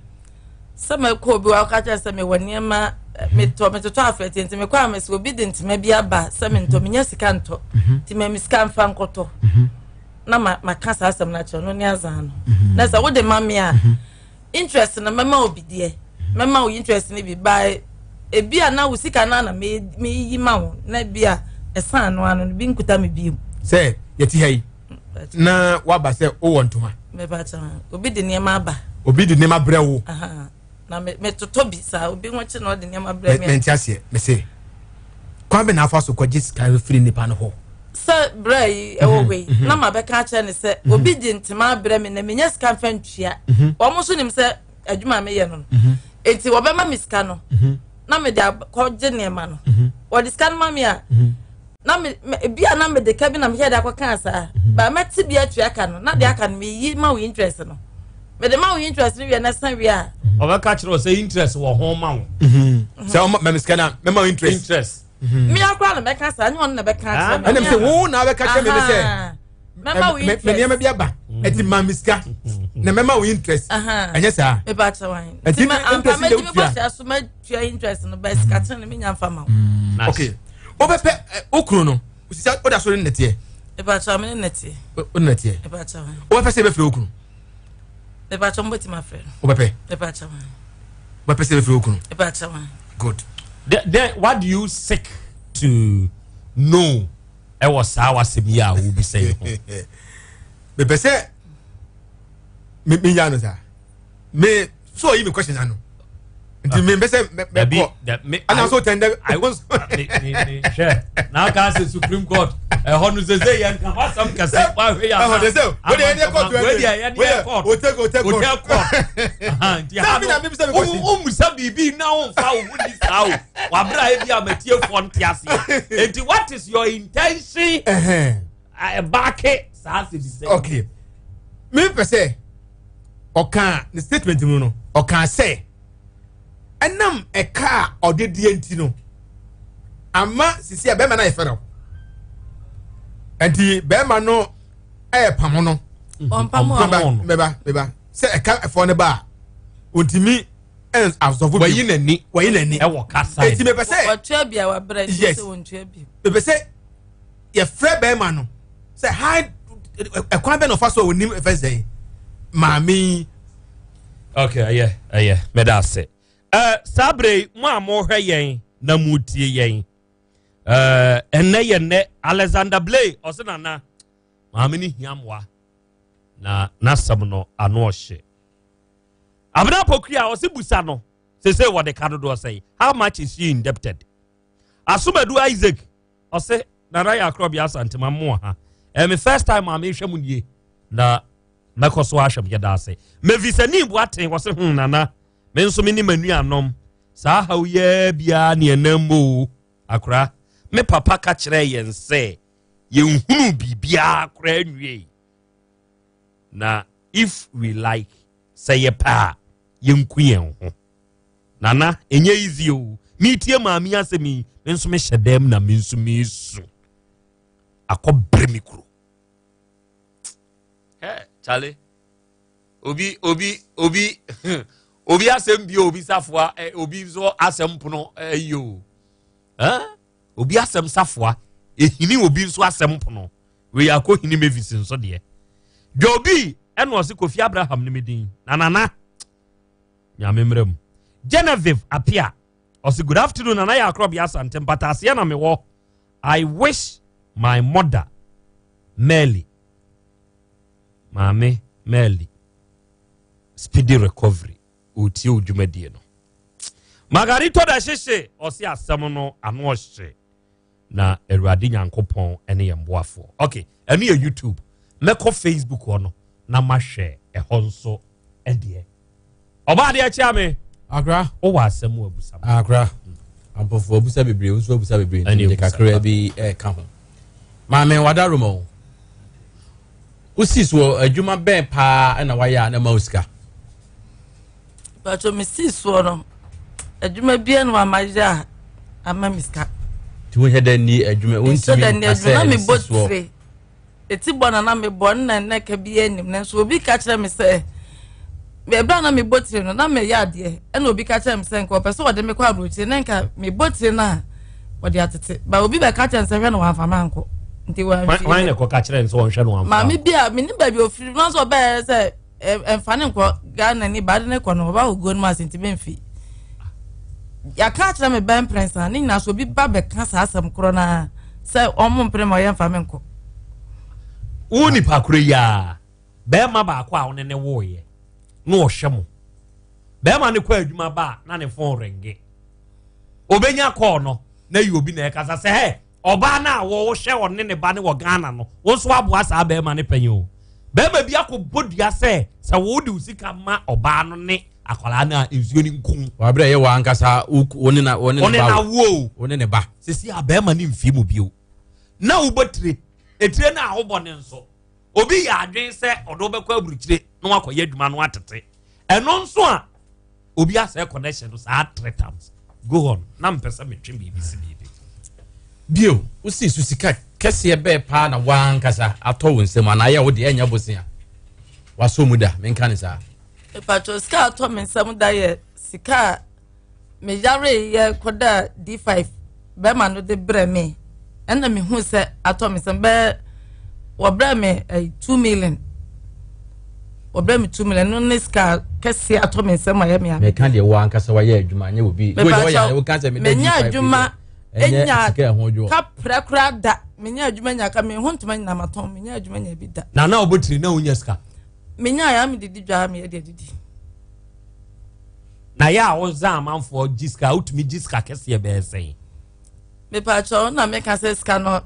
sɛ mɛkɔ obi wa ɔka kyerɛ sɛ mewɔ nneɛma metɔ metotɔ afɛte nti mekɔ a mɛsɛ obi de ntoma bi aba sɛ mentɔ menya sika ntɔ nti mɛmi sika mfa nkɔtɔ na ma maka saa asɛm no akyerɛ no ne azan no mhm. na sɛ wode ma me a mhm. interest no mɛma obi deɛ mɛma wo interest no bi by ebi a na wo sika no na meyi ma wo na ebi a Ɛsan ano ano no bi nkuta me bio. Sɛ yɛte ha yi na waba sɛ wowɔ ntoma. Mepa kyɛw, obi de nneɛma aba. Obi de nneɛma brɛ wo. Na me metotɔ bi saa obi ho kye na ɔde nneɛma brɛ me. Mente aseɛ mese kwan bɛ na afa so kɔgye sika firi nipa no hɔ. Sɛ brɛ yi ɛwɔ hɔ yi na ma bɛka akyerɛ ne sɛ obi de ntoma abrɛ me na menya sika mfa ntua. Wɔn nso nim sɛ adwuma a meyɛ no no. Eti wɔbɛma me sika no na mede akɔgye nneɛma no. Wɔde sika no ma me a na me ebi a na mede ka bi na mehwɛ de akɔka saa ba mɛte bi atua ka no na de aka no meyi ma wo interest no mede ma wo interest no wie na ɛsan wie a. Ɔbɛka kyerɛ wo sɛ interest wɔ ho ma wo. Sɛ ɔma mɛmi sika na mɛma wo interest. Interest. Mmea koraa na mɛka saa nyɛ ɔno na bɛka akyerɛ me. Ɛnam sɛ wo na abɛka kyerɛ me ne sɛ. Mɛma wo interest. Mɛ nneɛma bi aba ɛti ma mi sika na mɛma wo interest. Ɛnyɛ saa. Meba kyerɛ wan. Ɛti interest de wotua. Ampa mɛtumi bɔ so mɛtua interest no bɛ sika kyerɛ no menya nfa ma wo. Okay. Wobɛpɛ wo kunu no sisa woda so ne nɛteɛ. Meba kyerɛ me ne nɛteɛ. Wo ne nɛteɛ. Meba kyerɛ wan. Wobɛpɛ sɛ yɛbɛfrɛ wo kunu. Meba kyerɛ mbɛtumi afrɛ no. Wobɛpɛ. Meba kyerɛ wan. Wobɛpɛ sɛ yɛbɛfrɛ wo kunu. Meba kyerɛ wan. Good. Then what do you seek to know? Ɛwɔ saa w'asɛm yi a wobisa yi ho. Mepɛ sɛ menya no saa. Me so ɔyi me question ano. Nti mepɛ sɛ mɛkɔ. Ana so tɛn dɛ. Hwɛ na aka sɛ Supreme Court ɛhɔ no sɛ sɛ yɛn ka hɔ asɛm kɛse wahwɛ yɛ ama. Ɛhɔ de sɛ o de yɛn yɛ court wɛ de yɛn yɛ court. O te o te court. O te court. Nti ha no o musa biribi na o nfa o ho di saa o. Wabra ebi a matiefoɔ nte aseɛ. Nti what is your intention? Ɛbaake saa asɛm sɛ. Okay. Mi pɛ sɛ ɔka ne statement mu no ɔka sɛ ɛnam ɛka a ɔde die nti no ama sisi a bɛrima no ayɛ fɛrɛw nti bɛrima no ɛyɛ pamo no. Ɔmpamo ɔno. Mɛba mɛba sɛ ɛka ɛfɔ ne ba a ontumi. Asɔfo bi wɔyi n'ani wɔyi n'ani ɛwɔ kasa eti mepɛ sɛ wɔtua bi a wabrɛ nti sɛ wɔntua bi. Mepɛ sɛ yɛfrɛ bɛrima no sɛ ha ɛkwan bɛ na ɔfa so a onim ɛfɛ sɛ maame yi. Ok, ɛyɛ ɛyɛ mɛda ase. Ɛɛ saa bere yi mo a mohwɛ yɛn na mo tie yɛn ɛɛ ɛnɛ yɛ nnɛ Alexander Blay ɔsɛ nana maame no hia mmoa na n'asɛm no ano ɔhye. Abena Pokuya ɔse busa no sese wɔde ka dodoɔ sɛn how much is she indebted Asomadu Isaac ɔse Nana yɛ akorɔbea Asantema mo ha ɛyɛ me first time a mehwɛ mo nie na mɛkɔ so ahwɛ mo yɛda ase Mavis Anim Boateng ɔse hmm Nana me nso me ne m'anuanom saa haw yɛ biara ne ɛnam mu o akora me papa ka kyerɛɛ yɛn sɛ yɛnhunu biribiara koraa nwiei na if we like sɛ yɛpɛ a yɛnku yɛn ho nana ɛnyɛ easy o metie maame asɛm yi me nso mehyɛ dɛm na me nso mesu akɔ bere me kuro ɛ kyale obi obi obi obi asɛm bi obi safoa obi nso asɛm pono ɛyi o ɛ obi asɛm safoa ehini obi nso asɛm pono wei akɔ hini mavis nso deɛ dwobi ɛna ɔse kofi abraham ne me din na nana nyame mmerɛ mu genevieve apia ɔse good afternoon nana yɛ akorɔbea asante mpataaseɛ na mewɔ i wish my mother Mary maame Mary speedy recovery ɔtie wo dwumadie no margarito da hyehye ɔse asɛm no ano ɔhye na awurade nyankopɔn ne yɛn boafoɔ ok ɛno yɛ youtube mɛkɔ facebook hɔ no na mahwɛ ɛhɔ nso ɛdeɛ ɔba adeɛ kyea me akra wowɔ asɛm wɔ abusa akra ampɔfoɔ abusa bebree nso abusa bebree nti mede kakra bi ɛka ho maame wada roma o wosi so adwuma bɛn paa ɛna wayɛ a na ma wo sika Pacho me sii soɔ no adwuma bia no ama yɛ a ama me sika. Ti wo hwɛ dɛ ni adwuma wo ntumi nkasɛ na me bɔ soɔ. tire eti bɔ na na me bɔ nna nna ka bi anim nanso obi ka kyerɛ me sɛ ɛberɛ a na mebɔ tire no na meyɛ adeɛ ɛna obi ka kyerɛ me sɛ nka ɔpɛ sɛ ɔde me kɔ aburokyire na nka mebɔ tire no a ɔde atete ba obi bɛka kyerɛ me sɛ hwɛ no wamfa me ankɔ nti wamfie hwan na ɛkɔka kyerɛ no sɛ ɔnhwɛ no wamfa maame bi a menim baabi ofiri no nso ɔbɛyɛ sɛ ɛmfa ne nkɔ Ghana ni baade ne kɔ no ɔba oguo no mu ase nti mɛmfi yɛaka akyerɛ me bɛn mprɛnsa ne nyinaa so obi ba bɛka saa asɛm korɔ no a sɛ ɔmo mpere ma ɔyɛ mfa me nkɔ. Wo nipa koro yi a bɛrima baako a ɔne ne woeɛ na ɔhwɛ mo. Bɛrima no kɔ adwuma ba a na ne fon renge. Obenya kɔɔ no na yi obi na ɛkasa sɛ hɛ ɔbaa no a wɔhwɛ ɔne ne ba no wɔ Ghana no wo nso aboa saa bɛrima no pɛn o. Bɛrima bi akɔbɔ dua sɛ sɛ wode wo sika ma ɔbaa no ne akwadaa no a nsuo no nku. Wabrɛ yɛ wɔ ankasa wo ne na wo ne ne ba wo. Wo ne ne ba. Sisi a bɛrima no mfie mu bio na wobɔ tire etire no a wobɔ ne nso obi yɛ adwene sɛ ɔde wobɛkɔ aburukyire na wakɔyɛ adwuma no atete ɛno nso a obi asɛ connection no saa three times go on na mpɛ sɛ metwe biribi si biribi. Bio wosi so sika kɛseɛ bɛɛ paa na wankasa atɔ wo nsam anaa yɛ wo deɛ ɛnyɛ bosea wasɔ mu da menka ne saa. Mepatwo sika atɔ me nsam da yɛ sika a meyare yɛ kɔda D5 bɛrima no de brɛ me ɛna mehu sɛ atɔ me nsam bɛɛ wɔbrɛ me eh, 2 million wɔbrɛ me 2 million no ne sika kɛseɛ atɔ me nsam ayɛ me ame. Meka deɛ wo ankasa wayɛ adwuma nyɛ obi. Mepatwo menya adwuma enya kaprɛ koraa da menya adwuma nya ka me ho ntoma nyina matɔn menya adwuma nya bi da. Na na wobɔtiri na wonya sika. Menya ya medidi dwa meyɛ deɛ didi. Na yɛ a wodza amanfoɔ gye sika wotumi gye sika kɛseɛ bɛyɛ sɛn? Mepaakyɛw na meka sɛ sika no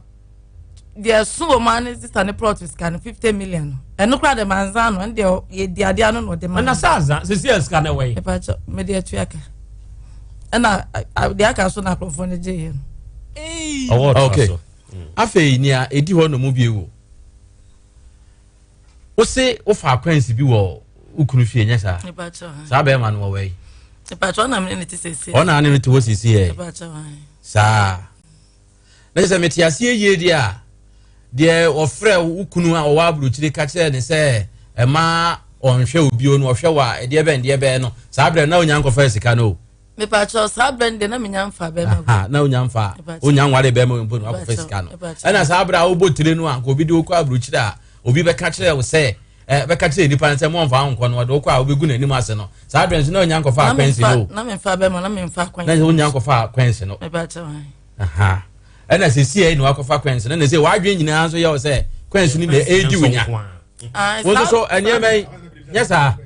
deɛ ɛso wɔ mu ane sista ne plot sika no 50 million no ɛno koraa de manza no ɛno deɛ yɛdi adeɛ ano na ɔde ma. Na sɛ aza sisi yɛ sika no ɛwɔ yi. Mepaakyɛw mede atua ka ɛna deɛ aka so na akorɔfoɔ no gye yɛ no. Ɔwɔ ɔtoa Okay. so. Afei nea ɛdi hɔ no mu bio wo wose wofa akwansi bi wɔ wo kunu fie nyɛ saa saa bɛrima no wɔwɔ yi ɔna ne no te hɔ sisi yɛ saa na kyerɛ sɛ mete aseɛ yie deɛ a deɛ ɔfrɛ wo kunu a ɔwɔ aburokyire ka kyerɛ ne sɛ ɛma ɔnhwɛ obio no ɔhwɛ wɔ a ɛdeɛ bɛn deɛ bɛn no saa berɛ na onya nkɔfa sika no o Mepakyɛw saa berɛ no deɛ na menya mfa bɛrima bi. Na onya mfa onya nware bɛrima mpo na wakɔfa sika no. Ɛna saa berɛ a wobɔ tire no a nka obi de wokɔ aburokyire a obi bɛka kyerɛ wo sɛ bɛka kyerɛ nipa no sɛ mɔmfa wo nkɔ no ɔde wokɔ a wobɛgu n'anim ase no saa berɛ nso na onya nkɔfa akwansi no. Na memfa bɛrima na memfa akwansi. Na onya nkɔfa akwansi no. Mepakyɛw. Ɛna sɛsi ɛyi na wakɔfa kwansi no na sɛ wadwen nyinaa nso yɛ wo sɛ kwansi no na ɛredi wo nya. Wo nso so nneɛma yi nyɛ saa.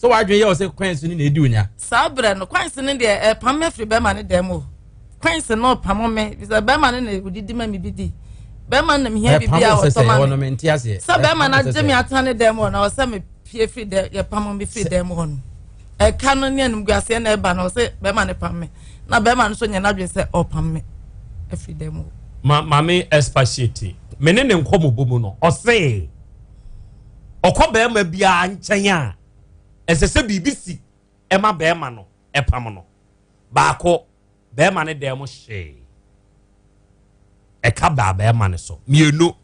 sɛ w'adwene yɛ wo sɛ kwansi no na edi onya. Saa berɛ no kwansi no deɛ ɛpam me afiri bɛrima no dan mu o kwansi no pamo me sɛ bɛrima no na odidi ma me bi di bɛrima no na mehia biribi a ɔtɔ ma me sɛ bɛrima no agye me atena ne dan mu hɔ na ɔsɛ me pie firi dɛ yɛpamo me firi dan mu hɔ no ɛka no ne animguaseɛ na ɛba no ɔsɛ bɛrima no pam me na bɛrima no nso nyɛ n'adwene sɛ ɔpam me afiri dan mu hɔ. Ma maame expatiate me ne ne nkɔmmɔbɔ mu no ɔsee ɔkɔ bɛrima biara nkyɛn a ɛsɛ sɛ biribi si ɛma bɛrima no ɛpam no baako bɛrima no dan mu hyee ɛka baa bɛrima no so mmienu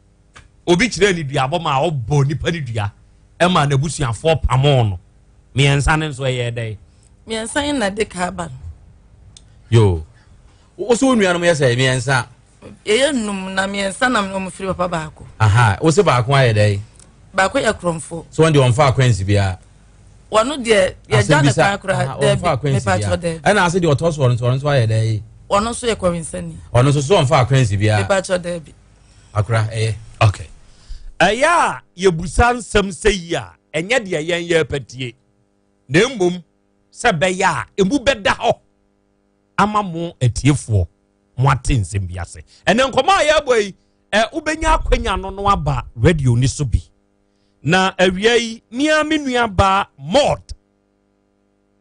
obi kyerɛ ne duabɔ ma ɔbɔ nipa ne dua ɛma n'abusuafoɔ pamoo no mmiɛnsa no nso ɛyɛ dɛn mmiɛnsa yi na de ka aba no yoo wo so wo nuanom yɛ sɛ mmiɛnsa Yɛyɛ num na mmiɛnsa nam na wɔn firi papa baako. Aha, wose baako ayɛ dɛn? Baako yɛ korɔmfo. So wɔn deɛ wɔnfa akwansi biara. Wɔn deɛ yɛgya ne kwan koraa dɛbi mepa kyɛw dɛbi. Ɛna ase deɛ ɔtɔ so ɔno nso ɔno nso ayɛ dɛn? Wɔn nso yɛ kɔwinsani. Ɔno nso so wɔnfa akwansi biara. Mepa kyɛw dɛbi. Akora ɛyɛ. Okay. Ɛyɛ a yɛbusa nsɛm sɛ yi a ɛnyɛ deɛ yɛn yɛ pɛtie na mmom sɛ bɛyɛ a emu bɛda hɔ ama mo atiefoɔ mo ate nsɛm bi ase ɛnɛ nkɔmɔ a yɛrebɔ yi ɛ wobɛnya akwanya no no aba radio ni so bi na awia yi mia me nua baa mod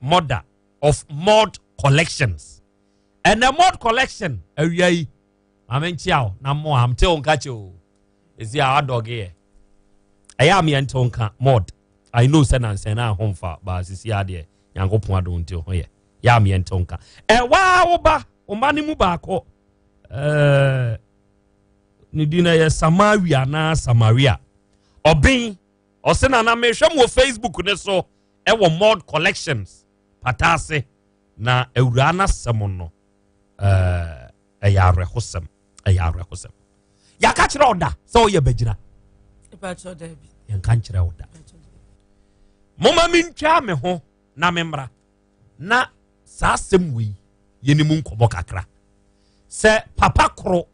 mother of mod collections ɛnɛ mod collection awia yi maame nkyia o na mo a mte wo nka kyɛ o ɛsi a wadɔge yɛ ɛyɛ a meɛ nte wo nka mod i know sɛ nansɛn na ahomfa baa sisi adeɛ nyankopɔn adom nti ho yɛ yɛ a meɛ nte wo nka ɛwaa wo ba wo mma no mu baako ɛɛ ne din no yɛ samaria anaa samaria ɔben ɔse nana mehwɛ mu wɔ facebook ne so ɛwɔ mod collections pataase na awuraa no asɛm no ɛɛ ɛyɛ awerɛhosɛm ɛyɛ awerɛhosɛm yɛaka kyerɛ ɔda sɛ ɔyɛ bagyina yɛnka nkyerɛ ɔda moma mentwaa me ho na memmra na saa asɛm wei yɛne mu nkɔmmɔ kakra sɛ papa koro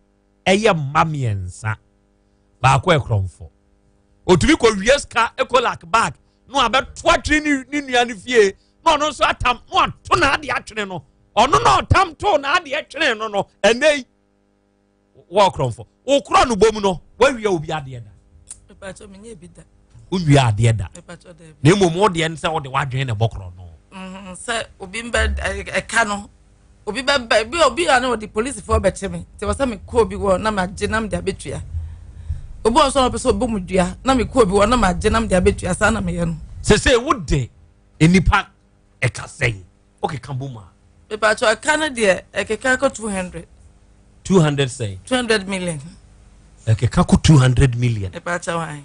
ɛyɛ mma mmiɛnsa baako ɛkorɔmfo otumi kɔ wie sika ekolak bag na wabɛto atwene ne ne nua no fie na ɔno nso atam na wato n'adeɛ atwene no ɔno na ɔtam to n'adeɛ twene no no ɛnɛ yi wɔ ɔkorɔmfo okorɔ no bom no wawia obi adeɛ da wonwia adeɛ da na mmom wo deɛ no sɛ wode w'adwene na ɛbɔ korɔ no mm, sɛ obi mbɛ ɛka no obi bɛba bi obi a na ɔde polisifoɔ bɛkye me nti wɔ sɛ mekɔ obi hɔ na magye na mede abɛtua obi wɔ nso a ɔpɛ sɛ ɔbɔ mu dua na mekɔ obi hɔ na magye na mede abɛtua saa na meyɛ no sese wode nnipa ɛka sɛn wokeka bɔ mu a mepatwɛ ɛka no deɛ ɛkeka kɔ 200 200 sɛn 200 million ɛkeka kɔ 200 million mepatwɛ wan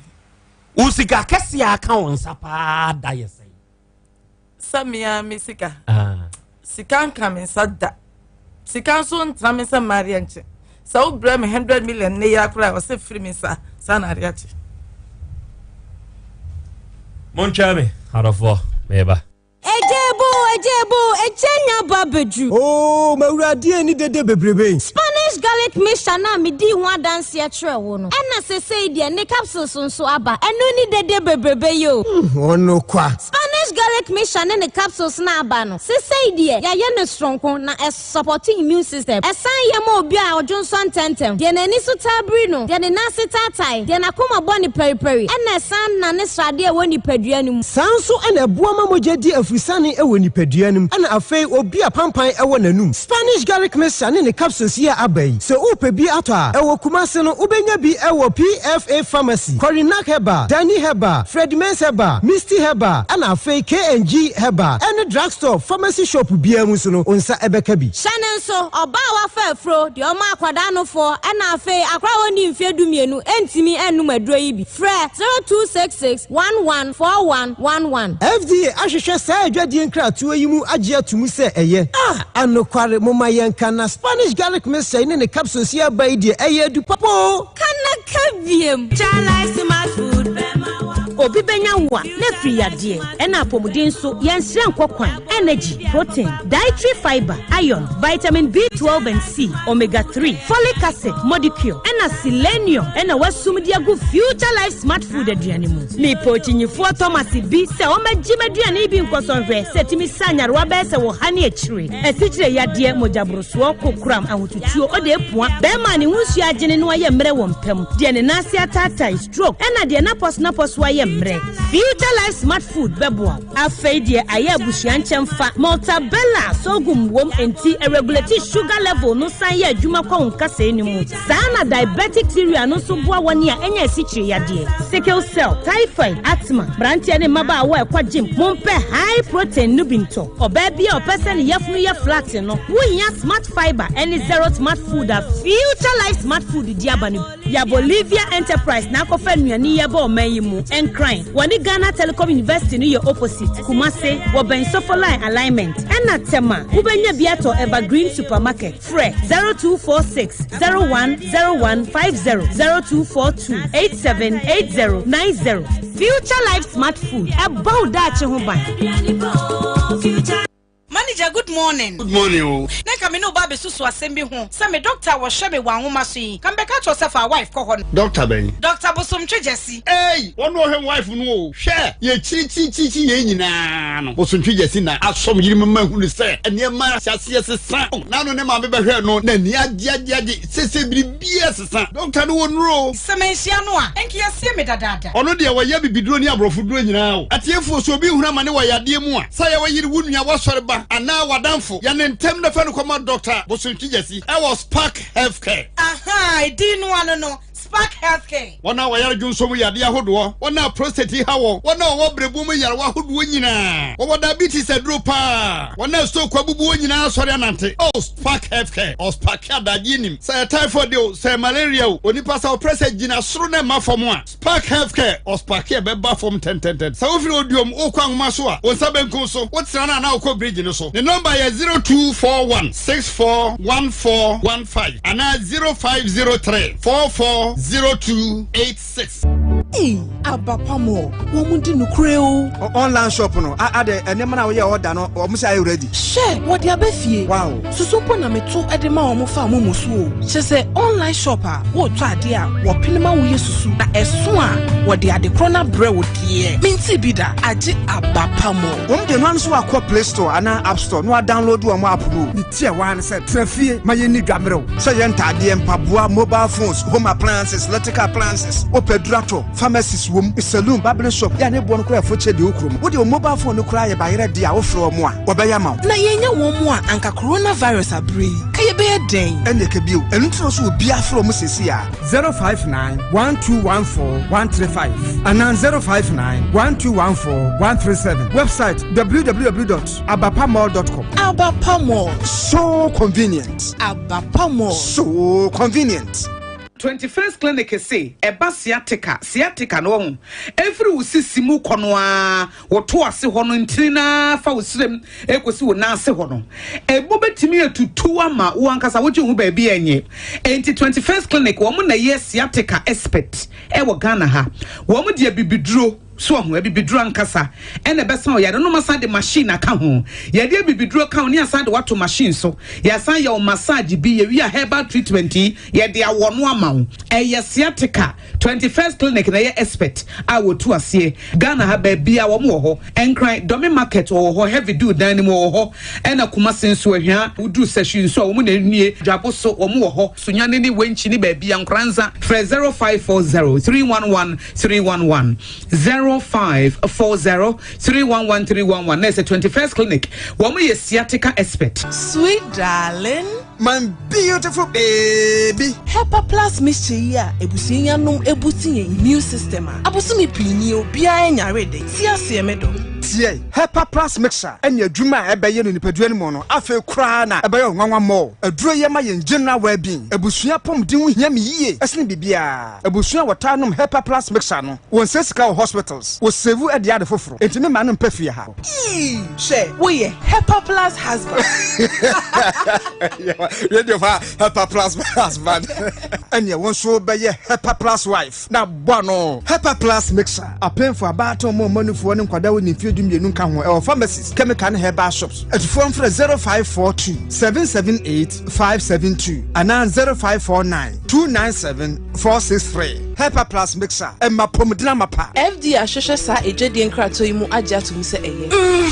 wo sika kɛseɛ aka wo nsa paa da yɛ sɛn sɛ mea me sika ah. sika nka me nsa da sika nso ntena me nsa mma adeɛ nkye sɛ wobrɛ me 100 million ne yɛ akora a ɔsɛ firi me nsa saa na adeɛ akye montwaa me adɔfoɔ meba Egye bo, egye bo, egye nya ba beduru. Oo, m'Awurade ani dede bebrebe. Spanish garlic mixture no a medii ho adanseɛ kyerɛɛ wo no, ɛna sesei deɛ ne capsules nso aba. Ɛno ne dede bebrebe yi o. Ɔno kwa. Spanish garlic mixture ne ne capsules no a aba no, sesei deɛ yɛayɛ no soronko na ɛsɔpɔto immune system. Ɛsan yɛ ma obi a ɔdwonsɔ ntɛmntɛm, deɛ n'ani so taa biri no, deɛ ne nan ase taatae, deɛ n'akoma bɔ no paripari, ɛna ɛsan nane sradeɛ a ɛwɔ nipadua no mu. Saa nso na ɛboa ma mogya di afurusane wɔ nipadua no mu, ɛna afei obi a pampan wɔ n'anum. Spanish garlic mixture ne ne capsules yi a aba yi, sɛ worepɛ bi atɔ a, ɛwɔ Kumasi no, wobɛnya bi wɔ PFA Pharmacy, Korinak Herbal, Danny Herbal, Fred Mens Herbal, Misty Herbal, ɛna afei K&G Herbal, ɛne drugstore, pharmacy shop biara mu nso no, wo nsa bɛka bi. Hyɛ no nso, ɔbaa a wafa afuro, deɛ ɔma akwadaa nofoɔ, ɛna afei akwadaa a ɔnnii mfeɛ dumienu ntumi nnom aduro yi bi. Frɛ 0266 11 41 11. FDA ahwehwɛ saa adwadie nkratoɔ yi mu agye ato mu sɛ ɛyɛ. Ah! Anokware, momma yɛnka na Spanish garlic mixture yi ne ne capsules yi aba yi deɛ, ɛyɛ adu papa oo! Ka na ka biem. Chalice smart food bɛma wa. Obi bɛnya wo a, na afiri yadeɛ, ɛna apɔmuden nso, yɛnsrɛ nkɔ kwan, energy, protein, dietary fibre, iron, vitamin B12 and C, omega 3, folic acid, modicure, ɛna selenium ɛna wasum de agu Future Life Smart Food aduane mu. Mepɛ okyinyifoɔ Thomas bi sɛ ɔmmɛgye m'aduane yi bi nkɔsɔ nhwɛ sɛ ɛtumi sa nyarewa bɛyɛ sɛ wɔ ha ne akyire, asikyire yadeɛ, mogyaborosoɔ, kokoram, ahotutuo, ɔde apua, bɛrima a ne ho nsuo agyene no ayɛ mmerɛ wɔ mpa mu, deɛ ne nan ase ataatae, stroke, ɛna deɛ n'apɔso-napɔso ayɛ mmerɛ. Future Life Smart Food bɛboa wo. Afei deɛ ayɛ abusua nkyɛmfa. Maltabella sorghum wom enti ɛregulate sugar level no san yɛ adwuma kɔ wo nkasɛɛ no mu. Saa na diabetic cereal no nso boa wɔn a anya asikyire yadeɛ, sickle cell, typhoid, asthma. Mmeranteɛ ne mmabaawa a ɛkɔ gym, mompɛ high protein no bi ntɔ. Ɔbaa bi a ɔpɛ sɛ ne yafunu yɛ flat no, wohia Smart Fibre ne Zero Smart Food a Future Life Smart Food de aba no bi. Ya Bolivia Enterprise na akɔfa nnuane yi aba ɔman yi mu. Nkran, wɔne Ghana Telecom University no yɛ opposite. Kumase, wɔbɛn Sofoline Alignment. Ɛna Tema, wobɛnya bi atɔ Evergreen Supermarket. Frɛ 0246 010150, 0242 878090. Future Life Smart Food, ɛbɔ wo daakye ho ban. Manager, good morning. Good morning o. Na nka me ne wo ba abɛsusu asɛm bi ho. Sɛ me doctor a wɔhwɛ me wɔ anwoma so yi, nka mebɛka akyerɛ wo sɛ fa wife kɔ hɔ no. Doctor bɛn? Doctor Bosomtwe Gyasi. Ei! Wɔn na ɔhwɛ me wife no o. Hwɛ! Yɛkyirikyirikyirikyi yɛn nyinaa no, Bosomtwe Gyasi na asɔ me yere mu ma ahunu sɛ nneɛma ahyɛ aseɛ sesa. N'ano ne maame bɛhwɛɛ no, n'ani agye agye agye. Seesei biribiara sesa. Doctor no wɔ nnuro o. Sɛ manhyia no a, nka yɛasie me dadaada. Ɔno deɛ ɔyɛ abibiduro ne aborɔfo duro nyinaa o. Atiefoɔ, sɛ obi hunu amane wɔ yadeɛ mu a, sɛ ɛyɛ wo yere, wo nua, w'asɔre ba, anaa w'adamfo, yɛ no ntɛm na fa no kɔma Dɔkta Bosontwi Gyasi wɔ Spark Healthcare. Ahaa, edin no ano no, Spark Healthcare. Wɔn a wɔyare dwonsɔ mu yadeɛ ahodoɔ, wɔn a prostate ha wɔn, wɔn a wɔwɔ berɛboɔ mu nyarewa ahodoɔ nyinaa, wɔwɔ diabetes aduro paa, wɔn a stroke abubu wɔn nyinaa asɔre anante. Oh, Spark Healthcare, ɔsparke adagyeɛ nim. Sɛ ɛyɛ typhoid o, sɛ ɛyɛ malaria o, onipa sɛ ɔprɛ sɛ gyina soro na ɛma fam a, Spark Healthcare, ɔsparke a ɛbɛba fam ntɛntɛntɛn. Sɛ wofiri Oduom wokɔ Anwoma so a, wo nsa benkum so, wotena no anaa wokɔ bridge no so. Ne nɔmba yɛ 0241 641415 anaa 0503 440286. Ei aba pa mɔ wɔn di nokorɛ o. Online shop no adɛ nneɛma no a woyɛ order no wɔn sɛ ayɛ ready. Hwɛ wɔde aba fie. Wow. Susu mpo na meto de ma wɔn fa momo so o. Kyerɛ sɛ online shop a wotɔ adeɛ a wɔpene ma woyɛ susu na ɛso a wɔde ade korɔ no abrɛ wo deɛ mentee bi da agye aba pa mɔ. Wɔn deɛ noa nso wakɔ play store anaa app store na wadownload wɔn app no o. Ne ti a ɛwɔ ha ne sɛ tena fie ma yɛnni dwa mmerɛw. Sɛ yɛ ntaadeɛ, mpaboa, mobile phones, home appliances, electrical appliances, wopɛ aduru atɔ, pharmacies wom, saloon, barbering shop, yɛ a ne boɔ no koraa ɛfo kyɛ deɛ ɛwɔ kurom. Wode wo mobile phone no koraa yɛ bayerɛ deɛ a wofrɛ wɔn a, wɔbɛyɛ ama wo. Na yɛnnya wɔn mu a anka coronavirus aberɛ yi, ka yɛbɛyɛ dɛn? Ɛnneɛ ka bio. Ɛno nti na ɔsɛ obiara frɛ wɔn seesei ara. 059 1214 135 anaa 059 1214 137. Website www.abapamall.com. Abapa Mall. So convenient. Abapa Mall. So convenient. 21st Clinic se ɛba sciatica, sciatica no wahu, ɛfiri wo sisi mu kɔ no ara, wo to ase hɔ no ntini no ara fa wo srem ɛkɔsi wo nan ase hɔ no, ɛmu bɛtumi atutu ama wo ankasa wogye wo ho baabi ɛnyɛ. Enti 21st Clinic wɔn na ɛyɛ sciatica expert ɛwɔ Ghana ha. Wɔn de abibiduro. So wahu? Abibiduro ankasa na ɛbɛsa wo yare no. Wɔasan de machine aka ho. Yɛde abibiduro ka ho ne yɛasan de wo ato machine so. Yɛasan yɛ wo massage bi. Yɛwie a herbal treatment yi, yɛde awɔ no ama wo. Ɛyɛ sciatica. 21st Clinic na ɛyɛ expert a wɔtu aseɛ. Ghana ha baabiara wɔn wɔ hɔ. Nkran, Dome Market wɔwɔ hɔ, Heavy Dew dan no mu wɔwɔ hɔ. Ɛna Kumasi nso, Ahwia, woduru Sahwi nso a wɔn na ɛnie. Dwabo so wɔn wɔ hɔ. Sunyani ne Wenchi ne baabiara, Nkoranza. Frɛ 0540 311 311 0540 311 311 na ɛsɛ 21st clinic wɔn yɛ sciatica expert. Sweet darling. My beautiful baby. Hepa plus mixture yi a abusua yi anom abusti yɛn immune system a abosome pii nie obiara nyare de, te aseɛ me dɔ. Tie! Hepa plus mixture ɛne adwuma a ɛbɛyɛ no nipadua no mu no afei koraa na ɛbɛyɛ wo nwanwa more. Aduro yi ɛma yɛn general well being. Abusua apɔmuden ho hia me yie ɛsene biribiara. Abusua a wɔtaa nom Hepa Plus mixture no, wɔnsɛe sika wɔ hospitals, wɔsave de ade foforo, enti me mma no mpɛ fie ha. Eii hwɛ woyɛ Hepa Plus husband. Radio fa Hepa Plus husband. Ɛneɛ wo nso bɛyɛ Hepa Plus wife na bɔ ano. Hepa Plus mixture, apemfo, abaatan, wɔn a wɔn anufoɔ ne nkwadaa a wɔnni mfeɛ 12 nka ho, ɛwɔ pharmacies, chemical ne herbal shops. Atufoɔ mfrɛ 0542 778 572 anaa 0549 297 463. Hepa Plus Mixer, ɛma apɔmuden amapa. FDA ahwehwɛ saa adwadie nkratoɔ yi mu agye ato mu sɛ ɛyɛ. Mhmm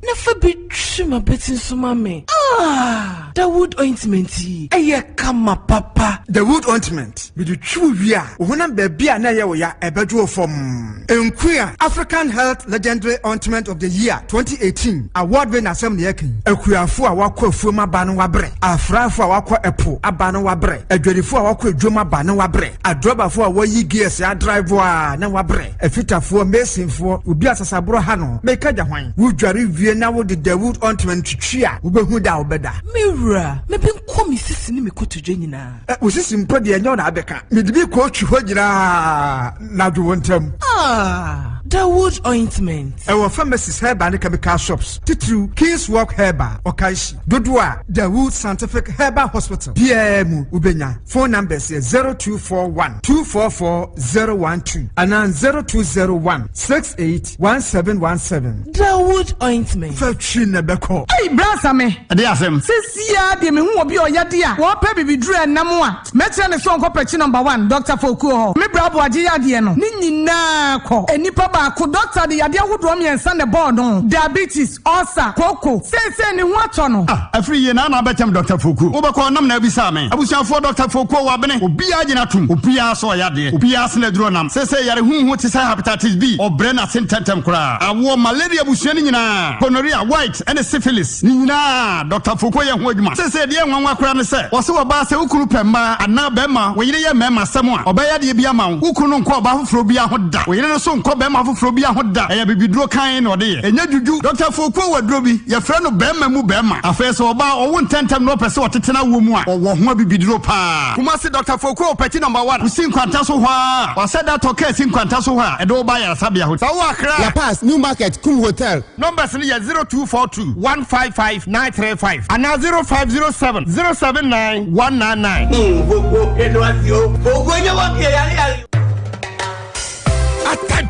na fa bi twi m'abati nso ma me ah Dawood ointment yi ɛyɛ kama papa. Dawood ointment, mede twi wo wie a, wo honam baabi a na ɛyɛ wo ya ɛbɛdwo wo fɔmm. Nkuya African Health Legendary Ointment of the Year 2018 award winner asɛm na yɛreka yi. Akuafo a wɔakɔ afuom aba no wɔabrɛ, afrafo a wɔakɔ ɛpo aba no wɔabrɛ, adwadifo a wɔakɔ adwam aba no wɔabrɛ, adrɔbafo a wɔayi gears adrive a na wɔabrɛ, afitafoɔ, masonfoɔ, obi a sasaborɔ ha no, meka gya hwan? Wodware wie na wode Dawood ointment twitwi a, wobɛhu da a wobɛda. Me wura, me benkum me sisi ne me kotodwe nyinaa. Ɛ, wo sisi mpo deɛ ɛnyɛ wo na abɛka. Mede bi kɔɔtwi hɔ nyinaa na dwo wo ntam. Ah, Dawood ointment. Ɛwɔ pharmacies, herbal ne chemical shops, titiriw King's Walk Herbal, Okaishie. Dodoɔ a Dawood Scientific Herbal Hospital biara mu wobɛnya. Phone numbers yɛ 0241 244 012 anaa 0201 68 1717. Dawood ointment. Fa twi na ɛbɛkɔ. Ei bra Same. Ɛdeɛ asɛm. Sesiaa deɛ mehu obi a ɔyɛ de a wɔpɛ bibiduro ɛnam a mɛkyerɛ no sɛ ɔnkɔ pɛkyi number one Doctor Fokuo hɔ. Me bra Aboagye yadeɛ no ne nyinaa kɔ. Nnipa baako doctor de yadeɛ ahodoɔ mmiɛnsa na ɛbɔɔ no, diabetes, ulcer, kooko. Seesei ne ho atɔ no. Ah afiri yie na na abɛkyɛm Doctor Fokuo. Wobɛkɔ ɔnam na abisaa me. Abusuafoɔ Doctor Fokuo wabene. Obiara gyina tom. Obiara sɛ ɔyɛ adeɛ. Obiara sene aduro nam. Seesei yare huhu te sɛ hepatitis B ɔbrɛ n'ase ntɛntɛm koraa. Awoɔ, malaria abusua no nyinaa, gonorrhea, white ne syphilis. Ne nyinaa, Dɔkta Foucault yɛ ho adwuma. Seesei deɛ ɛyɛ nwanwa koraa ne sɛ, wɔse ɔbaa sɛ wo kunu pɛ mmaa anaa barima, wo yere yɛ mmarima asɛm a, ɔbɛyɛ adeɛ bi ama wo. Wo kunu no nkɔ ɔbaa foforɔ biara ho da. Wo yere no nso nkɔ barima foforɔ biara ho da. Ɛyɛ abibiduro kann na ɔde yɛ. Ɛnyɛ dwudwu. Dɔkta Foucault wɔ aduro bi, yɛfrɛ no barima mu barima. Afei sɛ ɔbaa ɔwo ntɛmntɛm na ɔpɛ sɛ ɔtete n'awoɔ mu a, ɔwɔ ho abibiduro paa. Kumasi, Dɔkta Foucault, Pɛkyi Nɔmba One, Wosi Nkwanta so hɔ ara. Wɔasɛ da tɔ kaa si Nkwanta so hɔ a, ɛde wo ba ayaresabea hɔ. Sɛ wowɔ Accra a. La Paz, New Market, Kum Hotel. Numbers no yɛ 0242 155 935 anaa 0507 079 199.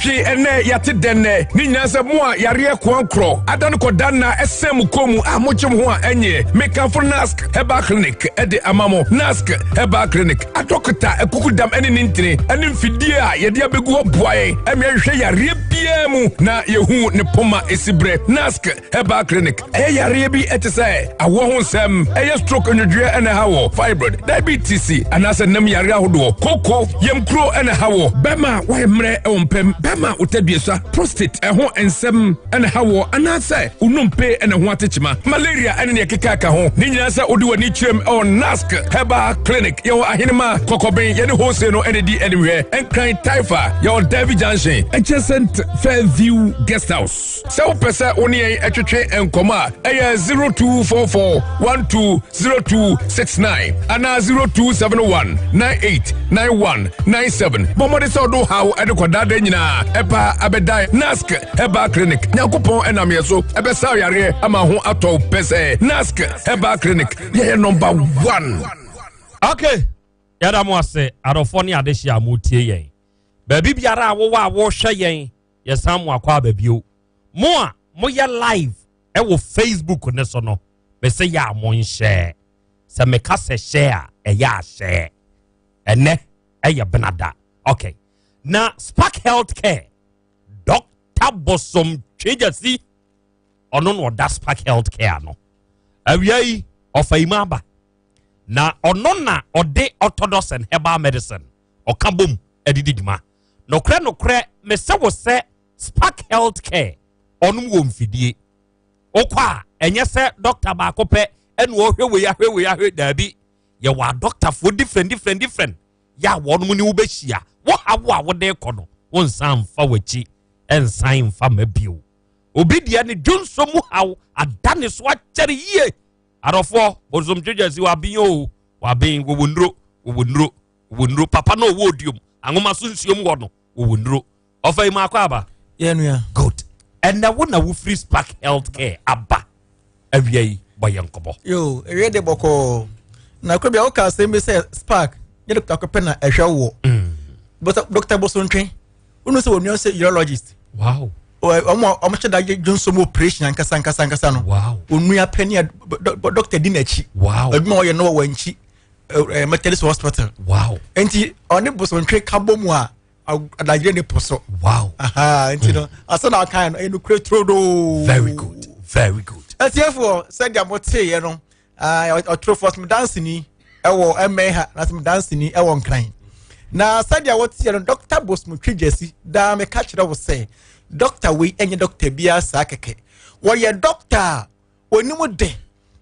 Bosomtwe ɛnɛ yɛate dɛn nɛ? Ne nyinaa sɛ mo a yareɛ koankorɔ ada no kɔda nna ɛsɛn mo kɔn mu a mogye mo ho a ɛnyeɛ. Mekamfo Nask Herbal Clinic ɛde ama mo. Nask Herbal Clinic adɔkota akukudam ɛne ne ntini ɛne mfidie a yɛde abɛgu hɔ boa yɛn ɛma yɛhwehwɛ yareɛ biara mu na yɛhu ne poma ɛsi berɛ. Nask Herbal Clinic ɛyɛ yareɛ bi ɛte sɛ awoɔ ho nsɛm, ɛyɛ stroke nnwodwoeɛ ɛna ɛha wɔ, fibroid, diabetes anaasɛ nam yareɛ ahodoɔ, koko, yamkuro ɛna ɛha wɔ, bɛrima a wayɛ mmerɛ ɛwɔ mpam, bɛrima a ɔtaduasa, prostate ɛho nsɛm ɛna ɛha wɔ, anaasɛ onompe ɛna ɛho atekyema, malaria ɛne nea ɛkeka ɛka ho. Ne nyinaa sɛ wode w'ani kyerɛm ɛwɔ Nask Herbal Clinic. Yɛwɔ Ahenema, Kɔkɔben, yɛne Hose no ɛna di animhwɛ, Nkran Taifa, yɛwɔ Derby Junction, adjacent Fairview Guest House. Sɛ wopɛ sɛ wo ne yɛn twetwe nkɔmmɔ a, ɛyɛ 0244 120269 anaa 0271 989197. Bɔ mmɔden sɛ wode wo haw de kɔdaadaa nyinaa ɛpa abɛdan Nask Herbal Clinic. Nyankopɔn ɛnam yɛn so ɛbɛsa yareɛ ama ho atɔ wo pɛ sɛ Nask Herbal Clinic yɛyɛ number one. Okay, yɛda mo ase adɔfoɔ ne adehye a motie yɛn baabi biara a wowɔ a wohwɛ yɛn. Yɛsan mo akɔ aba bio. Mo a moyɛ live ɛwɔ Facebook ne so no, mese yɛ a monhyɛ. Sɛ meka sɛ hyɛ a, ɛyɛ ahyɛ. Ɛnɛ ɛyɛ benada. Okay. Na Spark Healthcare, Dr. Bosom Twegyasi, ɔno na ɔda Spark Healthcare ano. Awia yi, ɔfa yi mu aba. Na ɔno na ɔde Orthodox and Herbal Medicine ɔka bom de di dwuma. Nokorɛ nokorɛ mese wo sɛ Spark Health Care ɔnom wɔ mfidie. Wokɔ a ɛnyɛ sɛ dɔkta baako pɛ ɛna ɔhwɛ wei ahwɛ wei ahwɛ daabi. Yɛwɔ adɔktafoɔ different different different yɛ a wɔnom ne wobɛhyia. Wo haw a wode kɔ no wonsan mfa w'akyi nsan mfa ma bio. Obi deɛ ne dwonsɔ mu haw ada ne so akyɛre yie. Adɔfoɔ bosomtwetwe si waben o waben wɔwɔ nnuro wɔwɔ nnuro. Wɔwɔ nnuro papa na ɔwɔ odiom anwoma so nsuom hɔ no wɔwɔ nnuro ɔfa yi mu akɔ aba. Yɛn nua. Good. Ɛnna wo na wofiri Spark Health Care aba awia yi bɔ yɛn nkɔmɔ. Yoo ewie de bɔkɔɔ na kuro bi a woka asɛm bi sɛ Spark nyɛ dɔkta kɔ pɛ na ɛhwɛ woɔ. Dɔkta Bosontwe wonu sɛ wɔnua sɛ urologist. Wow. Wɔn a wɔn hyɛ da yɛ dwonso mu operation ankasa ankasa ankasa no. Wow. Onua pɛ ni a dɔkta di n'akyi. Wow. Adwuma wɔyɛ no wɔ wɔn akyi. Eh, Methodist hospital. Wow. Nti ɔne bosontwe ka bɔ mu a adagyere ne po so. Wow. Aha, nti no asɛ na ɔkan no ɛyɛ nokure turodoo. Very good. Very good. Atiefoɔ sɛdeɛ moteeɛ no ɔtorofoɔ sɛ medanseni ɛwɔ ɛmɛn ha na sɛ medanseni ɛwɔ nkran na sɛdeɛ woteɛ no dɔkta bosomtwe gyasi daa meka kyerɛ wo sɛ dɔkta wei ɛnyɛ dɔkta biara saa kɛkɛ wɔyɛ dɔkta a Onim de,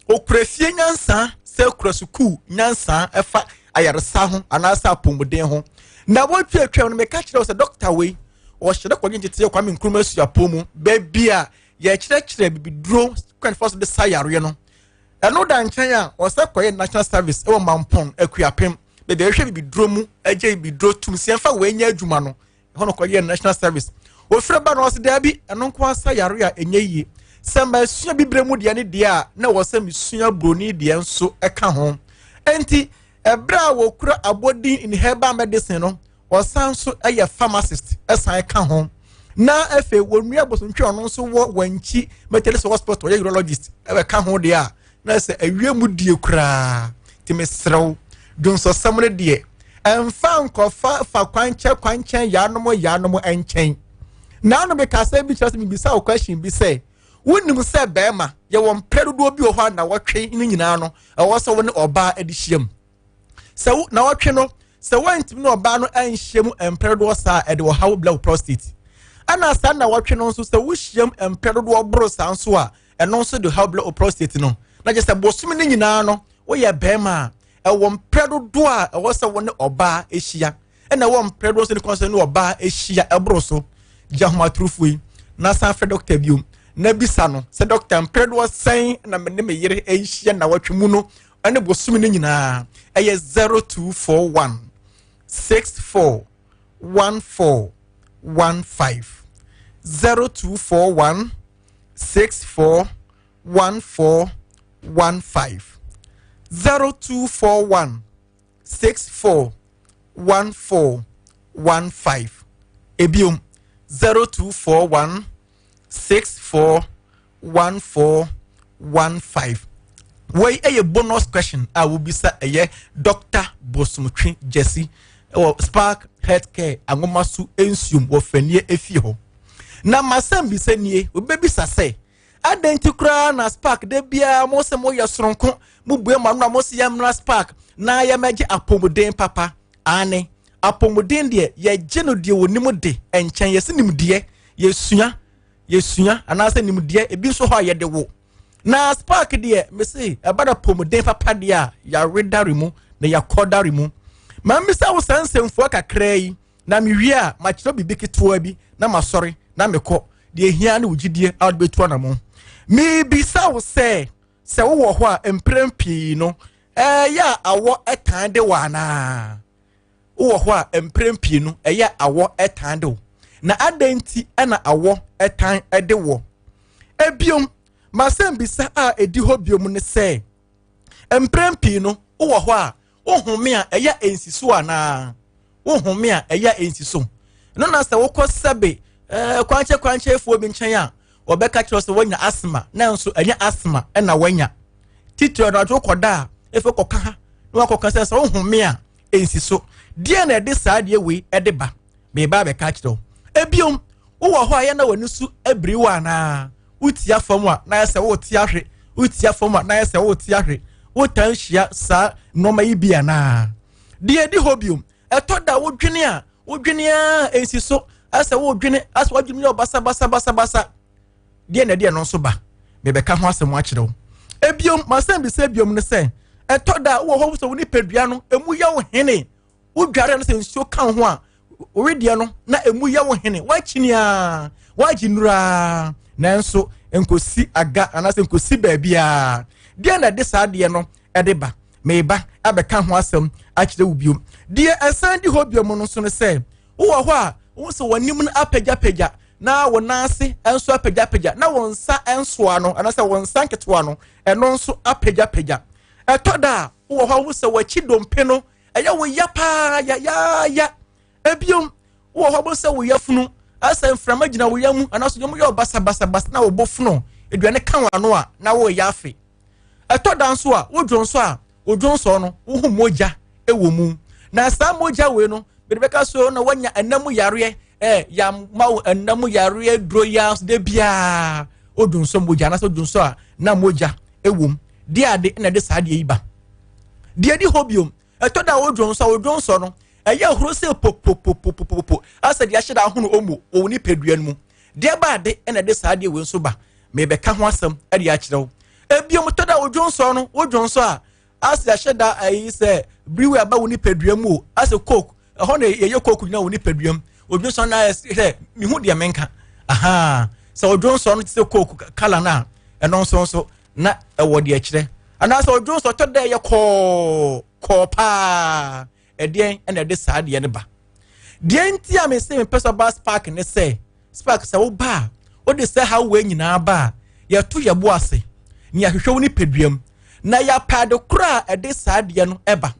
okura fie nyansa sɛ kura sukuu nyansa ɛfa ayaresa ho anaasɛ apɔmuden ho. Na wɔtwatwa no meka kyerɛ wo sɛ dɔkta wei ɔhyɛ dɛ kɔgye nteteɛ Kwame Nkrumah suapɔn mu baabi a yɛkyerɛkyerɛ bibiduro kwan fa so de sa yareɛ no. Ɛno da nkyɛn a ɔsɛ kɔyɛ national service ɛwɔ Mampɔn Akuapem baabi a yɛhwɛ bibiduro mu agye bibiduro tum sɛ yɛmfa wei nyɛ adwuma no. Ɛhɔ no kɔyɛɛ national service. Ofiri ba no ɔse daabi, ɛno nko asa yare a ɛnyɛ yie. Sɛ masua bibire mu deɛ ne deɛ a, na ɛwɔ sɛ mesua buroni deɛ nso ɛka ho. Enti, ɛberɛ a wɔkura abɔdin in herbal medicine no, ɔsan nso yɛ pharmacist ɛsan ka ho. Na afei wɔnua bosontwe ɔno nso wɔ Wankyi Methodist Hospital ɔyɛ urologist ɛbɛka ho deɛ a, na sɛ awie mu die koraa. Nti mesrɛ wo, dwonsɔsɛm no deɛ, ɛmfa nkɔfa fa kwankyɛ kwankyɛn yaanom yaanom nkyɛn. Naano meka asɛm bi kyerɛ sɛ mebisa wo question bi sɛ, wonim sɛ bɛrima yɛwɔ mprɛ dodoɔ bi wɔ hɔ a nawɔtwe no nyinaa no ɛwɔ sɛ wo ne ɔbaa de hyiam. Sɛ wo nawɔtwe no sɛ woantumi ne ɔbaa no anhyia mu mprɛ dodoɔ saa a ɛde ɔhaw brɛ wo prostate. Ɛna saa nawɔtwe no nso sɛ wohyiam mprɛ dodoɔ boro saa nso a ɛno nso de ɔhaw brɛ wo prostate no. Na kyerɛ sɛ bosome no nyinaa no woyɛ bɛrima a ɛwɔ mprɛ dodoɔ a ɛwɔ sɛ wo ne ɔbaa ahyia ɛna ɛwɔ mprɛ dodoɔ sɛ ne kɔn sɛ ne ɔbaa ahyia ɛboro so gya ahomatorofo yi na san frɛ dɔkta biom na bisa no sɛ dɔkta mprɛ dodoɔ sɛn na me ne me yere ahyia na wɔtwe mu no ɛne bosome no nyinaa ɛyɛ 0241 64 14 15 0241 64 14 15 0241 64 14 15 ebiom 0241 64 14 15. Wei yɛ bonus question a wobisa ɛyɛ Dr. Bosomtwe Jesse wɔ Spark Healthcare Anwomaso Nsuom wɔ Fanie efie hɔ. Na masɛm bisa nie, wobɛbisa sɛ adɛn nti koraa na Spark da biara mo sɛ moyɛ soronko, mobue mo ano a mo sɛ yɛmmra Spark na yɛmmɛgye apɔmuden papa. Aane, apɔmuden deɛ yɛgye no deɛ wɔnim de nkyɛn, yɛsi nimdeɛ, yɛsua, yɛsua anaasɛ nimdeɛ ebi nso hɔ a yɛde wo. Na Spark deɛ mese ɛba da pɔmuden papa deɛ a yɛawe dare mu na yɛakɔ dare mu. Ma mmisa wo saa nsɛmfua kakraa yi na mewie a makyerɛ biribi ketewa bi na masɔre na mekɔ. Deɛ ehia ne wo gyidie a wode bɛtu anamo. Mebisa wo sɛ sɛ wowɔ hɔ a mprɛn pii no ɛyɛ a awɔ tan de wɔ anaa? Wowɔ hɔ a mprɛn pii no ɛyɛ awɔ tan de wo. Na adɛn nti na awɔ tan de wɔ? Ebiom, m'asɛmbisa a ɛdi hɔ biom ne sɛ, mprɛn pii no wowɔ hɔ a wohome a ɛyɛ ɛnsi so anaa? Wohome a ɛyɛ ɛnsi so. Ɛno na sɛ wokɔ sɛbe ɛɛ kwankyɛ kwankyɛfoɔ bi nkyɛn a wɔbɛka kyerɛ sɛ woanya asthma, nanso ɛnyɛ asthma ɛna woanya. Titiri anadwo kɔda a efe kɔka ha na wakɔka sɛ sɛ wohome a ɛnsi so. Deɛ na ɛde saa adeɛ wei ɛde ba? Meba abɛka akyerɛ wo. Ebiom, wowɔ hɔ a yɛ na w'ani so abiri wo anaa? Wotia fam a na ayɛ sɛ wote ahwe, wotia fam a na ayɛ sɛ wote ahwe. Wotan hyia saa nneɛma yi bi anaa? Deɛ ɛdi hɔ biom, ɛtɔ da wodwene a wodwene a ɛnsi so, ayɛ sɛ wodwene, ayɛ sɛ w'adwene yɛ basabasabasabasa. Deɛ na ɛde ɛno nso ba? Mebɛka ho asɛm akyerɛ wo. Ebiom, masɛm bisa biom ne sɛ, ɛtɔ da wowɔ hɔ sɛ wo nipadua no emu yɛ wo hene, wodware no sɛ nsuo ka wo ho a, wedeɛ no na emu yɛ wo hene, woakyini a, woagye nnuraa, nanso nkosi aga anaasɛ nkosi baabiara. Deɛ na ɛde saa adeɛ no ɛde ba? Meba abɛka ho asɛm akyerɛ wo biom. Deɛ ɛsan di hɔ biom no nso ne sɛ, wowɔ hɔ a wohu sɛ w'anim no apagyapagya na wo nan ase nso apagyapagya na wo nsa nsoa no anaasɛ wo nsa nketewa no ɛno nso apagyapagya. Ɛtɔ da a wowɔ hɔ a wohu sɛ w'akyi dompe no ɛyɛ wo ya paa yayaaya. Ebiom wowɔ hɔ a wohu sɛ wo yafunu asɛ mframa gyina wo yam anaasɛ yam yɛ ɔbasabasabasa na wo bo fono aduane ka w'ano a na woreyɛ afe. Ɛtɔ da nso a wodwo nso a wodwo nsɔ no wohu mogya wɔ mu. Na saa mogya wei no mede bɛka so na woanya ɛna mu yareɛ ɛ yɛama wo ɛna mu yareɛ duro yi ara da biara wodwo nsɔ mogya anaasɛ wodwo nsɔ a na mogya wɔ mu. Deɛ ade na ɛde saa adeɛ yi ba. Deɛ ɛdi hɔ biom, ɛtɔ da a wodwo nsɔ a wodwo nsɔ no ɛyɛ horo sɛ popopopopopo asɛ deɛ ahyɛ da ahono omo wɔ wo nipadua no mu. Deɛ ba ade na ɛde saa adeɛ wei nso ba. Mebɛka ho asɛm de akyerɛ wo. Ebiom tɔ da wodwo nsɔ no wodwo nsɔ a asɛ ahyɛ da ayi sɛ biriwi aba wo nipadua mu o asɛ coke ɛhɔ na yɛyɛ coke nyina wo nipadua mu. Wodwo nsɔ no ayɛ sɛ mehu deɛ menka. Aha sɛ wodwo nsɔ no te sɛ coke kala no a ɛno nso nso na ɛwɔ deɛ kyerɛ. Anaasɛ wodwo nsɔ tɔ da ɛyɛ kɔɔ kɔɔ paa ɛdeɛn ɛna ɛde saa adeɛ no ba. Deɛ nti a mese mepɛ sɛ ɔba spark ne sɛ spark sɛ woba a wode sɛ ha wei nyinaa ba a yɛto yɛ bo ase ne yɛahwehwɛ wo nipadua mu na yɛapɛ ade korɔ a ɛde saa adeɛ no ɛba.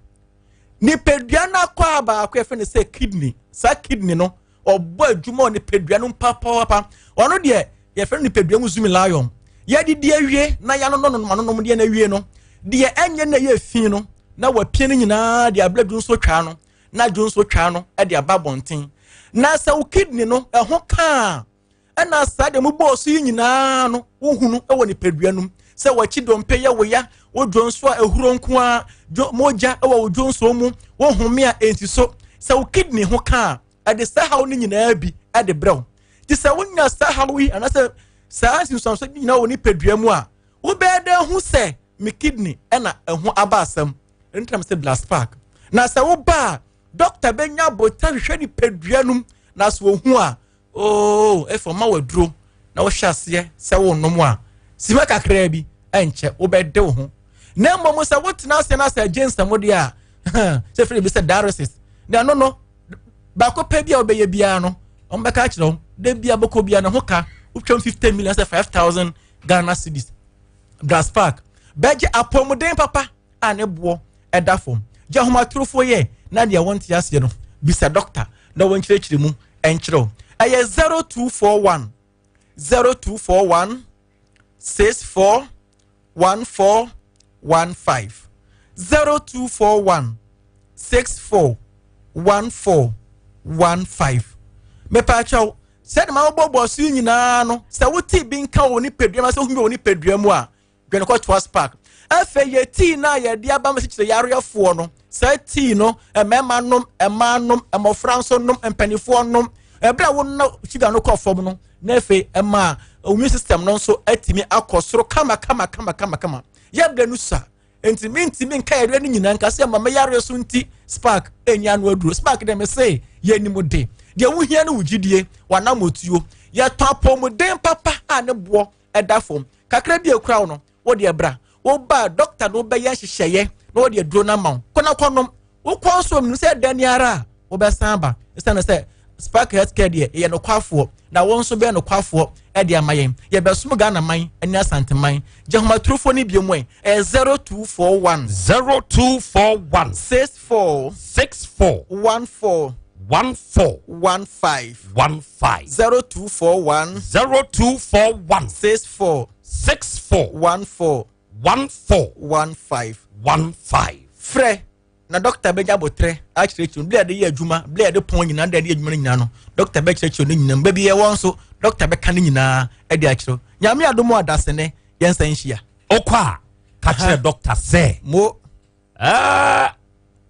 Nipadua no akɔ a baako yɛfrɛ no sɛ kidney. Saa kidney no ɔbɔ adwuma wɔ nipadua no papaapa. Ɔno deɛ yɛfrɛ no nipadua mu zumi lion. Yɛdidi awie na yɛanonom anonom deɛ no awie no deɛ ɛnyɛ na ɛyɛ fi no na wapia no nyinaa de abrɛ dwonso twaa no na dwonso twaa no de aba abɔnten. Na sɛ wo kidney no ɛho kaa ɛna saa deɛ mobɔɔ so yi nyinaa no wohunu wɔ nipadua no mu sɛ wɔakyi dompe yɛ wo ya, wo dwonso a ehuro nko ara, mogya wɔ wo dwonso mu, wo home a ɛnsi so. Sɛ wo kidney ho ka a, ɛde saa haw no nyinaa bi de brɛ wo. Nti sɛ wonya saa haw yi anaasɛ saa nsunsuanso nyinaa wɔ nipadua mu a, wobɛyɛ dɛ hu sɛ me kidney ɛna ɛho aba asɛm. Ɛno nti na sɛ Blast Park. Na sɛ woba a, dɔkta bɛnya abota hwehwɛ nipadua no mu na sɛ ohu a, Oo, efa ɔma waduro na wohyɛ aseɛ sɛ wonom a, sima kakraa bi ɛnkyɛ wobɛde wo ho. Na mmom sɛ wotena aseɛ na sɛ agye nsɛm deɛ a, sɛ firi bi sɛ dialysis, na ɛno no, baako pɛ bi a wobɛyɛ biara no, wɔn bɛka akyerɛ wo, da bi a bɛkɔ biara ne ho ka, wotwam 50 million sɛ 5000 Ghana cedis. Grass Park bɛgye apɔmuden papa a ne boɔ da fam. Gye ahomatorofoɔ yɛ na deɛ wɔnte aseɛ no, bisa dɔkta na wɔnkyerɛkyerɛ mu nkyerɛ wo. Ɛyɛ 0241 0241 64 14 15 0241 64 14 15. Mepaakyɛw, sɛde ma wobɔbɔ so yi nyinaa no, sɛ wote bi nka wɔ nipadua mu, sɛ wohu bi wɔ nipadua mu a, dwane kɔ Toas Park. Afei yɛ tii no a yɛde aba ma sikyerɛ yareɛfoɔ no, saa tii no mmarima nom, mmaa nom, mmɔfra nso nom, mpanimfoɔ nom. Ɛberɛ a wona sugar no kɔ fam no, na afei ɛma immune system no nso atumi akɔ soro kama kama kama kama kama. Yɛbrɛ no sua nti mentumi nka yareɛ no nyinaa nka sɛ ma mɛyareɛ so nti spark ɛnya ano aduro. Spark deɛ mese yɛnim de deɛ wohia no wo gyidie wanammɔtuo. Yɛtɔ apɔmuden papa a ne boɔ ɛda fam kakra bi ekura wo no wo deɛ bra wo ba dɔkta no bɛyɛ nhyehyɛeɛ na wɔde aduro no ama wo kɔ na kɔnom wokɔ nso nim sɛ ɛda ni ara a wobɛsan aba ɛsiane sɛ Spark Healthcare deɛ yɛyɛ nokwafoɔ na wɔn nso bɛyɛ nokwafoɔ ɛde ama yɛn. Yɛbɛsom Ghana man ne Asante man. Gye ahomatorofoɔ no bio mu ɛ. Ɛyɛ 0241. 0241. 64. 64. 14. 14. 15. 15. 0241. 0241. 64. 64. 14. 14. 15. 15. Frɛ na dɔkta bɛnya abotrɛ akyerɛkyerɛ mu. Bere a yɛde yɛ adwuma, bere a yɛde pɔn nyinaa, de yɛde yɛ adwuma no nyinaa no, dɔkta bɛkyerɛkyerɛ no nyinaa mu. Baabi yɛwɔ nso, dɔkta bɛka no nyinaa de akyerɛ. Nyame adom a dasene yɛnsan nhyia. Wokɔ a, ka kyerɛ dɔkta sɛ. Mo. Ɛɛ,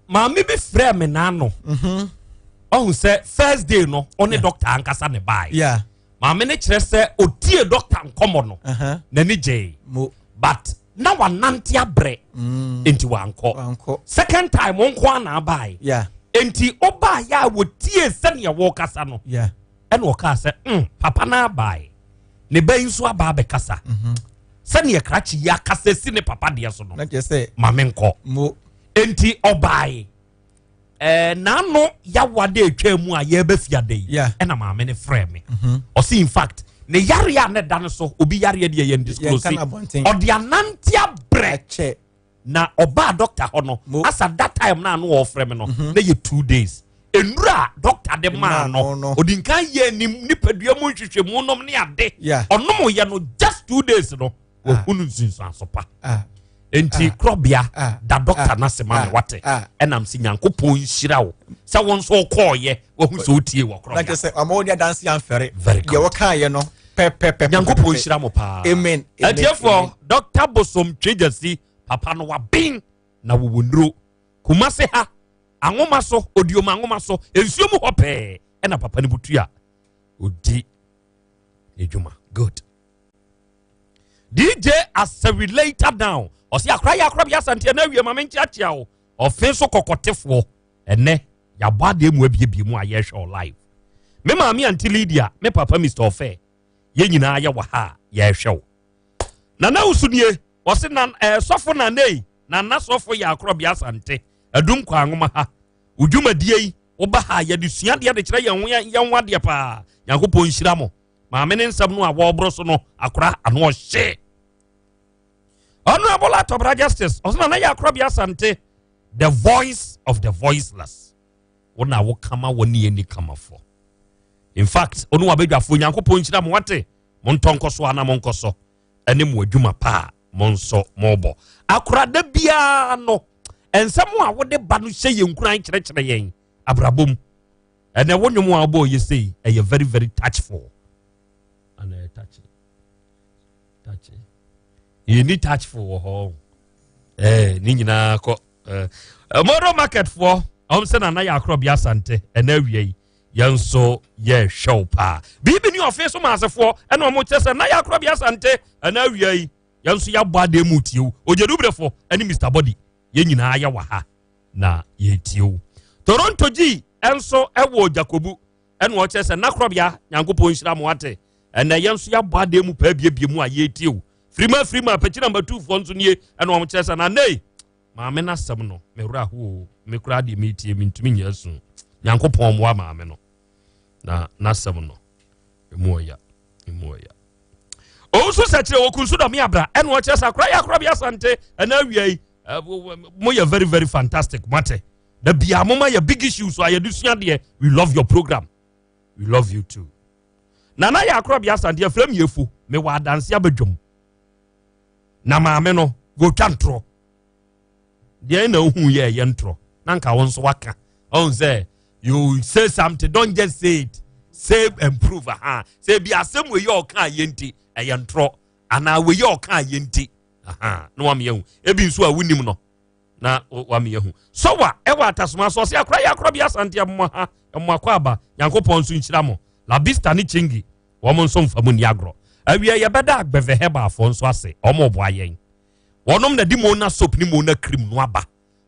maame bi frɛ me n'ano. Ɔhu sɛ first day no, ɔne dɔkta ankasa ne bae. Maame no kyerɛ sɛ otie dɔkta nkɔmmɔ no, n'ani gyee. But na wanante abrɛ mm. nti wankɔ. Second time wo nko ana abae. Nti wobaeɛ a wɔtie sɛdeɛ wɔkasa no, ɛna ɔkaa sɛ papa no abae, ne ba yi nso aba abɛkasa. Sɛdeɛ krakye yi akasa si ne papa deɛ so no, ma menkɔ. Nti ɔbae. N'ano yawa de atwa mu a yɛreba fiada yi, ɛna maame no frɛ me. Ɔsi in fact ne yare a ne da no so, obi yareɛ deɛ yɛn disclose, ɔde anante abrɛ na ɔbaa dɔkta hɔ no, asa that time na ano ɔfrɛ me no, na yɛ 2 days nnura a dɔkta de maa no, ɔdi nkan yɛ ne nipadua mu nhwehwɛmu nom ne ade, ɔnom yɛ no just 2 days no, wahunu nsunsuanso pa. Nti korɔbea da dɔkta no ase ma me, wate? Ɛnam sɛ Nyankopɔn nhyira wo sɛ wo nso wokɔɔyɛ wahu sɛ wotie wɔ korɔbea. Na kyerɛ sɛ ɔma wode adanse amfɛre. Very good. Deɛ wɔkaeɛ no pɛpɛpɛ. Nyankopɔn nhyira mo paa. Amen. Atiefoɔ, Dɔkta Bosom Twegyasi papa no waben na wɔwɔ nnuro Kumase ha, Anwoma so, Odiom Anwoma so, nsuo mu hɔ pɛɛ ɛna papa no butu a ɔdi ne dwuma. Good. DJ Asari later down. Ɔsi akora yɛ akora bi asanteɛ na awie ma me nkyeakyea o. Ɔfe so kɔkɔtefoɔ. Ɛnɛ yɛabɔ adeɛ mu abiebie mu a yɛhwɛ o live. Me maame Auntie Lydia, me papa Mr. Ɔfɛ, yɛn nyinaa yɛ wɔ ha a yɛhwɛ o. Nana Wusu nie, ɔsi na sɔfo Nana yi, Nana sɔfo yɛ akora bi asante, adum kɔ anwoma ha. Odwumadie yi, woba ha yɛde sua adeɛ de kyerɛ yɛn ho yɛn ho adeɛ paa. Nyankopɔn nhyira mo. Maame ne nsɛm no a wɔreboro so no akora ano ɔhye. Honorable Atɔbra Justice, ɔsɛ Nana yɛ akora bi asante, the voice of the voiceless. Wo na wo kama wɔ ne yɛni kamafo. In fact, ɔno wabɛdwafoɔ, Nyankopɔn nhyira mo, wate? Montɔ nkɔ so ana monkɔ so ɛne mo adwuma pa a mo nso mobɔ. Akora da biara no, nsɛm a wode ba no hyɛ yɛn nkuran kyerɛkyerɛ yɛn abrabɔ mu. Ɛnɛ wo nnwom a wobɔɔ yɛ sei ɛyɛ very very touchful. Ana ɛyɛ touching? Touching. Yɛnni touchful wɔ hɔ. Ne nyinaa kɔ. Moro market foɔ, ɔm sɛ Nana yɛ akorɔ bi asante ɛnɛ awia yi. Yɛn nso yɛhwɛ wo paa. Biribi ne ɔfe so maasefoɔ ɛna ɔmo kyerɛ sɛ Nana yɛ akorɔ bi asante ɛnɛ awia yi. Yɛn nso yɛabɔ adeɛ mu tie wo. Ogyedubrefo ɛne Mr. Body yɛn nyinaa yɛ wɔ ha na yɛtie wo. Toronto G nso ɛwɔ Jakobu ɛna ɔkyerɛ sɛ nakorɔbea Nyankopɔn nhyira mo ate. Ɛnɛ yɛn nso yɛabɔ adeɛ mu paa biebie mu a yɛtie wo. Firima firima pɛkyina mbatufoɔ nso nie ɛna ɔmo kyerɛ sɛ na nei maame n'asɛm no me werɛ aho me koraa deɛ metie mentumi nyɛ asu. Nyankopɔn mmoa maame no na n'asɛm no emu ɔya emu ɔya. Owusu sɛkyerɛ wɔ kunsu dɔme abra ɛna ɔkyerɛ sɛ akora yɛ akora bi asante ɛna awia yi mo yɛ very very fantastic mate. Da bia mo ma yɛ big issues so a yɛde sua deɛ. We love your program, we love you too. Nana yɛ akorɔbea Asante afrɛ me efo mewɔ adanse abadwam na maame no wɔtwa ntorɔ deɛ na ohu yɛ ɛyɛ ntorɔ na nka wo nso waka ɔn sɛ you say something, don't just say it, say and prove. Aha, sɛ ebi asɛm wei yɛ ɔka yɛ nti ɛyɛ ntorɔ anaa wei yɛ ɔka yɛ nti, aha, na wama yɛhu. Ebi nso a wonim no na wama yɛhu. Sɔwa ɛwɔ atasoma so ɔsɛ akora yɛ akora bi Asante ɛmmoa ha ɛmmoa kɔ aba. Nyankopɔn nso nhyira mo. Labista ne Chingi wɔn nso mfa mu nni agorɔ. Awia yɛbɛda Agbɛvɛ Herbal nso ase, wɔn boa yɛn. Wɔnom na de Mona soap ne Mona cream no aba.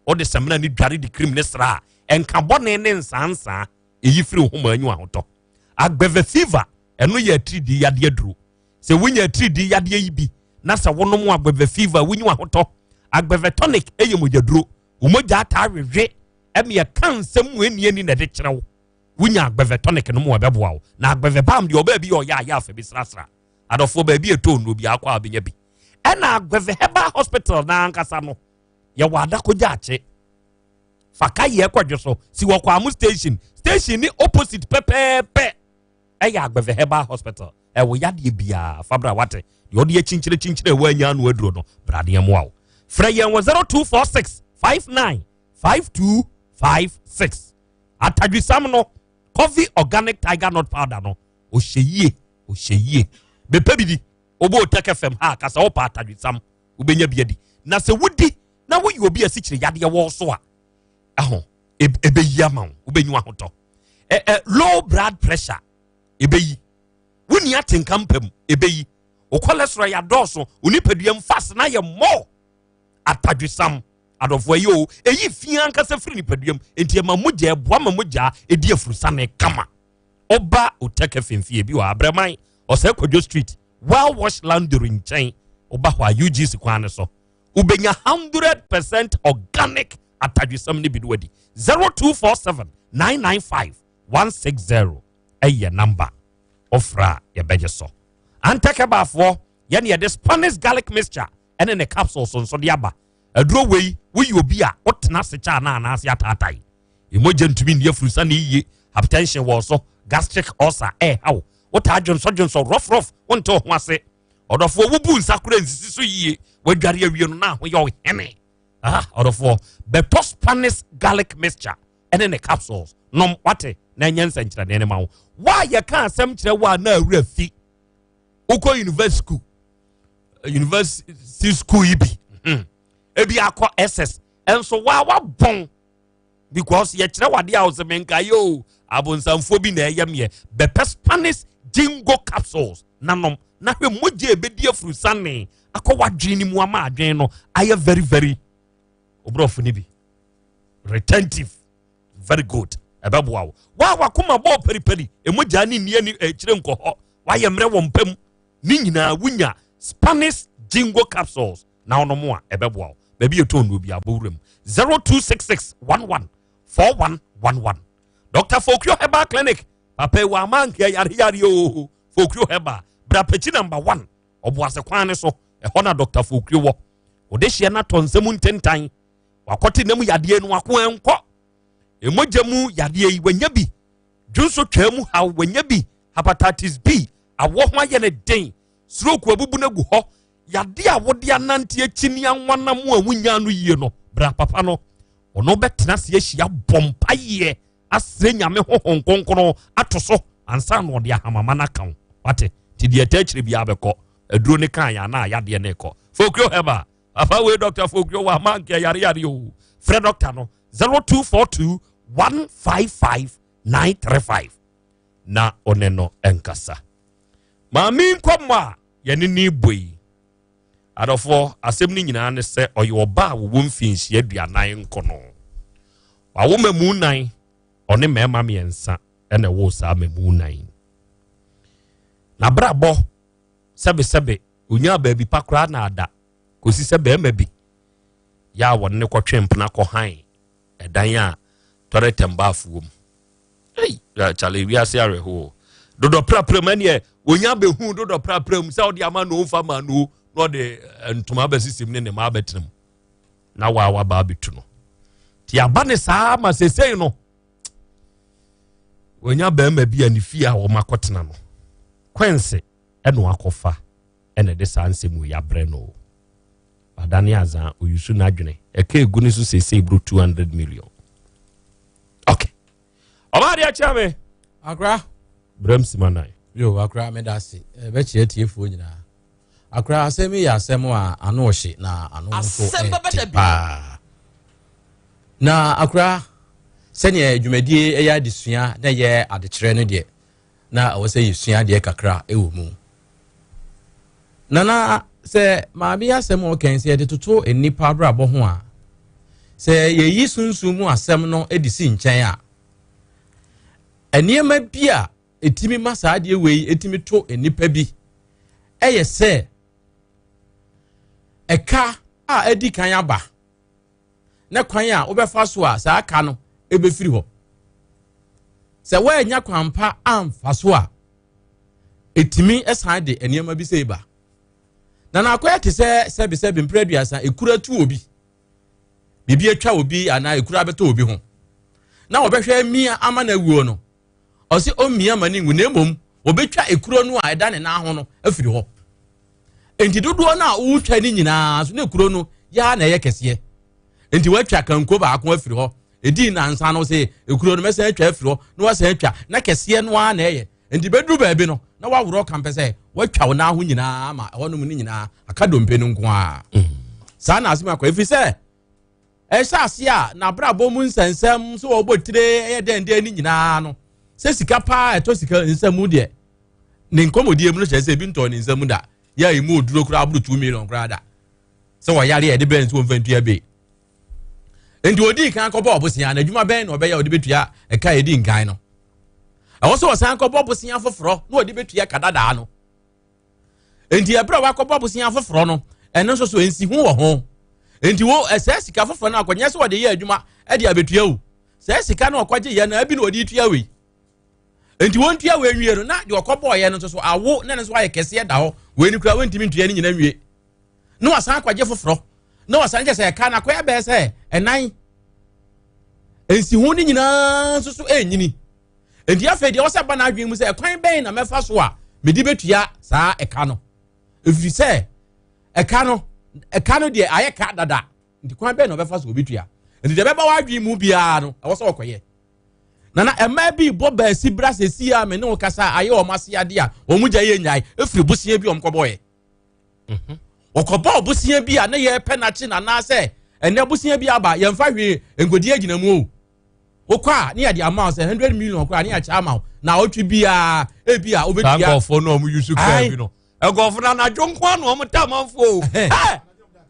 Wode samina ne dware de cream ne sra a, ɛnka bɔne ne nsaansaa ɛyi firi wo ho ma anyu ahotɔ. Agbɛvɛ fever, ɛno yɛ atiridii yadeɛ aduro. Sɛ wonya atiridii yadeɛ yi bi na sɛ wonom Agbɛvɛ fever a, wonyu ahotɔ. Agbɛvɛ tonic ɛyɛ mogyaduro. Wo mogya ataa wewe ɛma ɛka nsɛm mu ɛnni ani na ɛde kyerɛ wo. Wonya Agbɛvɛ tonic no mu a ɛbɛboa wo. Na Agbɛvɛ balm deɛ ɔbaa bi a ɔyɛ a yɛ afa bi srasra. Adɔfoɔ baabi a ɛtɔ nnuro biara kɔ a wobɛnya bi. Ɛna Agbɛvɛ Herbal Hospital no ankasa no yɛwɔ Adakogya akye. Fa ka yɛ kɔdwe so si wɔ Kwamo station. Station ne opposite pɛpɛɛpɛ ɛyɛ Agbɛvɛ Herbal Hospital. Ɛwɔ yadeɛ biara fa bra wate. Deɛ ɔde akyinkyere kyinkyere ɛwɔ anya ano aduro no bra ne ɛmoa wo. Frɛ yɛn wɔ 0246 59 5256. Atadwisam no, Coffee Organic Tiger Nut Powder no, ɔhyɛ yie, ɔhyɛ yie. Bɛpɛ bi di, wobɔ Otec FM ha kasa wopɛ atadwisam, wobɛnya bi adi. Na sɛ wodi na woyɛ obi a asikyire yadeɛ wɔ so a, ɛho ɛbɛyi ama wo, wobɛnyi ahotɔ. Ɛ ɛ low blood pressure ɛbɛyi. Wonni atenka mpa mu ɛbɛyi. Wo cholesterol yɛ adɔɔso, wo nipadua mu fast na yɛ more. Atadwisam adɔfoɔ ɛyɛ o, ɛyi fi ankasa firi nipadua mu, nti ɛma mogya, ɛboa ma mogya ɛdi afurusane kama. Ɔba Otec FM fie bi wɔ Abrɛman, Ɔsɛe Kwadwo Street, Well Wash Laundry nkyɛn. Woba hɔ a UGC kwan no so, wobɛnya 100% organic atadwisam no bi no wadi. 0247 995 160 ɛyɛ namba ɔfrɛ a yɛbɛgye so. Antɛkɛbaafoɔ yɛne yɛde Spanish garlic mixture ɛne ne capsules nso de aba. Aduro wei woyɛ obi a wotena ase kyɛ anaa anaase ataatae, emogya ntumi nni afurusa ne yie, hypertension wɔ so, gastric ulcer ɛɛha wo, wotaa dwonsɔ dwonsɔ rough rough, wonte wo ho ase, ɔdɔfoɔ wobu nsa kora nsisi so yie, wadware awie no na ahoyɛ ɔhene. Ah, ɔdɔfoɔ bɛtɔ Spanish garlic mixture ɛne ne capsules nom wate na ɛnyɛ nsɛnkyerɛnne ne ma wo. Wo a yɛka asɛm kyerɛ wo a na awura fi wokɔ university school, university school yi bi, ebi akɔ ss nso waa wabɔn because yɛkyerɛ wade a ɔsɛ menka yɛ o, abonsamfoɔ bi na ɛyɛ meɛ. Bɛpɛ Spanish jingo capsules nanom na hwɛ mogya ebedi afurusane akɔ wadwene ne mu ama adwene no ayɛ very very oborɔfo no bi retentive, very good, ɛbɛboa wo. Wa wakoma bɔɔ periperi, emogya ne nni ani akyire nkɔ hɔ, wayɛ mmerɛ wɔ mpam ne nyinaa, wonya Spanish jingo capsules na ɔnom a ɛbɛboa wo. Baabi yɛ tɔn bi abɔ wuram 0266 11 4111. Dr. Fokio Herbal Clinic, papa ewu ama nka yare yare o. Fokio Herbal, brapakyi number 1 ɔboase kwan ne so, ɛhɔ na Dr. Fokio wɔ. Ɔde hyɛ na tɔ nsɛm ntentan wakɔte nam yadeɛ no ako ɛnkɔ emogya mu yadeɛ yi wanya bi, dwonso twaa mu haw wanya bi, hepatitis B awɔ ho ayɛ ne den, stroke abubu no agu hɔ, yadeɛ a wode anante akyi ne anwanam a wonya no yie no, bra papa no, ɔno bɛtena ase ahyia bɔ mpaeɛ asrɛ Nyame honhom kronkron ato so ansa na ɔde ahamama no aka wo wate. Nti deɛ ɛta akyire biara bɛkɔ aduro ne kan yɛ anaa yadeɛ ne kɔ. Fokio Herbal papa wei, Dr. Fokio wɔ ama nkɛ yare yare o. Frɛ dɔkta no 0242 155 935 na ɔne no nkasa. Maame nkɔmmɔ a yɛne ne bɔ yi, adɔfoɔ, asɛm no nyinaa ne sɛ ɔyɛ ɔba a wɔwɔ mfinhyia 40 nkɔ no, wawo mmamu nan, ɔne mmarima mmiɛnsa ɛna ɛwɔ saa mmamu nan. N'abrabɔ sɛbesɛbe onyaa baabi pa koraa na ada kɔsi sɛ barima bi yɛ a wɔne ne kɔtwe mpena kɔhan ɛdan a tɔrɛtɛm baafo wɔ mu. Ei, kyale wiase awerɛhoɔ. Dodɔ prapra mu ɛneɛ wɔnya bɛhu dodɔ prapra mu sɛ ɔde ama no ɔmfa ma no na ɔde ntoma abɛsisi mu ne ne ma abɛtena mu na waa waba abɛtu no. Nti aba ne saa ma sesei no wɔnya barima bi a ne fie a wɔn akɔtena no. Kwense ɛna wakɔfa ɛna ɛde saa nsɛm wei abrɛ no o. Wadane azaa, oyusu n'adwene. Ɛka egu ne so seesei boro 200 million. Okay. Ɔbaa deɛ kyerɛ me. Akora. Brɛm sima nan. Yo, akora meda ase. Ɛbɛkyerɛ tiefoɔ nyinaa. Akora asɛm yi yɛ asɛm a ano ɔhye na ano nso ɛte paa. Na akora sɛdeɛ dwumadie ɛyɛ adesua na ɛyɛ adekyerɛ no deɛ na ɛwɔ sɛ yɛsua adeɛ kakra ɛwɔ mu. Nana sɛ maame yi asɛm a ɔkɛn sɛ yɛde toto nnipa abrabɔ ho a sɛ yɛyi sunsum mu asɛm no de si nkyɛn a nneɛma bi a ɛtumi ma saa adeɛ wei ɛtumi to nnipa bi ɛyɛ sɛ ɛka a adi kan aba na kwan a wobɛfa so a saa ka no ɛbɛfiri hɔ sɛ woannya kwan pa amfa so a ɛtumi san de nneɛma bi sɛ ba na n'akɔyɛ te sɛ sɛbisɛbi mpere aduasa ekura tu obi biribi atwa obi anaa ekura bɛtɔ obi ho na wɔbɛhwɛ mia ama no awuo no ɔsɛ ɔmmia ma no ngu na mmom wɔbɛtwa ekuro no a ɛda ne nan ho no afiri hɔ nti dodoɔ no a wotwa no nyinaa so na ekuro no yaa na ɛyɛ kɛseɛ nti wɔatwa kanko baako afiri hɔ ɛdii nansa no sɛ ekuro no mɛsan atwa afiri hɔ na wasan atwa na kɛseɛ no ara na ɛyɛ nti bɛduru baabi no na waworɔ kampɛ sɛ watwa wo nan ho nyinaa ma ɛhɔnom no nyinaa aka dompe no nko ara mm. saa na asɛm akɔ ɛfiri sɛ Ɛhyɛ aseɛ a n'abrabɔ mu nsɛnsɛm sɛ ɔbɔ tire ɛyɛ dɛn dɛn ne nyinaa no sɛ sika paa ɛtɔ sika nsɛm mu deɛ ne nkɔmmɔdie mu no kyerɛ sɛ ebi ntɔɔ ne nsɛm da yɛ a emu oduro koraa aboro two million koraa da sɛ wɔyare a yɛde bɛn nso wɔmfa ntua bee nti odii kan kɔbɔ ɔbosea na adwuma bɛn na ɔbɛyɛ a ɔde bɛtua ɛka a ɛdi nkan no ɛwɔ sɛ ɔsan kɔbɔ bosea foforɔ na ɔde bɛtua ka dadaa no nti ɛberɛ a wakɔbɔ abosea foforɔ no ɛno nso so nsi ho wɔ ho nti wo ɛsɛ sika foforɔ no akɔnyɛ sɛ wɔde yɛ adwuma ɛde abɛtua o sɛ sika no ɔkɔgye yɛ no ebi na ɔde tua wei nti wɔn tua wei nwie no na deɛ ɔkɔbɔɔ yɛ no nso so awo na ne nso ayɛ kɛseɛ da hɔ wei no kura wɔntumi ntua ne nyina nwie na wasan akɔgye foforɔ na wasan kyɛ sɛ ɛka no akɔyɛ bɛyɛ sɛ ɛnan nsi ho no nyinaa nso so ɛnyini Enti afei deɛ ɔsɛ ba n'adwene mu sɛ ɛkwan bɛn na mɛfa so a mede bɛtua saa ɛka no ɛfiri sɛ ɛka no ɛka no deɛ ayɛ ka dada nti kwan bɛn na ɔbɛfa so ɔbɛtua nti deɛ ɛbɛba w'adwene mu biara no ɛwɔ sɛ ɔkɔyɛ na na mmaa bi bɔ baasi bra sɛsi a me ne wo kasa ayɛ wɔn ase adeɛ a wɔn gya yɛ nyae ɛfiri bosia bi wɔn kɔbɔɔyɛ mhm. wɔkɔbɔɔ bosia bi a ne yɛpɛ n'akye na anaasɛ ɛnɛ bosia bi aba yɛmfa hwee nkɔdi agyina mu o wokɔ a ne yɛde ama wo sɛ hundred million koraa ne yɛakyɛ ama wo na ɔtwe biara ebi a wobɛtua. saa nkurɔfoɔ no a wɔn yusu kaa bi no nkurɔfoɔ no anadwo nko ano wɔn ta amanfoɔ o ɛ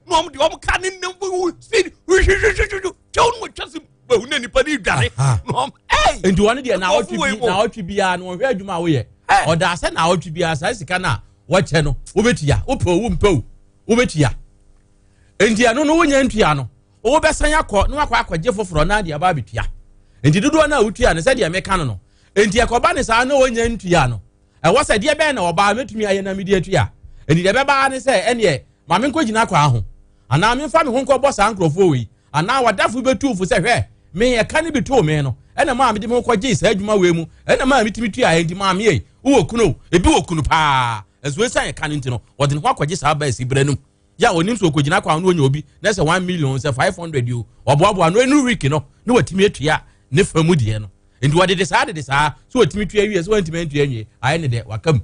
na wɔn de wɔn ka ne nam speed hwehwehwehwehwɛ twɛw no wɔtwa se bahu na nipa ne dwane na wɔn ɛy. nti wɔn deɛ na ɔtwe bi na ɔtwe biara no wɔhwɛ adwuma a woyɛ ɔda sɛ na ɔtwe biara saa sika no a wɔkyɛ no wobɛtua wopɛ o wompɛ o wobɛtua nti ɛno no wonya ntua no Wobɛsan akɔ na wakɔ akɔgye foforɔ na de aba abɛtua. Nti dodoɔ no a wotua no sɛdeɛ meka no no, nti ɛkɔba ne saa na ɔnya ntua no, ɛwɔ sɛ deɛ bɛn na ɔbaa mɛtumi ayɛ na mede atua. Nti deɛ ɛbɛba ne sɛ ɛneɛ ma menkɔgyina kwaa ho anaa memfa me ho nkɔbɔ saa nkurɔfoɔ wei anaa wadafo bɛtu fo sɛ hwɛ me ɛka no bi too me no ɛna maa mede me ho kɔgyee saa adwuma wei mu ɛna maa metumi tuaeɛ nti maame ei wowɔ kunu o ebi wɔ kunu paa ɛso ɛsiane ɛka no nti no wɔde ne ho akɔgye saa baa si berɛ no mu yɛ a onim sɛ okogyina kwan no onya obi na sɛ one million sɛ five hundred o ɔboaboa no ɛnu week no na watumi atua ne fa mu deɛ no nti wɔde de saa de de saa so watumi tua wie sɛ wantumi antua nwie ayɛ ne dɛ waka mu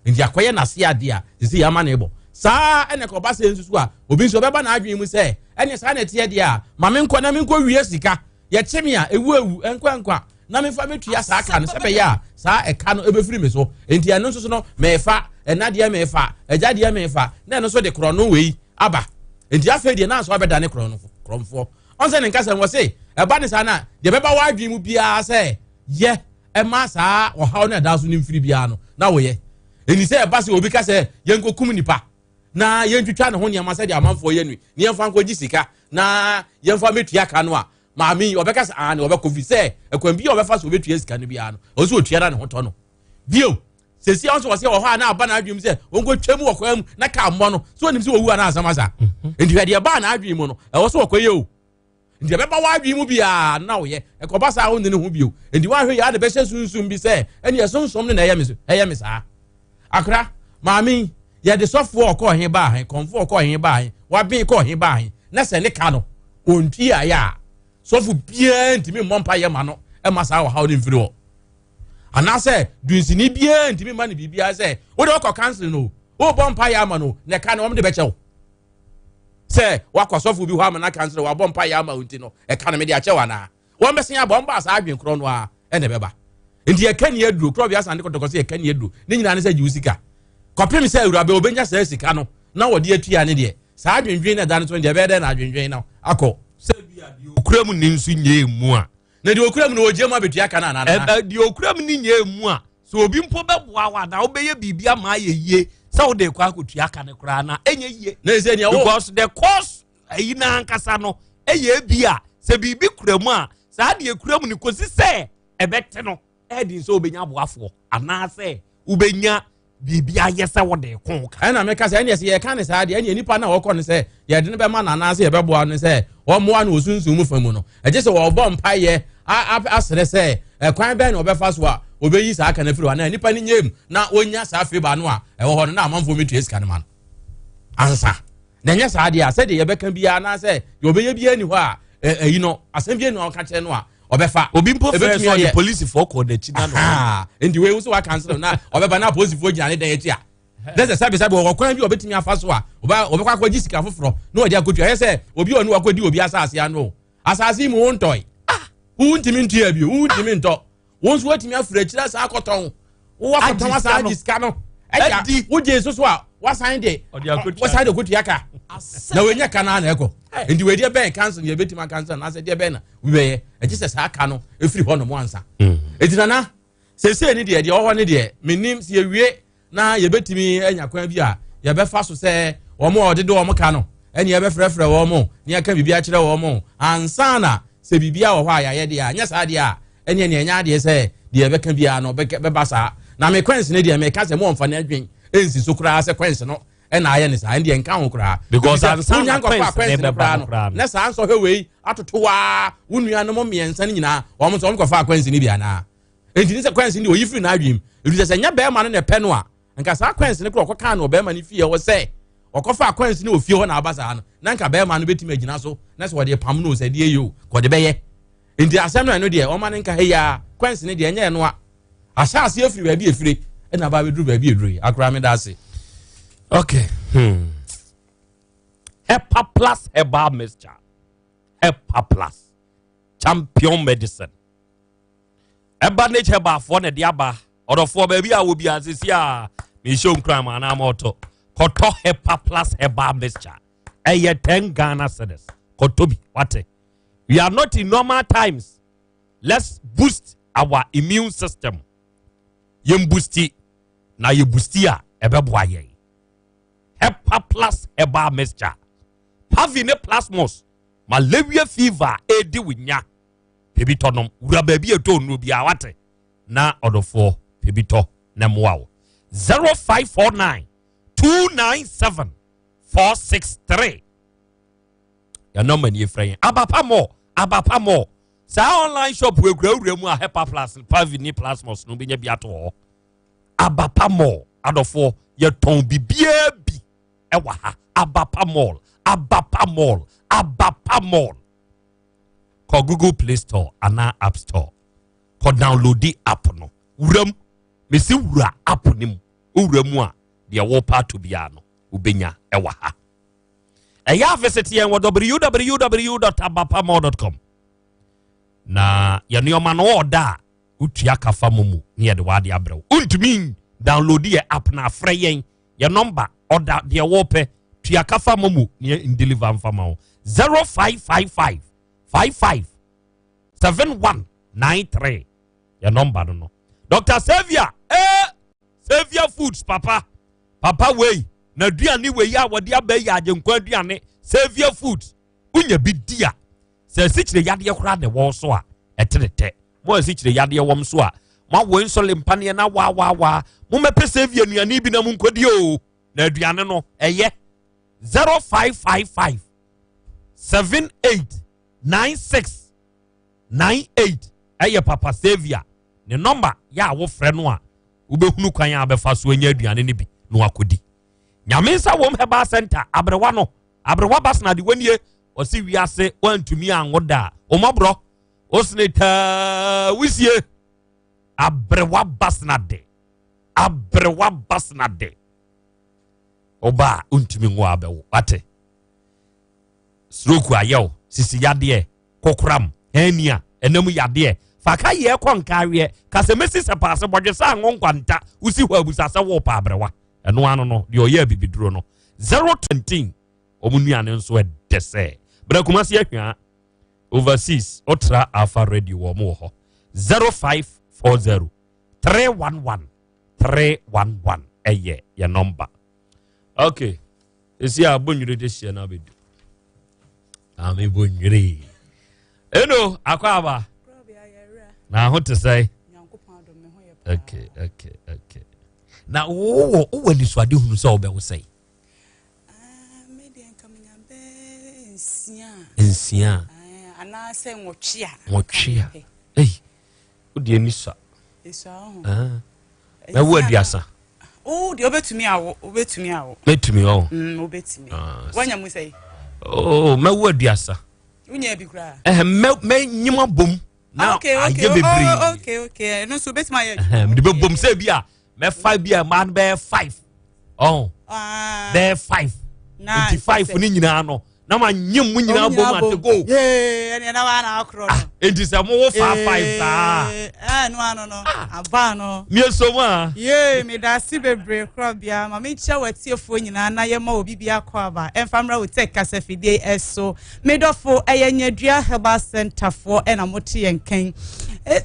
nti akɔyɛ n'ase adeɛ a sisi yɛ ama ne bɔ saa ɛna kɔba sɛ nsusu a obi nso ɔbɛba n'adwene mu sɛ ɛne saa na ɛteɛ deɛ a ma menkɔ na menkɔ wie sika Yɛkye me a, ewu awu, nkwa nkwa, na memfa metua saa ka no sɛ bɛyɛ a saa ɛka no ɛbɛfiri me so. Enti ɛno nso so no, mefa, ɛna deɛ mefa, agya deɛ mefa, na ɛno nso de korɔno wei aba. Enti afei deɛ na nso abɛda ne korɔno korɔmfoɔ. Ɔn sɛ ne nkasa mu ɔse, ɛba ne saa na deɛ ɛbɛba w'adwene mu biara sɛ yɛ ɛma saa ɔhaw no ɛda so no mfiri biara no na woyɛ. Enti sɛ ɛba sɛ obi ka sɛ yɛnkɔkum nipa na yɛntwitwa ne ho nneɛma sɛdeɛ amanfoɔ yɛ no yi na yɛmfa nkɔgye sika na yɛmfa mɛtua ka no a maame yi ɔbɛka sɛ aane ɔbɛkɔ fi sɛ ɛkwan bi a ɔbɛfa so ɔbɛtua sika no biara no ɔsɛ ɔtua na ne ho tɔ no bio sɛsi a ɔsɛ ɔsɛ wɔ hɔ a na aba n'adwene mu sɛ ɔnkɔtwa mu wɔ kwan mu na ka mmɔ no sɛ ɔnim sɛ ɔwu a na asɛm asa mhm. nti hwɛ deɛ ɛbaa n'adwene mu no ɛwɔ sɛ ɔkɔyɛ o nti ɛbɛba w'adwene mu biara na woyɛ ɛkɔba saa wo ne ne ho bio nti woahwɛ yɛ ade bɛhyɛ sunsum bi sɛ ɛne ɛsonsom no na ɛyɛ me saa. Akora, maame yi, yɛde sɔfoɔ ɔkɔɔ he baa he, kɔmfoɔ ɔkɔɔ he baa he, waben kɔɔ he baa he, na sɛ ne ka no, ɔntuaeɛ a, sɔfo biara ntumi mmɔ mpaeɛ ma no ma saa ɔhaw no mfiri hɔ. Anaasɛ dunsini biara ntumi mma no biribiara sɛ wode ɔkɔ counseling no, wobɔ mpaeɛ ama no, na ɛka no wɔn de bɛkyɛ wo. Sɛ wakɔ sɔfo bi hɔ ama no counseling, wabɔ mpaeɛ ama wo nti no, ɛka no mede akyɛ wo anaa? Wɔn bɛsen aba, wɔn baa saa adwene korɔ no ara ɛna ɛbɛba. Nti yɛka ni aduro, korɔ bi asan de kɔtɔkɔ sɛ yɛka ni aduro, ne nyinaa ne sɛ gye wo sika. Kɔpem sɛ awuraba obɛnya saa sika no na wɔde atua ne deɛ, saa adwendwen na ɛda no so no deɛ ɛbɛyɛ dɛn na adwendwen no akɔ. Sɛ bi a deɛ okura mu ne nso nyɛɛ mu a. Na deɛ okura mu no wɔgye mu abɛtua ka no anaa nana? Ɛbɛ deɛ okura mu ne nyɛɛ mu a, sɛ obi mpo bɛboa wo anaa wobɛyɛ biribi ama ayɛ yie sɛ wode kɔ akɔtua ka no koraa na ɛnyɛ yie. Na ɛsɛ nea wo. Because the cause ayi no ankasa no ɛyɛ ebi a sɛ biribi kura mu a saa deɛ kura mu no kɔsi sɛ ɛbɛte no ɛdi sɛ wobɛnya aboafoɔ anaasɛ wobɛnya biribi ayɛ sɛ wode ko ka. Ɛna meka sɛ ɛneɛ sɛ yɛka ne saa deɛ ɛneɛ nipa no a wɔkɔ no sɛ yɛde no bɛma no anaasɛ yɛbɛboa no sɛ wɔmmoa no wɔ sunsum mu fa mu no ɛgye sɛ wɔbɔ mpaeɛ asrɛ sɛ ɛkwan bɛn na wɔbɛfa so a wɔbɛyi saa ka no afiri hɔ anaa nipa no nyɛ mu na wɔnya saa favor no a ɛwɔ hɔ no na amanfoɔ mɛtua sika no ma no ansa. Na ɛnyɛ saa deɛ a, sɛdeɛ yɛbɛka biara anaasɛ deɛ ɔbɛyɛ biara ni hɔ a, ɛyi no, asɛm biara ni hɔ a ɔka kyerɛ no a, ɔbɛfa. Obi mpo frɛ Ɛbɛtumi sɛ ɔde ayɛ. polisifoɔ kɔɔ n'akyi na na Nti wei wo sɛ waka nsɛm na ɔbɛba na apolisifoɔ gyina ne dan akyi a, na sɛ sɛbesɛbe ɔwɔ kwan bi a ɔbɛtumi afa so a, ɔbɛkɔ akɔgye sika foforɔ na ɔde akɔtua. Ɛyɛ sɛ obi a ɔne wakɔdi obi asase ano o. Asase yi mu wontɔe. Wontumi ntua bio, wontumi ntɔ. Wo nso woatumi afiri akyiri asan akɔtɔn. Wowɔ akɔtɔn asan agye sika no. Ɛgya wogye nso so a wasan de wasan de kotua ka. Na wɔnya ka no na ɛkɔ. Nti wei deɛ bɛn kansa na yɛbɛtumi akansa anaasɛ deɛ bɛn na wobɛyɛ. Ɛgye sɛ saa ka no ɛfiri hɔ nom ansa. Nti nana seesei ne deɛ deɛ ɔwɔ hɔ ne deɛ menim sɛ yɛwie na yɛbɛtumi anya kwan bi a yɛbɛfa so sɛ wɔn a wɔdede wɔn ka no ɛne yɛbɛfrɛfrɛ wɔn na yɛka biribi akyerɛ wɔn ansa na sɛ biribi a wɔ hɔ a yɛayɛ deɛ a nyɛ saa deɛ a ɛne ɛne ɛnyɛ adeɛ sɛ deɛ yɛbɛka biara no bɛba saa. Na me kwɛnse no deɛ meka sɛ mo ɔmfa n'adwen nsi so koraa sɛ kwɛnse no ɛna ayɛ ne saa ɛndeɛ nka ho koraa. Because Efisɛ ansa wonya na nkɔfa kwɛnse kwɛnse no no koraa bɛba no no koraa no. na saa nsɔhwɛ wei atoto waa wo nuanom mmiɛnsa no nyinaa wɔn nso wɔn kɔfa kwɛnse no bi anaa? Enti ne sɛ kwɛnse no deɛ ɔyi firi n'adwene mu. Ɛfiri sɛ sɛ nyɛ bɛrima no na ɛpɛ no a, nka saa kwɛnse no koraa ɔkɔkaa no wɔ bɛrima no fie hɔ sɛ ɔkɔfaa kwɛnse no wɔ fie hɔ na aba saa no, na nka bɛrima no bɛtumi agyina so na sɛ ɔde pam no o, sɛ deɛ yɛ o, ka ɔde bɛyɛ. Enti asɛm no ɛno deɛ ɔma no nka ha yi ara, kwɛnse no deɛ ɛnyɛ ɛno a. Ahyɛ aseɛ afiri baabi a ɛfire ɛna aba abɛduru baabi a ɛduru yi. Akora meda ase. Okay. Hmm. Hepa Plus Herbal Mixture. Hepa Plus. Champion Medicine. Ɛba ne kyɛbaafoɔ na ɛde aba. Ɔdɔfoɔ baabi a wɔ biara sisi a mehyɛ nkuran ma anaa ma ɔtɔ. Kɔtɔ Hepa Plus Herbal Mixture. Ɛyɛ 10 Ghana cedis. Kɔtɔ bi, wate. We are not in normal times. Let's boost our immune system. Yɛn boosti na yɛ boosti a ɛbɛboa yɛn. Hepa Plus Herbal Mixture. Pavi ne Plasmos. Malaria fever edi wo nya. Pɛ bi tɔ nom. Wura baabi a ɛtɔ nnuro biara wate. Na ɔdɔfoɔ pɛ bi tɔ na mmoa wo. 0549 297 463. Yɛn nɔmba nie frɛ yɛn. Abapa mɔ, abapa mɔ. Saa online shop wɔ ekura wura mu a Hepa Plus, Pavi ne Plasmos no bɛnya bi ato hɔ. Abapa mɔ, adɔfoɔ yɛtɔn bibiara bi ɛwɔ ha. Abapa mall, Abapa mall, Abapa mall. Kɔ Google Play Store anaa App Store. Kɔ download app no. Wuram. Mesi wura app no mu. Wowura mu a, deɛ wɔpɛ ato biara no, wobɛnya ɛwɔ ha. Ɛyɛ a visit yɛn wɔ www.abapamall.com. Na yɛn nneɛma no ɔda a wotua ka fa mu mu ne yɛde w'ade abrɛ wo. Wontumi download yɛ app na afrɛ yɛn yɛ nɔmba ɔda deɛ wɔpɛ tua ka fa mu mu ne yɛn deliver mfa ma wo 0555 55 7193 yɛ nɔmba no no. Dr. Xavier eh Xavier Foods papa papa wei na aduane wei a wɔde aba yi agyenkwa aduane Xavier Foods wonya bi di a sɛ asikyire yadeɛ koraa na ɛwɔ so a ɛtene tɛ mo a asikyire yadeɛ wɔm so a mo awɔ insulin mpaneɛ na waawaawa mo mɛpɛ Xavier nnuane bi na mo nkɔdi o na aduane no ɛyɛ 0555 78 96 98 ɛyɛ papa Xavier ne nɔmba yɛ a wofrɛ no a. Wobɛhunu kwan a wobɛfa so anya aduane no bi na wakɔdi. Nyame nsa wom Herbal Center, aberewa no, aberewa basena de wanie, ɔse wiase wantumi anwo da a, omɔborɔ, osene taa wisie, aberewa basena de, aberewa basena de, ɔba a ontumi nwo abɛwo, wate? Stroke ayɛ wo, sisi yadeɛ, kokoram, hernia, ɛnam yadeɛ, fa ka yɛ kɔ nkaaweɛ, ka sɛ mɛsi sɛ paase bɔdwe sɛ anwo nkwanta, wosi hɔ abusa sɛ wo pa aberewa. Ɛno ano no, deɛ ɔyɛ abibiduro no, 020, wɔn nnuane nso ɛdɛ sɛ. Brɛ Kumasi ahwia, overseas, wotra Alpha Radio wɔn wɔ hɔ, 0540 311 311 ɛyɛ yɛ nɔmba. Okay. Esi a bonwire de hyɛ na abɛdu. Ame bonwire. Eno akɔ aba. Na ho te sɛ. Okay, okay, okay. Na wowɔ wowɔ anisoade hunu sɛ wobɛwo sɛe? Nsia. Anaasɛ nwɔtwe a. Nwɔtwe a. Ei, wode ani sua. Ah. Mɛwo aduasa. Wo deɛ wobɛtumi awo, wobɛtumi awo. Mɛtumi ɔ. Mm, wobɛtumi. Ah, Wanya mu sɛ? Oh, mɛwo aduasa. Wonya bi koraa? Ɛhɛ, mɛ mɛnyim abom. Na ah, ayɛ bebree. Oh, okay, okay. Ɛno nso wobɛtumi ayɛ adwuma. Mede bɛbom sɛ bi a mɛfa bi a mmaa no bɛyɛ five. Ɔn. Ah. Bɛyɛ five. Nti five ne nyinaa no na ma nye mu nyinaa bom ate go. Ɛnna na wa na akorɔ no. Ah, nti sɛ mo wo fa five saa. Ɛɛ no ano no ah. aba no. Mie so mu a. Yee mi da ase bebree korɔ bia ma mi nkyɛn wɔ atiefoɔ nyinaa na yɛ ma obi bi akɔ aba ɛnfa mmerɛ wo tɛ kasafidie ɛso mi dɔfo ɛyɛ nyadua herbal center foɔ ɛna mo te yɛn kɛn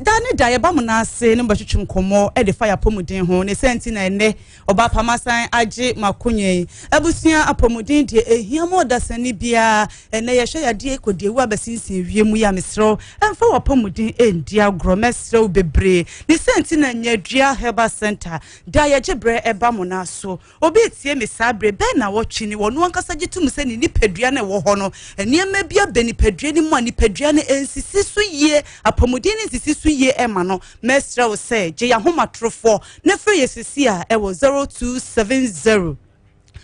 da ne da yɛba mo n'ase ne mo bɛtwitwi nkɔmɔ ɛde fa yɛ apɔmuden ho ne sɛ nti na ɛnɛ Ɔbaapa masan agye m'akonwa yi. Abusua apɔmuden deɛ ɛhia ma ɔdasani biara. Ɛnɛ yɛhwɛ yadeɛ kɔdiawu abɛsensɛn wiem yi a mesrɛ wo ɛmfa w'apɔmuden ɛndi agorɔ. Mɛsrɛ wo bebree. Ne sɛ nti na Nyadua Herbal Center da yɛgye berɛ ɛba mo nan so. Obi retie me saa berɛ bɛn nawɔtwe ni ɔno ankasa gye tom sɛ ne nipadua no ɛwɔ hɔ no nneɛma bi aba nipadua no mu a nipadua no ɛnsisi so yie, apɔmuden no nsisi so yie ɛma no. Mɛsrɛ wo sɛ gye yɛn ahomatorofoɔ na frɛ yɛ sisi a ɛwɔ 0270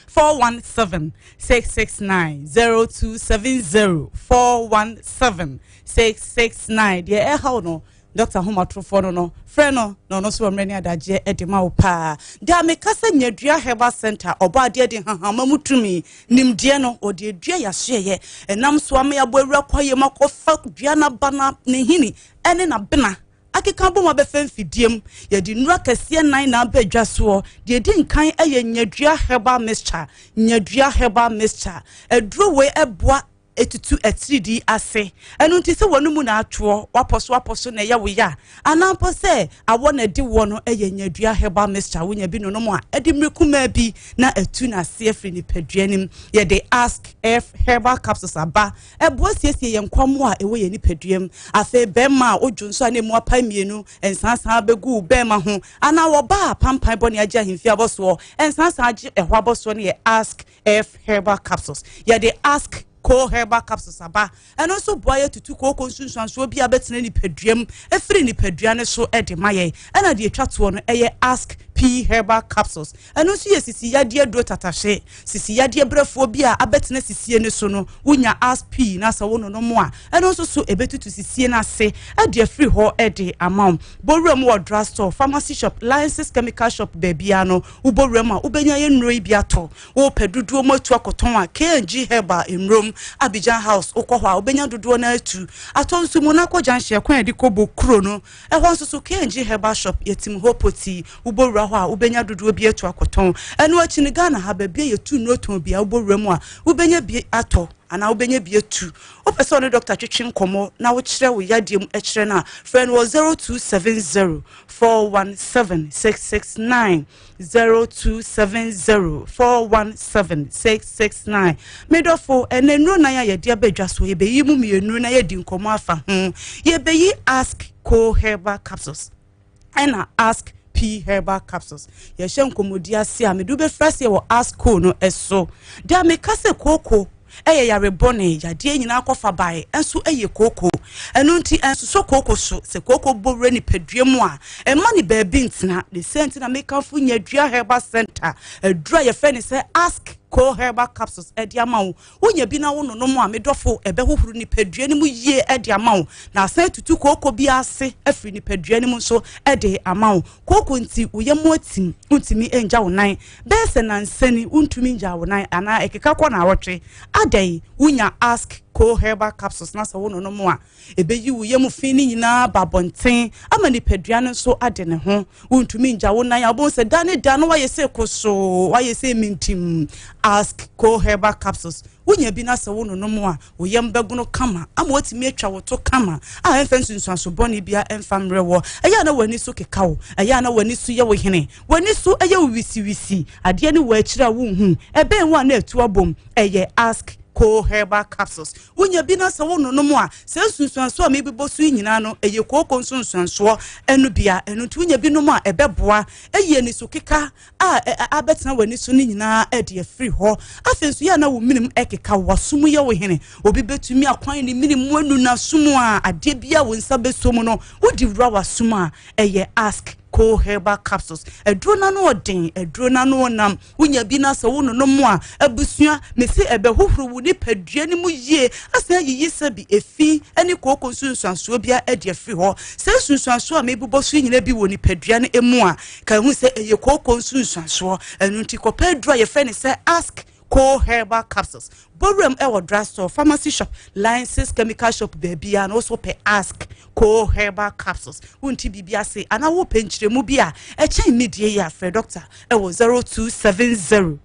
417 669 0270 417 669 deɛ ɛhaw no dɔkta ahomatorofoɔ no no frɛ no na ɔno nso wɔ mmerɛ ne adagyeɛ de ma wo paa da meka sɛ nyadua herbal center ɔbɔ adeɛ de hahama mu tumi nimdeɛ no ɔde adua yɛasoɛyɛ ɛnam so ama yɛabɔ awura kwaeɛ mu akɔfa dua no aba no ne hini ɛne n'abena akeka abom abɛfa mfidie mu. Yɛde nnuro akɛseɛ nan na aba dwa soɔ. Deɛ ɛdi nkan yɛ nyadua herbal mixture. Nyadua herbal mixture. Aduro wei ɛboa ɛtutu atiridii ase. Ɛno nti sɛ wɔn mu na atoɔ, wapɔ so apɔ so na ɛyɛ wo ya, anaa mpo sɛ awɔ na ɛde woɔ no yɛ nyadua herbal mixture. Wonya bi nonom a, ɛde mmere kumaa bi na ɛtu n'ase afiri nipadua no mu. Yɛde Ask F herbal capsules aba Ɛboa siesie yɛn nkwammoa a ɛwɔ yɛn nipadua mu. Afei bɛrima a odwo nso a na emu apae mmienu, nsansan abɛgu wo bɛrima ho, anaa ɔbaa a pampan bɔne agye ahemfie abɔsoɔ, nsansan agye ɛhɔ abɔsoɔ no yɛ Ask F Herbal Capsules. Yɛde Ask Co Herbal Capsules aba. Ɛno nso boa yɛ tutu kooko nsunsuansoɔ bi a bɛtena nipadua mu firi nipadua no so de ma yɛn. Ɛna deɛ ɛtwa toɔ no ɛyɛ Ask P Herbal Capsules. Ɛno nso yɛ sisi yadeɛ aduro tatahye. Sisi yadeɛ brɛfoɔ bi a abɛtena sisie no so no, wonya as pii na sɛ wononom a, ɛno nso so ɛbɛtutu sisie no ase de afiri hɔ de ama wo. Bɔ wuram wɔ drug store, pharmacy shop, license chemical shop baabiara no, wobɔ wuram a wobɛnya yɛn nnuro yi bi atɔ. Wopɛ dodoɔ mu atu akɔtɔn a, K&G Herbal nnuro Abidjan House, wokɔ hɔ a wobɛnya dodoɔ no atu atɔ nso mu na akɔ junction kwan a yɛde kɔ Bokuro no. Ɛhɔ nso so, KNG Herbal Shop, yɛtim hɔ potii. Wobɔ wura hɔ a, wobɛnya dodoɔ bi atu akɔtɔn. Ɛno akyi no, Ghana ha, baabi a yɛtu nnuro tɔn biara, wobɔ wura mu a, wobɛnya bi atɔ anaa wobɛnya bi atu. Wopɛ sɛ ɔne dɔkta twetwe nkɔmmɔ na wokyerɛ wo yadeɛ mu kyerɛ no a, frɛ no wɔ 0270 417 669. 0270 417 669. Me dɔfo, ɛnɛ nnuro nan a yɛde aba dwa so, yɛbɛyi mu mmienu na yɛadi nkɔmmɔ afa ho. Yɛbɛyi Ask Co Herbal Capsules ɛna Ask P Herbal Capsules. Yɛhyɛ nkɔmmɔdi ase a, mede wobɛfiri aseɛ wɔ Ask Co no so. Da meka sɛ kooko yɛ yare bɔne, yadeɛ nyinaa kɔfa bae nso yɛ kooko. Ɛno nti ɛnsosɔ kooko so. Sɛ kooko bɔ wura nipadua mu a, ɛmma no baabi ntena. Ne saa nti na mekamfo Nyadua Herbal Center aduru a yɛfrɛ no sɛ Ask Co Herbal Capsules de ama wo. Wonya bi na wononom a, me dɔfo, ɛbɛhohoro nipadua no mu yie de ama wo, na asan atutu kooko bi ase afiri nipadua no mu nso de ama wo. Kooko nti, wo yam atim, wontumi ngya wo nan. Bɛyɛ sɛ nnansa ni, wontumi ngyaa wo nan anaa ɛkeka kɔ naawɔtwe. Adɛn? Wonya Ask Co Herbal Capsules na sɛ wononom a, Ebeyi wo yam fi no nyinaa aba abɔnten ama nipadua no nso ade ne ho. Wontumi ngya wo nan a wobɛhu sɛ da ne da no woayɛ sɛ kosoo, woayɛ sɛ mintim. Ask Co Herbal Capsules. Wonya bi na sɛ wononom a, wo yam bɛgono kama ama woatumi atwa wo to kama a ɛmfa nsunsuanso bɔne biara ɛmfa mmerɛ wɔ. Ɛyɛ a na w'ani so keka wo, ɛyɛ a na w'ani so yɛ wo hene, w'ani so yɛ wo wisiwisi, adeɛ no wɔ akyiri a wonhu, ɛbɛn wo a na atu abom. Ɛyɛ Ask Co Herbal Capsules. Wonya bi na sɛ wononom a, saa nsunsuansoɔ a mebobɔ so yi nyinaa no, ɛyɛ kooko nsunsuansoɔ ɛno bia. Ɛno nti wonya bi nom a, ɛbɛboa ayi anisokeka a abɛtena w'ani so no nyinaa de afiri hɔ. Afei nso yɛ a na wo menem ɛkeka wo, w'aso mu yɛ wo hene. Obi bɛtumi akwan ne mene mu anu n'aso mu a, adeɛ bi a wo nsa bɛsɔ mu no, wode wura w'aso mu a, ɛyɛ Ask Co Herbal Capsules. Aduro no ano ɔden, aduro no ano ɔnam. Wonya bi na sɛ wononom a, abusua, mese ɛbɛhohoro wo nipadua no mu yie asan ayiyi sɛbi efi ne kooko nsunsuansoɔ biara adi afiri hɔ. Saa nsunsuansoɔ a mebobɔ so yi nyinaa bi wɔ nipadua no mu a, ka hu sɛ ɛyɛ kooko nsunsuansoɔ. Ɛno nti kɔpɛ aduro a yɛfrɛ no sɛ Ask Co Herbal Capsules. Bɔwuram wɔ drugstore, pharmacy shop, license chemical shop baabiara na wosɔ pɛ Ask Co Herbal Capsules. Wonti biribi ase anaa wopɛ nkyerɛmu bi a ɛkyɛn medie yi a, frɛ doctor ɛwɔ 0270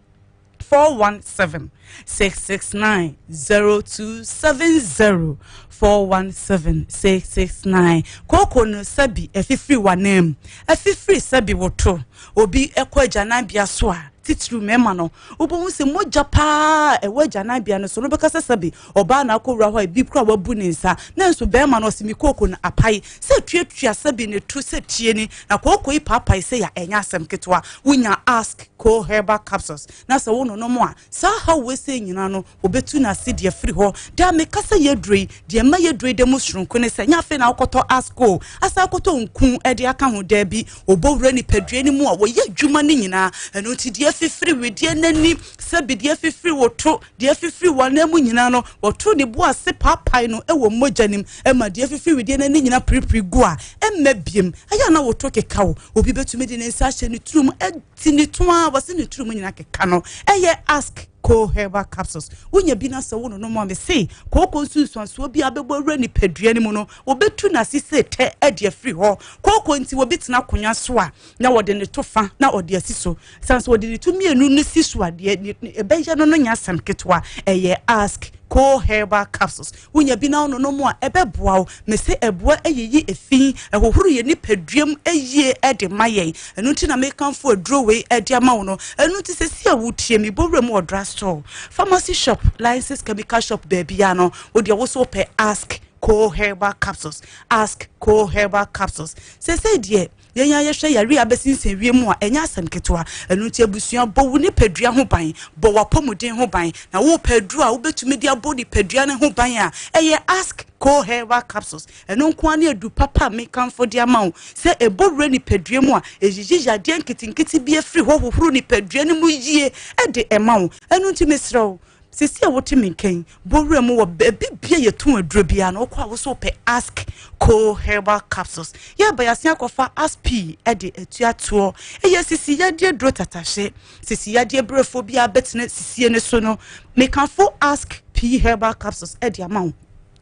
417 669 0270 417 669. Kooko no sɛbi ɛfifiri w'anam, ɛfifiri sɛbi woto. Obi ɛkɔ agyananbea so a, titiriw mmarima no, wobɛhu sɛ mogya paa ɛwɔ agyananbea no so no, wobɛka sɛ sɛbi ɔbaa na akɔwura hɔ a ebi kora wabu ne nsa, nanso bɛrima no ɔse me kooko no apae sɛ tuatua sɛbi ne to sɛ tie ni na kooko yi paapae sɛ ya ɛnyɛ asɛm ketewa. Wonya Ask Co Herbal Capsules na sɛ wononom a, saa haw wei sɛ nyinaa no wɔbɛtu no ase de afiri hɔ. Daa meka sɛ yɛduro yi, deɛ ɛma yɛduro yi da mu soronko ne sɛ, nyɛ afei na wokɔtɔ asko asan akɔtɔ nku de aka ho. Daabi, wɔbɔ wura nipadua no mu a wɔyɛ adwuma no nyinaa. Ɛno nti deɛ afifiri wedeɛ n'ani, sɛbi deɛ afifiri wo to, deɛ afifiri w'anan mu nyinaa no, wɔto ne bo ase paapae no wɔ mogya no mu ma deɛ afifiri wedeɛ n'ani nyinaa piripiri gu a ɛmma biem. Ɛyɛ a na wo to keka wo. Obi bɛtumi de ne nsa ahyɛ ne tirim ti ne to a wɔse ne tirim nyinaa keka no. Ɛyɛ Ask Co Herbal Capsules. Wonya bi na sɛ wononom a, mese kooko nsunsuansoɔ bi a bɛbɔ awura nipadua no mu no, wɔbɛtu n'ase sɛ tɛ de afiri hɔ. Kooko nti wɔbi tena akonnwa so a, na wɔde ne to fa na ɔde asi so. San so wɔde ne to mmienu no si so a, deɛ ɛbɛyɛ no no nyɛ asɛm ketewa. Ɛyɛ Ask Co Herbal Capsules. Wonya bi na wononom a, ɛbɛboa wo. Mese ɛboa ɛyiyi efi, ɛhohoro yɛn nipaduam yie de ma yɛn. Ɛno nti na mekamfo aduro wei de ama wo no. Ɛno nti sɛsi a wotie me, bɔ wura mu wɔ drugstore, pharmacy shop, licensed chemical shop baabiara no, wo deɛ wo so wopɛ Ask Co Herbal Capsules, Ask Co Herbal Capsules. Sɛsɛi deɛ Yɛn a yɛhwɛ yare a abɛsensɛn wiem a, ɛnyɛ asɛm ketewa. Ɛno nti abusua, bɔ wo nipadua ho ban, bɔ w'apɔmuden ho ban. Na worepɛ aduru a wobɛtumi de abɔ nipadua no ho ban a, ɛyɛ Ask Co Herbal Capsules. Ɛno nko ara ne aduru papa a mekamfo de ama wo. Sɛ ɛbɔ wura nipadua mu a, ɛyiyi yadeɛ nketenkete bi afiri hɔ, hohoro nipadua no mu yie de ma wo. Ɛno nti mesrɛ wo, Seesei a wote me nka yi, bɔ wura mu wɔ baabi bia yɛtɔn aduro biara no, wokɔ a wo so wopɛ Ask Co Herbal Capsules. Yɛreba yɛasen akɔfa Ask P de atua toɔ. Ɛyɛ sisi yadeɛ duro tatahye. Sisi yadeɛ berɛfoɔ biara bɛtena sisie no so no, mekamfo Ask P Herbal Capsules de ama wo.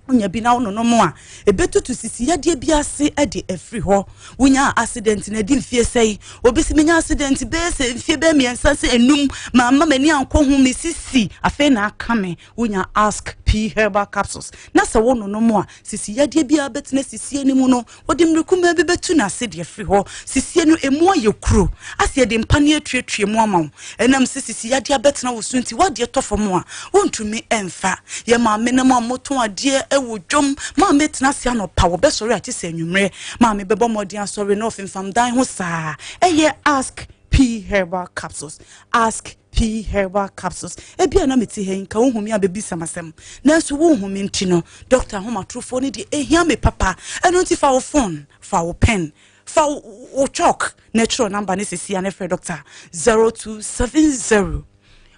Wonya bi na wononom a, ɛbɛtutu sisi yadeɛ bi ase de afiri hɔ. Wonya accident na ɛdi mfie sɛe. Obi sɛ menya accident bɛyɛ sɛ mfie bɛyɛ mmiɛnsa sɛ enum, mamma m'ani ankɔ ho, me sisi afei na aka me. Wonya Ask P Herbal Capsules na sɛ wononom a, sisi yadeɛ biara bɛtena sisie no mu no, Wɔde mmere kumaa bi bɛtu n'ase de afiri hɔ. Sisie no, emu ayɛ kuro. Ase yɛde mpaneɛ atuatua mu ama wo. Ɛnam sɛ sisi yadeɛ abɛtena wo so nti, w'adeɛ tɔ fam a, wontumi mfa. Yɛn maamenom a wɔtɔn adeɛ wɔ dwam, maame tena ase anɔpa, wɔbɛsɔre a gye sɛ anwummerɛ. Maame bɛbɔ mmɔden asɔre na ɔfemfam dan ho saa. Ɛyɛ ask. P herbal capsules. Ask P herbal capsules. Ebia na mete ha yi nka wohu me a bɛbisa m'asɛm. Nanso wonhu me nti no, dɔkta ahomatorofoɔ no deɛ ɛhia me papa. Ɛno nti fa wo phone, fa wo pen, fa wo chalk na twerɛ namba no sisi a na frɛ dɔkta 0270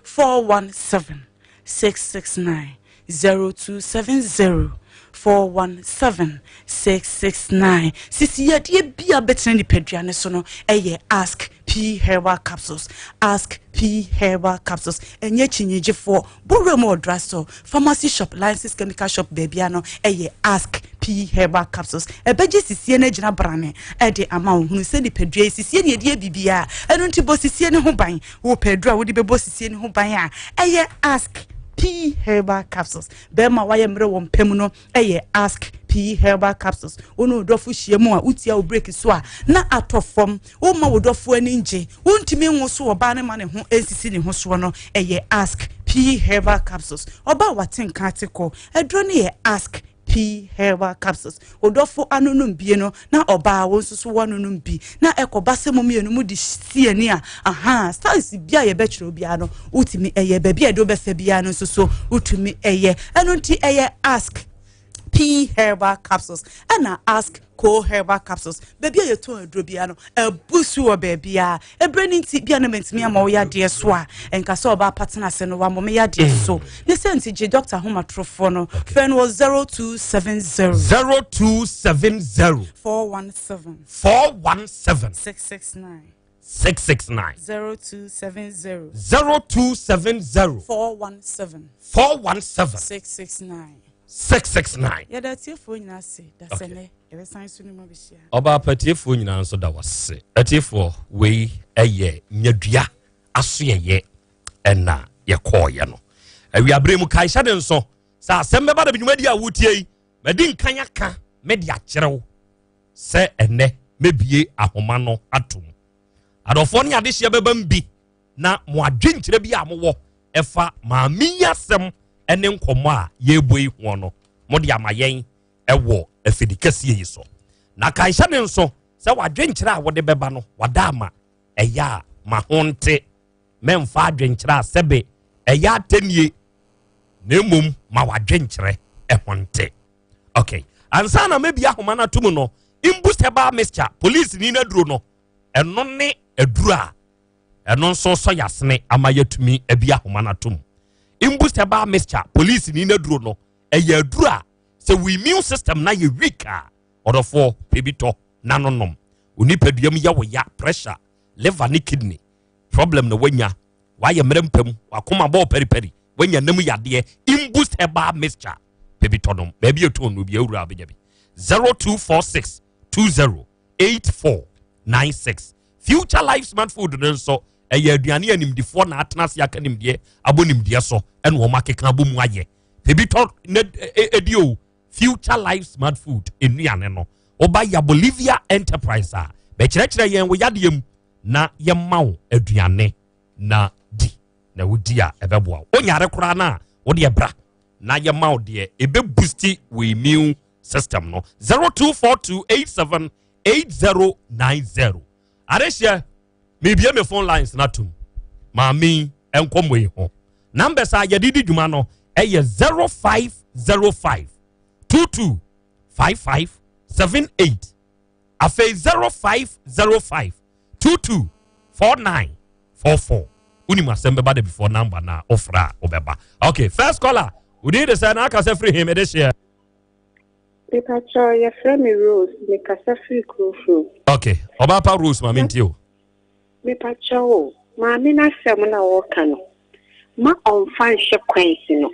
417 669 0270 417 669. Sisi yadeɛ bi a bɛtena nipadua no so no ɛyɛ Ask P herbal capsules. Ask P herbal capsules ɛnyɛ kyinyigyefoɔ. Bɔwura mu wɔ drugstore, pharmacy shop, license chemical shop baabia no ɛyɛ Ask P herbal capsules. Ɛbɛgye sisie no agyina brane ɛde ama wo. Hunu sɛ nipadua yi sisie ne ɛde yɛ biribiara. Ɛno nti bɔ sisie no ho ban. Wopɛ aduru a wode bɛbɔ sisie no ho ban a, ɛyɛ Ask P herbal capsules. Bɛrima a wayɛ mmerɛ wɔ mpa mu no ɛyɛ Ask P herbal capsules. Wo ne wo dɔfo hyia mu a, wotia wo break so a na atɔ fam. Womma wo dɔfo ani ngye. Wontumi nwoso ɔbaa no ma ne ho nsisi ne ho soɔ no ɛyɛ Ask P herbal capsules. Ɔbaa a wate nka ate kɔ. Aduro no yɛ Ask P herbal capsules. Wo dɔfo anonom bie no na ɔbaa wo nso so woanonom bi na ɛkɔba sɛ mo mmienu mo de si ani a, ahaa, styles bi a yɛbɛkyerɛ biara no wotumi ɛyɛ, baabi a yɛde wobɛfa biara no nso so wotumi ɛyɛ. Ɛno nti ɛyɛ Ask P herbal capsules ɛna Ask Co herbal capsules. Baabi a yɛtɔn aduro biara no abu so wɔ baabiara. Ɛberɛ no nti bia na mantumi ama wo yadeɛ so a, ɛnka sɛ ɔbaa pa tena ase no wammɔ me yadeɛ so. Ne sɛ nti gye dɔkta ahomatorofoɔ no, frɛ no wɔ 0270 0270 417 417 669 669 0270 0270 417 417 669 669. Yɛda atiefoɔ nyinaa ase. Da sɛ nnɛ yɛbɛsan so no mu abɛhyia. Ɔbaa pa, atiefoɔ nyinaa nso da wase. Atiefoɔ, wei ɛyɛ nyadua asoɛyɛ ɛna yɛkɔɔyɛ no awiaberɛ mu. Kae hyɛ de nso sɛ asɛm bɛba da dwumadi a wotie yi, madi nkan aka mede akyerɛ wo sɛ ɛnɛ mɛbie ahoma no atom. Adɔfoɔ ne adehyeɛ bɛba m bi na mo adwenkyerɛ bi a mowɔ ɛfa maame yi asɛm ne nkɔmmɔ a yɛrebɔ yi ho no, mode ama yɛn ɛwɔ afidi kɛseɛ yi so. Na kae hyɛ ne nso sɛ wadwenkyerɛ a wode bɛba no wada ama ɛyɛ a ma ho nte. Mɛmfa adwenkyerɛ a sɛbe ɛyɛ atɛnie, na mmom ma wadwenkyerɛ ɛho nte. Okay, ansa na mɛbi ahoma no ato mu no, Imbus herbal mixture, police ni no aduro no, ɛno ne aduro a ɛno nso sɔ yasene ama yɛatumi abi ahoma no atom. Imbus herbal mixture, police ni no aduro no, ɛyɛ aduro a sɛ wo immune system na yɛ weak a, ɔdɔfoɔ pɛ bi tɔ na no nom. Wo nipadua mu yɛ wo ya, pressure, liver ne kidney problem na wanya, wayɛ mmerɛ mpam, wakoma bɔɔ paripari, wanya nam yadeɛ, Imbus herbal mixture pɛ bi tɔ nom. Baabi ɛtɔn no bi awura abɛnya bi. 0246 20 8496. Future Life Smart Food no nso ɛyɛ aduane a nimdifoɔ na atena ase aka nimdeɛ abɔ nimdeɛ so ɛna wɔn akeka abɔ mu ayɛ. Pɛ bi tɔ na ɛdi o. Future Life Smart Food nnuane no, woba ya Bolivia Enterprise a, bɛkyerɛkyerɛ yɛn wo yadeɛ mu na yɛma wo aduane na di, na wodi a ɛbɛboa wo. Wonyare koraa no a, wode ɛbra na yɛma wo deɛ ɛbɛbusti wo immune system no. 0242878090. Adehyɛ mebie me phone lines no atom maame nkɔmmɔ yi ho. Numbers a yɛde di dwuma no ɛyɛ 0505 22 55 78, afei 0505 22 49 44. Wonim asɛm bɛba da before number na wofrɛ a wobɛba. Okay, first caller, wodin de sɛ na aka sɛ firi he mede hyeɛ? Mepakyɛw, yɛfrɛ me Rose, mekasa firi Kurofuro. Okay, ɔbaa pa Rose, ma mentie o. Mepakyɛw o, maame no asɛm no a ɔreka no, ma ɔmfa nhyɛ kwan si no.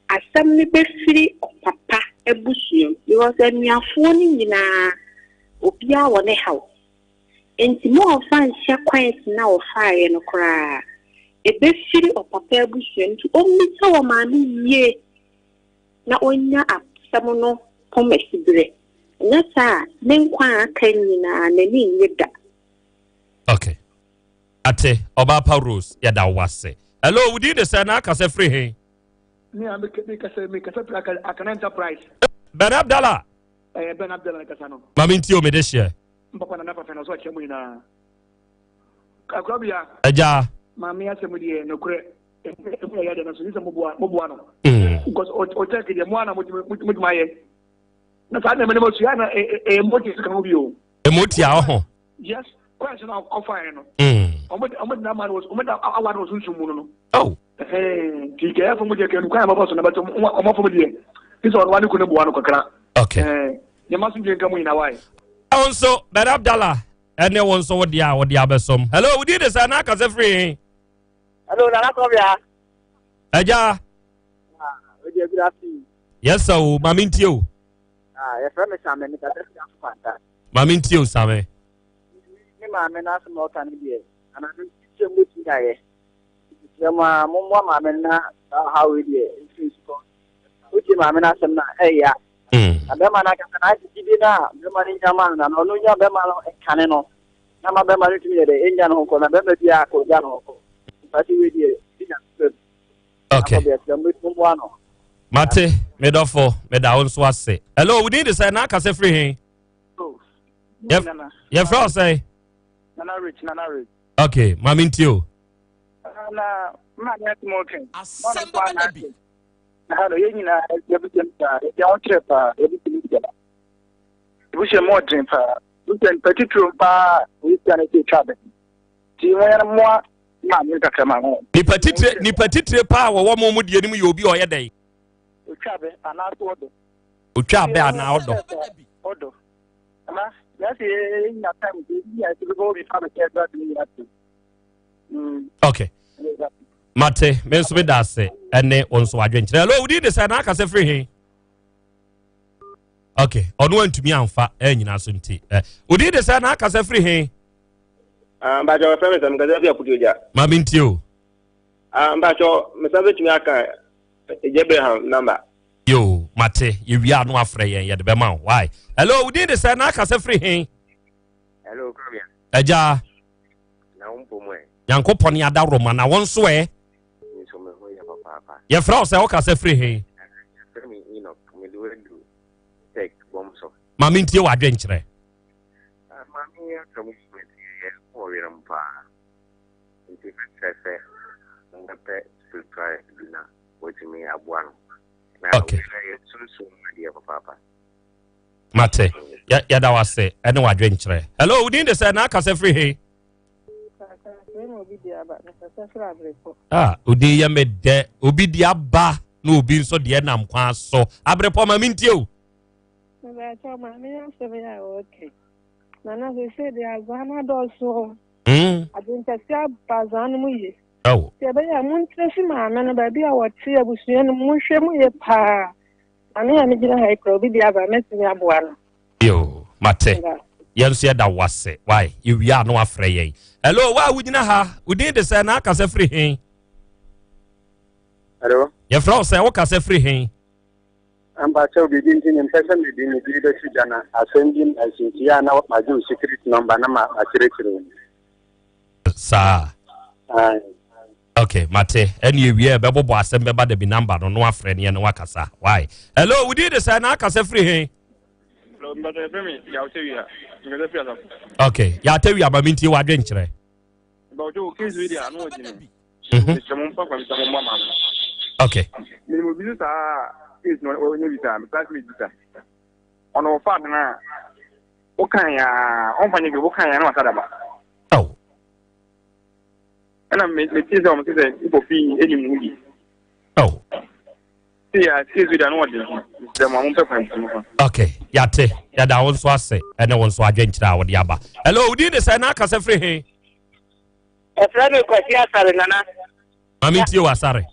Asɛm no bɛfiri ɔpapa abusua mu because anuafoɔ no nyinaa obiara wɔ ne haw. Nti ma ɔmfa nhyɛ kwan si no a ɔfaeɛ no koraa. Ɛbɛfiri ɔpapa abusua mu nti ɔmmisa wɔ maame yie na ɔnnya asɛm no pom asiberɛ. Anyɛ saa a, ne nkwa a aka nyinaa n'ani nnye da. Okay. Ate, ɔbaa pa Rose, yɛda wo ase. Hello, wo din de sɛ na akasa firi he? Me a mekasa mekasa firi Akana Enterprise. Ben Abdallah. Ɛyɛ Ben Abdallah na kasa no. Ma me ntie o, me de hyeɛ. Mpapa nana papa na so akyɛ mu nyinaa. Akorabea. Agya. Maame asɛm deɛ nokorɛ ɛmu yɛ deɛ no so ne sɛ moboa moboa no. Because ɔtɛk deɛ mo ana motumi ayɛ. Na saa nneɛma no mo sua na ɛyɛ moti so ka ho bi o. Ɛmoti a ɔho. Yes, kwan so na ɔfaeɛ no. Ɔmo de n'ama no ɔmo de awa no wɔ sunsun mu no no. Oh. Nti kɛyɛ fam deɛ kɛnu kwan a bɛbɔ so na bɛtɔ ɔmo fam deɛ ne sɛ ɔno wa ne kunu boa no kakra. Okay. Nyɛma so dwe nka mu nyinaa wae. Ɛwo nso Ben Abdallah ɛne wo nso wo deɛ a wode abɛsom. Hello, wodi de sɛ na akasɛ firi he? Hello, Nana Kɔbea. Agya. Ah, oye, good afternoon. Yes, sir, o, maame ntie o. Ah, yɛfrɛ me Same, mekasa firi Afokwanta. Maame ntie o, Same. Me maame no asɛm a ɔka no deɛ, anaa me kyerɛ mu bɛtumi ayɛ. Mesrɛ mo a, mommoa maame no na saa ɔhaw yi deɛ mfiri nsu kɔ. Wotie maame no asɛm no a, ɛyɛ. Na bɛrima no ankasa na agye gyidie no a bɛrima no nya maa no na ɔno nya bɛrima no nkane no na ma bɛrima no tumi yɛ dɛ ɛnya ne ho kɔ na bɛrima biara kɔ gya ne ho kɔ. Mpase wei deɛ, ɛnya fam. Okay. Akɔbea no. Mate, medɔfo, meda wo nso ase. Hello, wo din de sɛ na akasɛ firi he? Oh, Yɛfrɛ wo sɛn? Nana Rich, Nana Rich. Okay, ma mentie o. Na maame asɛm ɔka yi. Asɛm bɛba da bi. Na ha no yɛn nyinaa yɛbusua mu paa, yɛde ahokyerɛ paa, yɛbusua mu biara. Yɛbusua mu ɔden paa. Yɛbusua nipa titiriw paa wɔyɛ no sɛ etwa abɛn. Nti wɔn yɛn mmoa maame kakra ma ho. Nipa titire nipa titire paa wɔwɔ mo mu deɛ no mu yɛ obi a ɔyɛ dɛn? Otwa abɛ anaasɛ ɔdɔ. Otwa abɛ anaa ɔdɔ. Ɔdɔ. Ama yɛsɛ yɛnya time bi yɛ sɛ bɛbɔ obi fa bɛkyɛ ɛdɔ adi nyina to. Okay. Mate, me nso meda ase ɛne wo nso adwenkyerɛ. Hello, wodi de sɛ na aka sɛ firi he? Okay, ɔno antumi amfa ɛnyina so nti. Wodi de sɛ na aka sɛ firi he? Ah, mpakyɛ wɔfrɛ me sɛ mekasa fi akoto gya. Ma mentie o. Ah, mpakyɛ mesa bɛtumi aka Abraham number. Yo, mate, yɛwie a no afrɛ yɛn yɛde bɛma wo. Why? Hello, wodin de sɛ na aka sɛ firi he? Hello, Krabia. Agya. Na wo mpɔ mu ɛ. Nyankopɔn ne adaworoma na wo nso ɛ. Nso me ho yɛ papaapa. Yɛfrɛ wo sɛ woka sɛ firi he? Yɛfrɛ me Enoch, mede wadu tech bɔm so. Ma mentie w'adwenkyerɛ. Maame yi asɛm yi mɛte yɛ wɔ werɛm paa. Nti mɛsrɛ sɛ mobɛpɛ spiritualist bi na watumi aboa no. Na okay. wei yɛ sunsum adeɛ papaapa. Mate, yɛda wo ase ɛne w'adwenkyerɛ. Hello, wo din de sɛ na akasɛ firi he? Ah, odin yɛ me dɛ. Obi di aba na obi nso deɛ nam kwan so. Abrepɔ ma mentie o. Mebɛkyɛ maame asɛm yɛ a wɔka. Nana sese deɛ azaa no adɔɔso o. Adwenkɛse aba azaa no mu yie. Ɛwɔ. Sɛ ɛbɛyɛ a montrɛsi maame no baabi a wɔte abusua no mu monhwɛ mu yie paa. Maame a megyina ha yi kura obi deɛ aba mɛtumi aboa no. Yo, mate. Yɛn nso yɛda wo ase. Why? Yɛwie a na wafrɛ yɛn. Hello, wa a wogyina ha, wo din de sɛ na akasa firi he? Hello. Yɛfrɛ wo sɛ wokasa firi he? Mpakyɛw biribi nti mempɛ sɛ mede me din bɛto dwa na asɛm bi na asi nti yɛ a na magye wo secret number na makyerɛkyerɛ wo mu. Saa. Ae. Ok, mate. Ɛne ewie a ɛbɛbobɔ asɛm bɛba da bi number no na wafrɛ ne ɛne wakasa. Why? Hello, wo din de sɛ na akasa firi he? Hello, mpakyɛw yɛfrɛ me Yawtawia. Mekasa firi Asafo. Ok, Yawtawia ma mentie w'adwenkyerɛ. Mpakyɛw wo case wei deɛ ano wɔ gyina. Mhm. Mesrɛ mo mfa kwan bisa mo mmoa maa me. Okay. Menim obi so saa case no ɔnyɛ bi saa, me classmate bi sa. Ɔno ɔfa adena a wokan ya ɔmfa nyɛ bi wokan ya na wasa daba. Oh. Ɛna me me tie sɛ ɔmo sɛ sɛ wokɔ fii enim ho bi. Oh. See ya case wei deɛ ano ɔden ho. Mesrɛ mo a mompɛ kwan bisa mo fa. Okay, yate. Yɛda wo nso ase ɛne wo nso adwenkyerɛ a wode aba. Hello, wo din de sɛ na akasa firi he? Ɛfrɛ me Kwasi Asare Nana. Maame ntie wɔ Asare.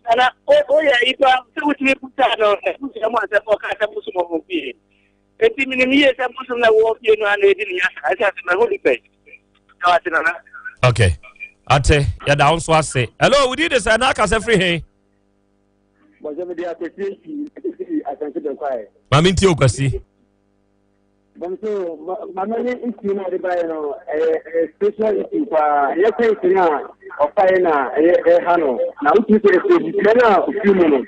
Nana, woyɛ ayi pa sɛ wotumi busa no abusua mu asɛm ɔka sɛ bosom wɔ wɔn fie. Enti menim yie sɛ bosom na ɛwɔ fie no ana ɛdi ne nya saa ɛsɛ sɛ mahu bi pɛ. Na wate Nana. Okay. Ate, yɛda wo nso ase. Hello, wodi de sɛ na akasɛ firi he? Bɔsɛ mede akwasi akyi asɛnse bɛkwae. Maame ntie o Kwasi. Bɛm so maame ne issue no a ɔde baeɛ no ɛyɛ ɛyɛ spiritual issue paa ɛyɛ kwan no a ɔfaeɛ na ɛyɛ ɛha no na wotumi sɛ ɛfiri abusua no a ɔfiri mu no.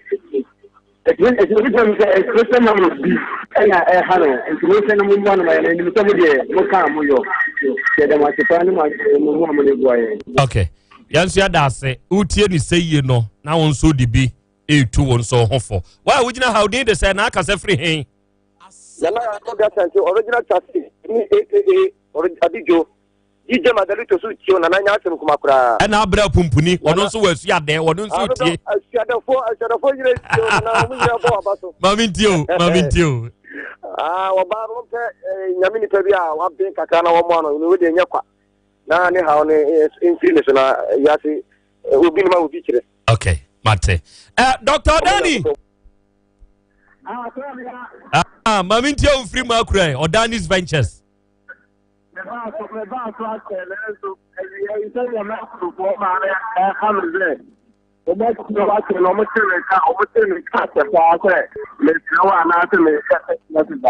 Ɛti obi sɛ sɛ ɛsɛ nam no bi ɛna ɛha no nti mo sɛ no mo mmoa no ma yɛn anim sɛ mo deɛ mo ka mo yɔ yɛ dɛm ase paa ne mo ase mo ho a mo de boa yɛn. Okay yɛn nso yɛda ase wotie ne sɛ yie no na wo nso de bi ɛretu wo nso ho fo wa a wogyina ha wodin de sɛ na akasɛ firi he. Nana Akɔga Asante original chassis ne aka Adidwo DJ Magalito so tie o nana nyɛ asɛm kuma koraa. Ɛna abira pumpuni ɔno nso wɔ asuadɛ ɔno nso tie. Asuadɛfoɔ asuadɛfoɔ nyina tie o nana wɔn nyina bɔ aba so. Maame ntie o maame ntie o. Aa ɔbaa no mpɛ nyame nipa bi a waben kakra na wɔn ano no wei nyɛ kwa na ne haw no mfiri ne so na wiase obi no ma obi kyerɛ. Okay mate. Uh, Dr. Dani. Ah, maame ntie o mfiri mu akura Ɔdanis Ventures. Mebaa so mebaa so akyɛ nanso awia yi sɛdeɛ m'akurufoɔ maa me ɛka me sɛ wɔbɛte na wɔate na wɔte me nka wɔte me nka akyɛ paa sɛ mesrɛ wo anaasɛ mehyɛ message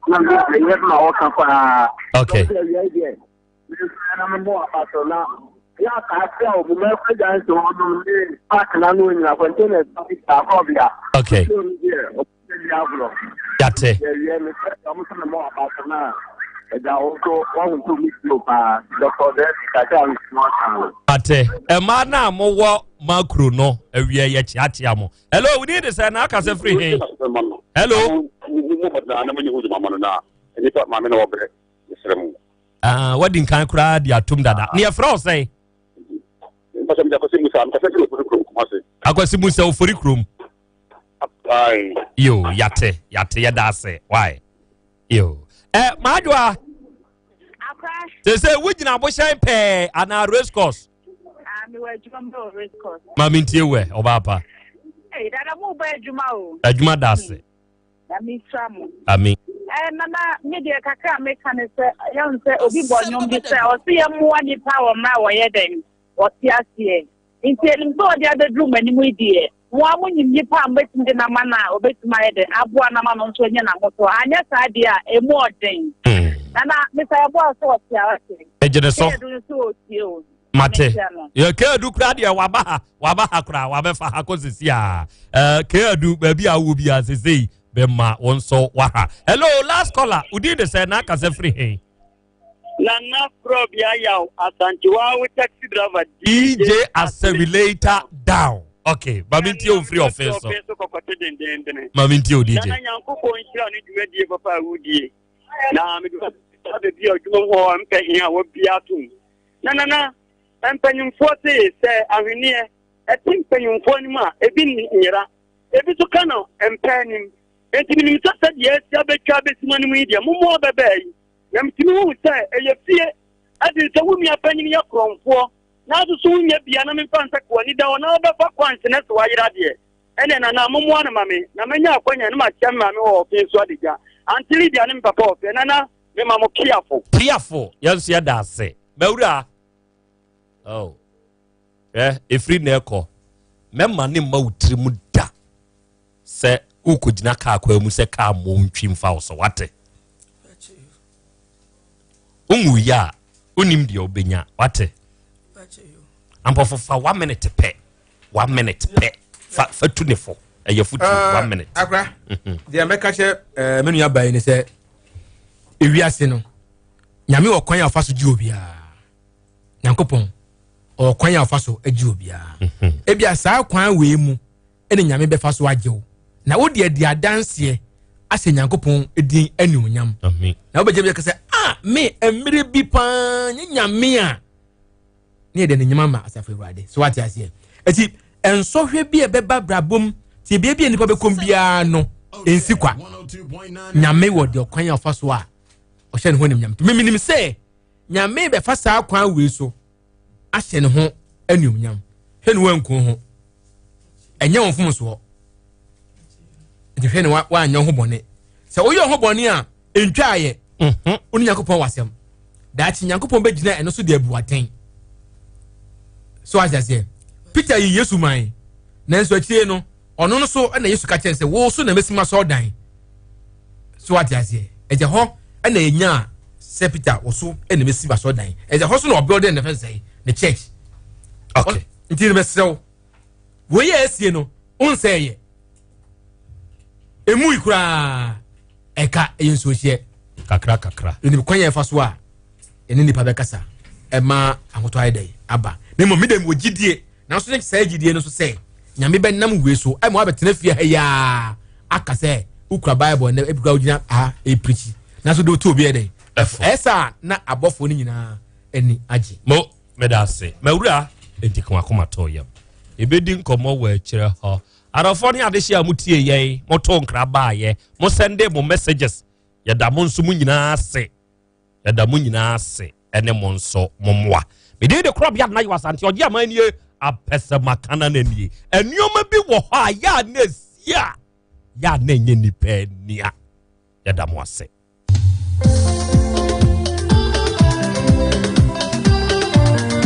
na meyɛ ma wɔka paa. Okay. Sɛ awia yi deɛ mesrɛ na mebɔ aba so na yɛ ataase a wɔn mɛkɔ gya nso wɔnom ne park na ano nyina containers akɔbea. Okay. Yate. Ate. Ɛmaa no a mowɔ makro no awia yɛ kyeakyea mo. Hello, wo din de sɛ na aka sɛ firi he? Hello. Ah, wadi nkan koraa de atom dada. Ne yɛfrɛ wo sɛn? Akwasi Musa ofori kurom. Yo, yate, yate, yɛda ase. Why? Yo. Eh, Maadwoa. Sɛ sɛ wogyina abohyɛn pɛɛ anaa race course? Ah, mewɔ adwuma mu wɔ race course. Ma mentie wɛ, ɔbaa pa. Hey, dada mo ba adwuma o. Adwuma da ase. Na mesra mo. Ami. Eh, nana, me deɛ kakra a meka ne sɛ, yɛn sɛ obi bɔ nnwom bi sɛ ɔse yɛmmoa nipa wɔ mmerɛ a wɔyɛ dɛn wɔte aseɛ. Nti enim sɛ ɔde abɛduru mo anim yi deɛ, mo ara monim nipa a mobɛtumi de no ama no a ɔbɛtumi ayɛ dɛn aboa no ama no nso anya n'ahotɔ. Anyɛ saa deɛ a, ɛmu ɔden. Nana, Mr. Yeboah sɛ ɔte a ɔte. Egyene so. Keedu nso ɔtie o. Mate. Yɛ Keedu koraa deɛ waba ha, waba ha koraa, wabɛfa ha kɔ sisi a. Eh, Keedu, baabi a wowɔ biara sesei bɛma wo nso waha. Hello, last caller, wodin de sɛ na akasa firi he? Nana Krobia Yaw Asantewa wo taxi driver DJ accelerator down. Okay, ma me ntie wo firi ɔfe so. so kɔkɔte dendendene. Ma me ntie wo DJ. Nana Nyankopɔn nhyira ne dwumadie papa a wodie. Na mede baabi a adwuma mu hɔ mpɛ hia a wabia atom. Na nana mpanyimfoɔ se sɛ ahweneɛ ɛte mpanyimfoɔ anim a ebi nyera ebi so ka no mpɛ anim. Enti menim sɛ sɛdeɛ asi abɛtwa abɛsi mo anim yi deɛ mommoa bɛbɛɛ yi. Na mitumi hu sɛ ɛyɛ fie den sɛ wo nua panyin yɛ korɔmfoɔ, nanso so wonyɛ bia na memfa nsɛ ka w'ani da hɔ na wobɛfa kwankyene sɛ wayera deɛ? Ɛnneɛ Nana, mommoa no ma me, na manya akwanya na makyia me maame wɔ ɔfe so adagya. Auntie Lydia ne me papa ɔfɛ. Nana, mema mo kiafo. Kiafo, yɛn nso yɛda ase. Mawura. Oh. Eh, ɛfiri na ɛkɔ. Mɛma ne mma wo tirim da. Sɛ wokɔgyina kaa kwan mu sɛ kaa mmɔ ntwi mfa wo so wate wonwuiɛ a wonim deɛ wobɛnya wate ampɔfo fa one minute pɛ one minute pɛ fa fa tu ne fo ɛyɛ fotu uh, one minute. akora mhm. deɛ mɛka kyerɛ eh, me nua ba yi ne sɛ ewiase no nyame wɔ kwan a ɔfa so gye obiara nyankopɔn ɔwɔ kwan a ɔfa so gye obiara mhm. ebia saa kwan wei mu ɛna nyame bɛfa so agye wo na wode adi adanseɛ ahyɛ nyankopɔn din anuonyam na wobɛgya bi sɛ ah me mmerɛ bi paa nye nyame a ne yɛde ne nyama ma asafo awurade so wate aseɛ ɛti nsɔhwɛ bi a ɛbɛba brabom tie bia bi a nnipa bɛkɔm biara no ɛnsi kwa nyame wɔ deɛ ɔkwan a ɔfa so a ɔhyɛ ne ho animnyam memenim sɛ nyame bɛfa saa kwan wei so ahyɛ ne ho anuonyam hwɛ ne wanku ho ɛnyɛ wɔn mfomsoɔ nti hwɛ ne wanyɛ ho bɔne sɛ woyɛ ho bɔne a ntwa ayɛ mhm. wo ne nyankopɔn wasɛm daakye nyankopɔn bɛgyina ɛno so de abu atɛn so ase aseɛ peter yi yesu man nanso akyire no ɔno no so na yesu ka kyerɛ sɛ wo so na mɛsi ma sɔɔdan so ate aseɛ ɛgya hɔ ɛna ɛnya sɛ peter wɔ so ɛna mɛsi ma sɔɔdan ɛgya hɔ so na ɔbuilding ne fɛn sɛ ne church okay nti no mɛsrɛ wo wei yɛ asie no wonsɛ yɛ. Ɛmui koraa ɛka ɛyɛ nsuohyeɛ. Kakra kakra. Yɛnim kwan yɛ ɛfa so a ɛne nipa bɛkasa ɛma ahotɔ ayɛ dɛn aba. Na mmom medɛ mewɔ gyidie nanso ne saa gyidie no nso sɛ nyame bɛnam wei so ɛma wabɛtena fie ha yi a aka sɛ wokura bible ɛnɛ ebi kura wogyina ha ɛpirikyi nanso de wotu obi yɛ dɛn ɛsɛ a na abɔfoɔ no nyinaa ani agye. Mo meda ase mawura enti ka wakoma tɔ yam yɛbɛdi nkɔmmɔ wɔ akyirɛ hɔ adɔfoɔ ne adehye a motie yɛn moto nkra baayɛ mo sɛnde mo messages yɛda mo nso mo nyinaa ase yɛda mo nyinaa ase ɛne mo nso mo mmoa mede de korɔ bea na yɛ asante ɔgye aman nie apɛsɛmakana no nie nneɛma bi wɔ hɔ a yɛ a na ɛsi a yɛ a na ɛnyɛ nipa ania yɛda mo ase.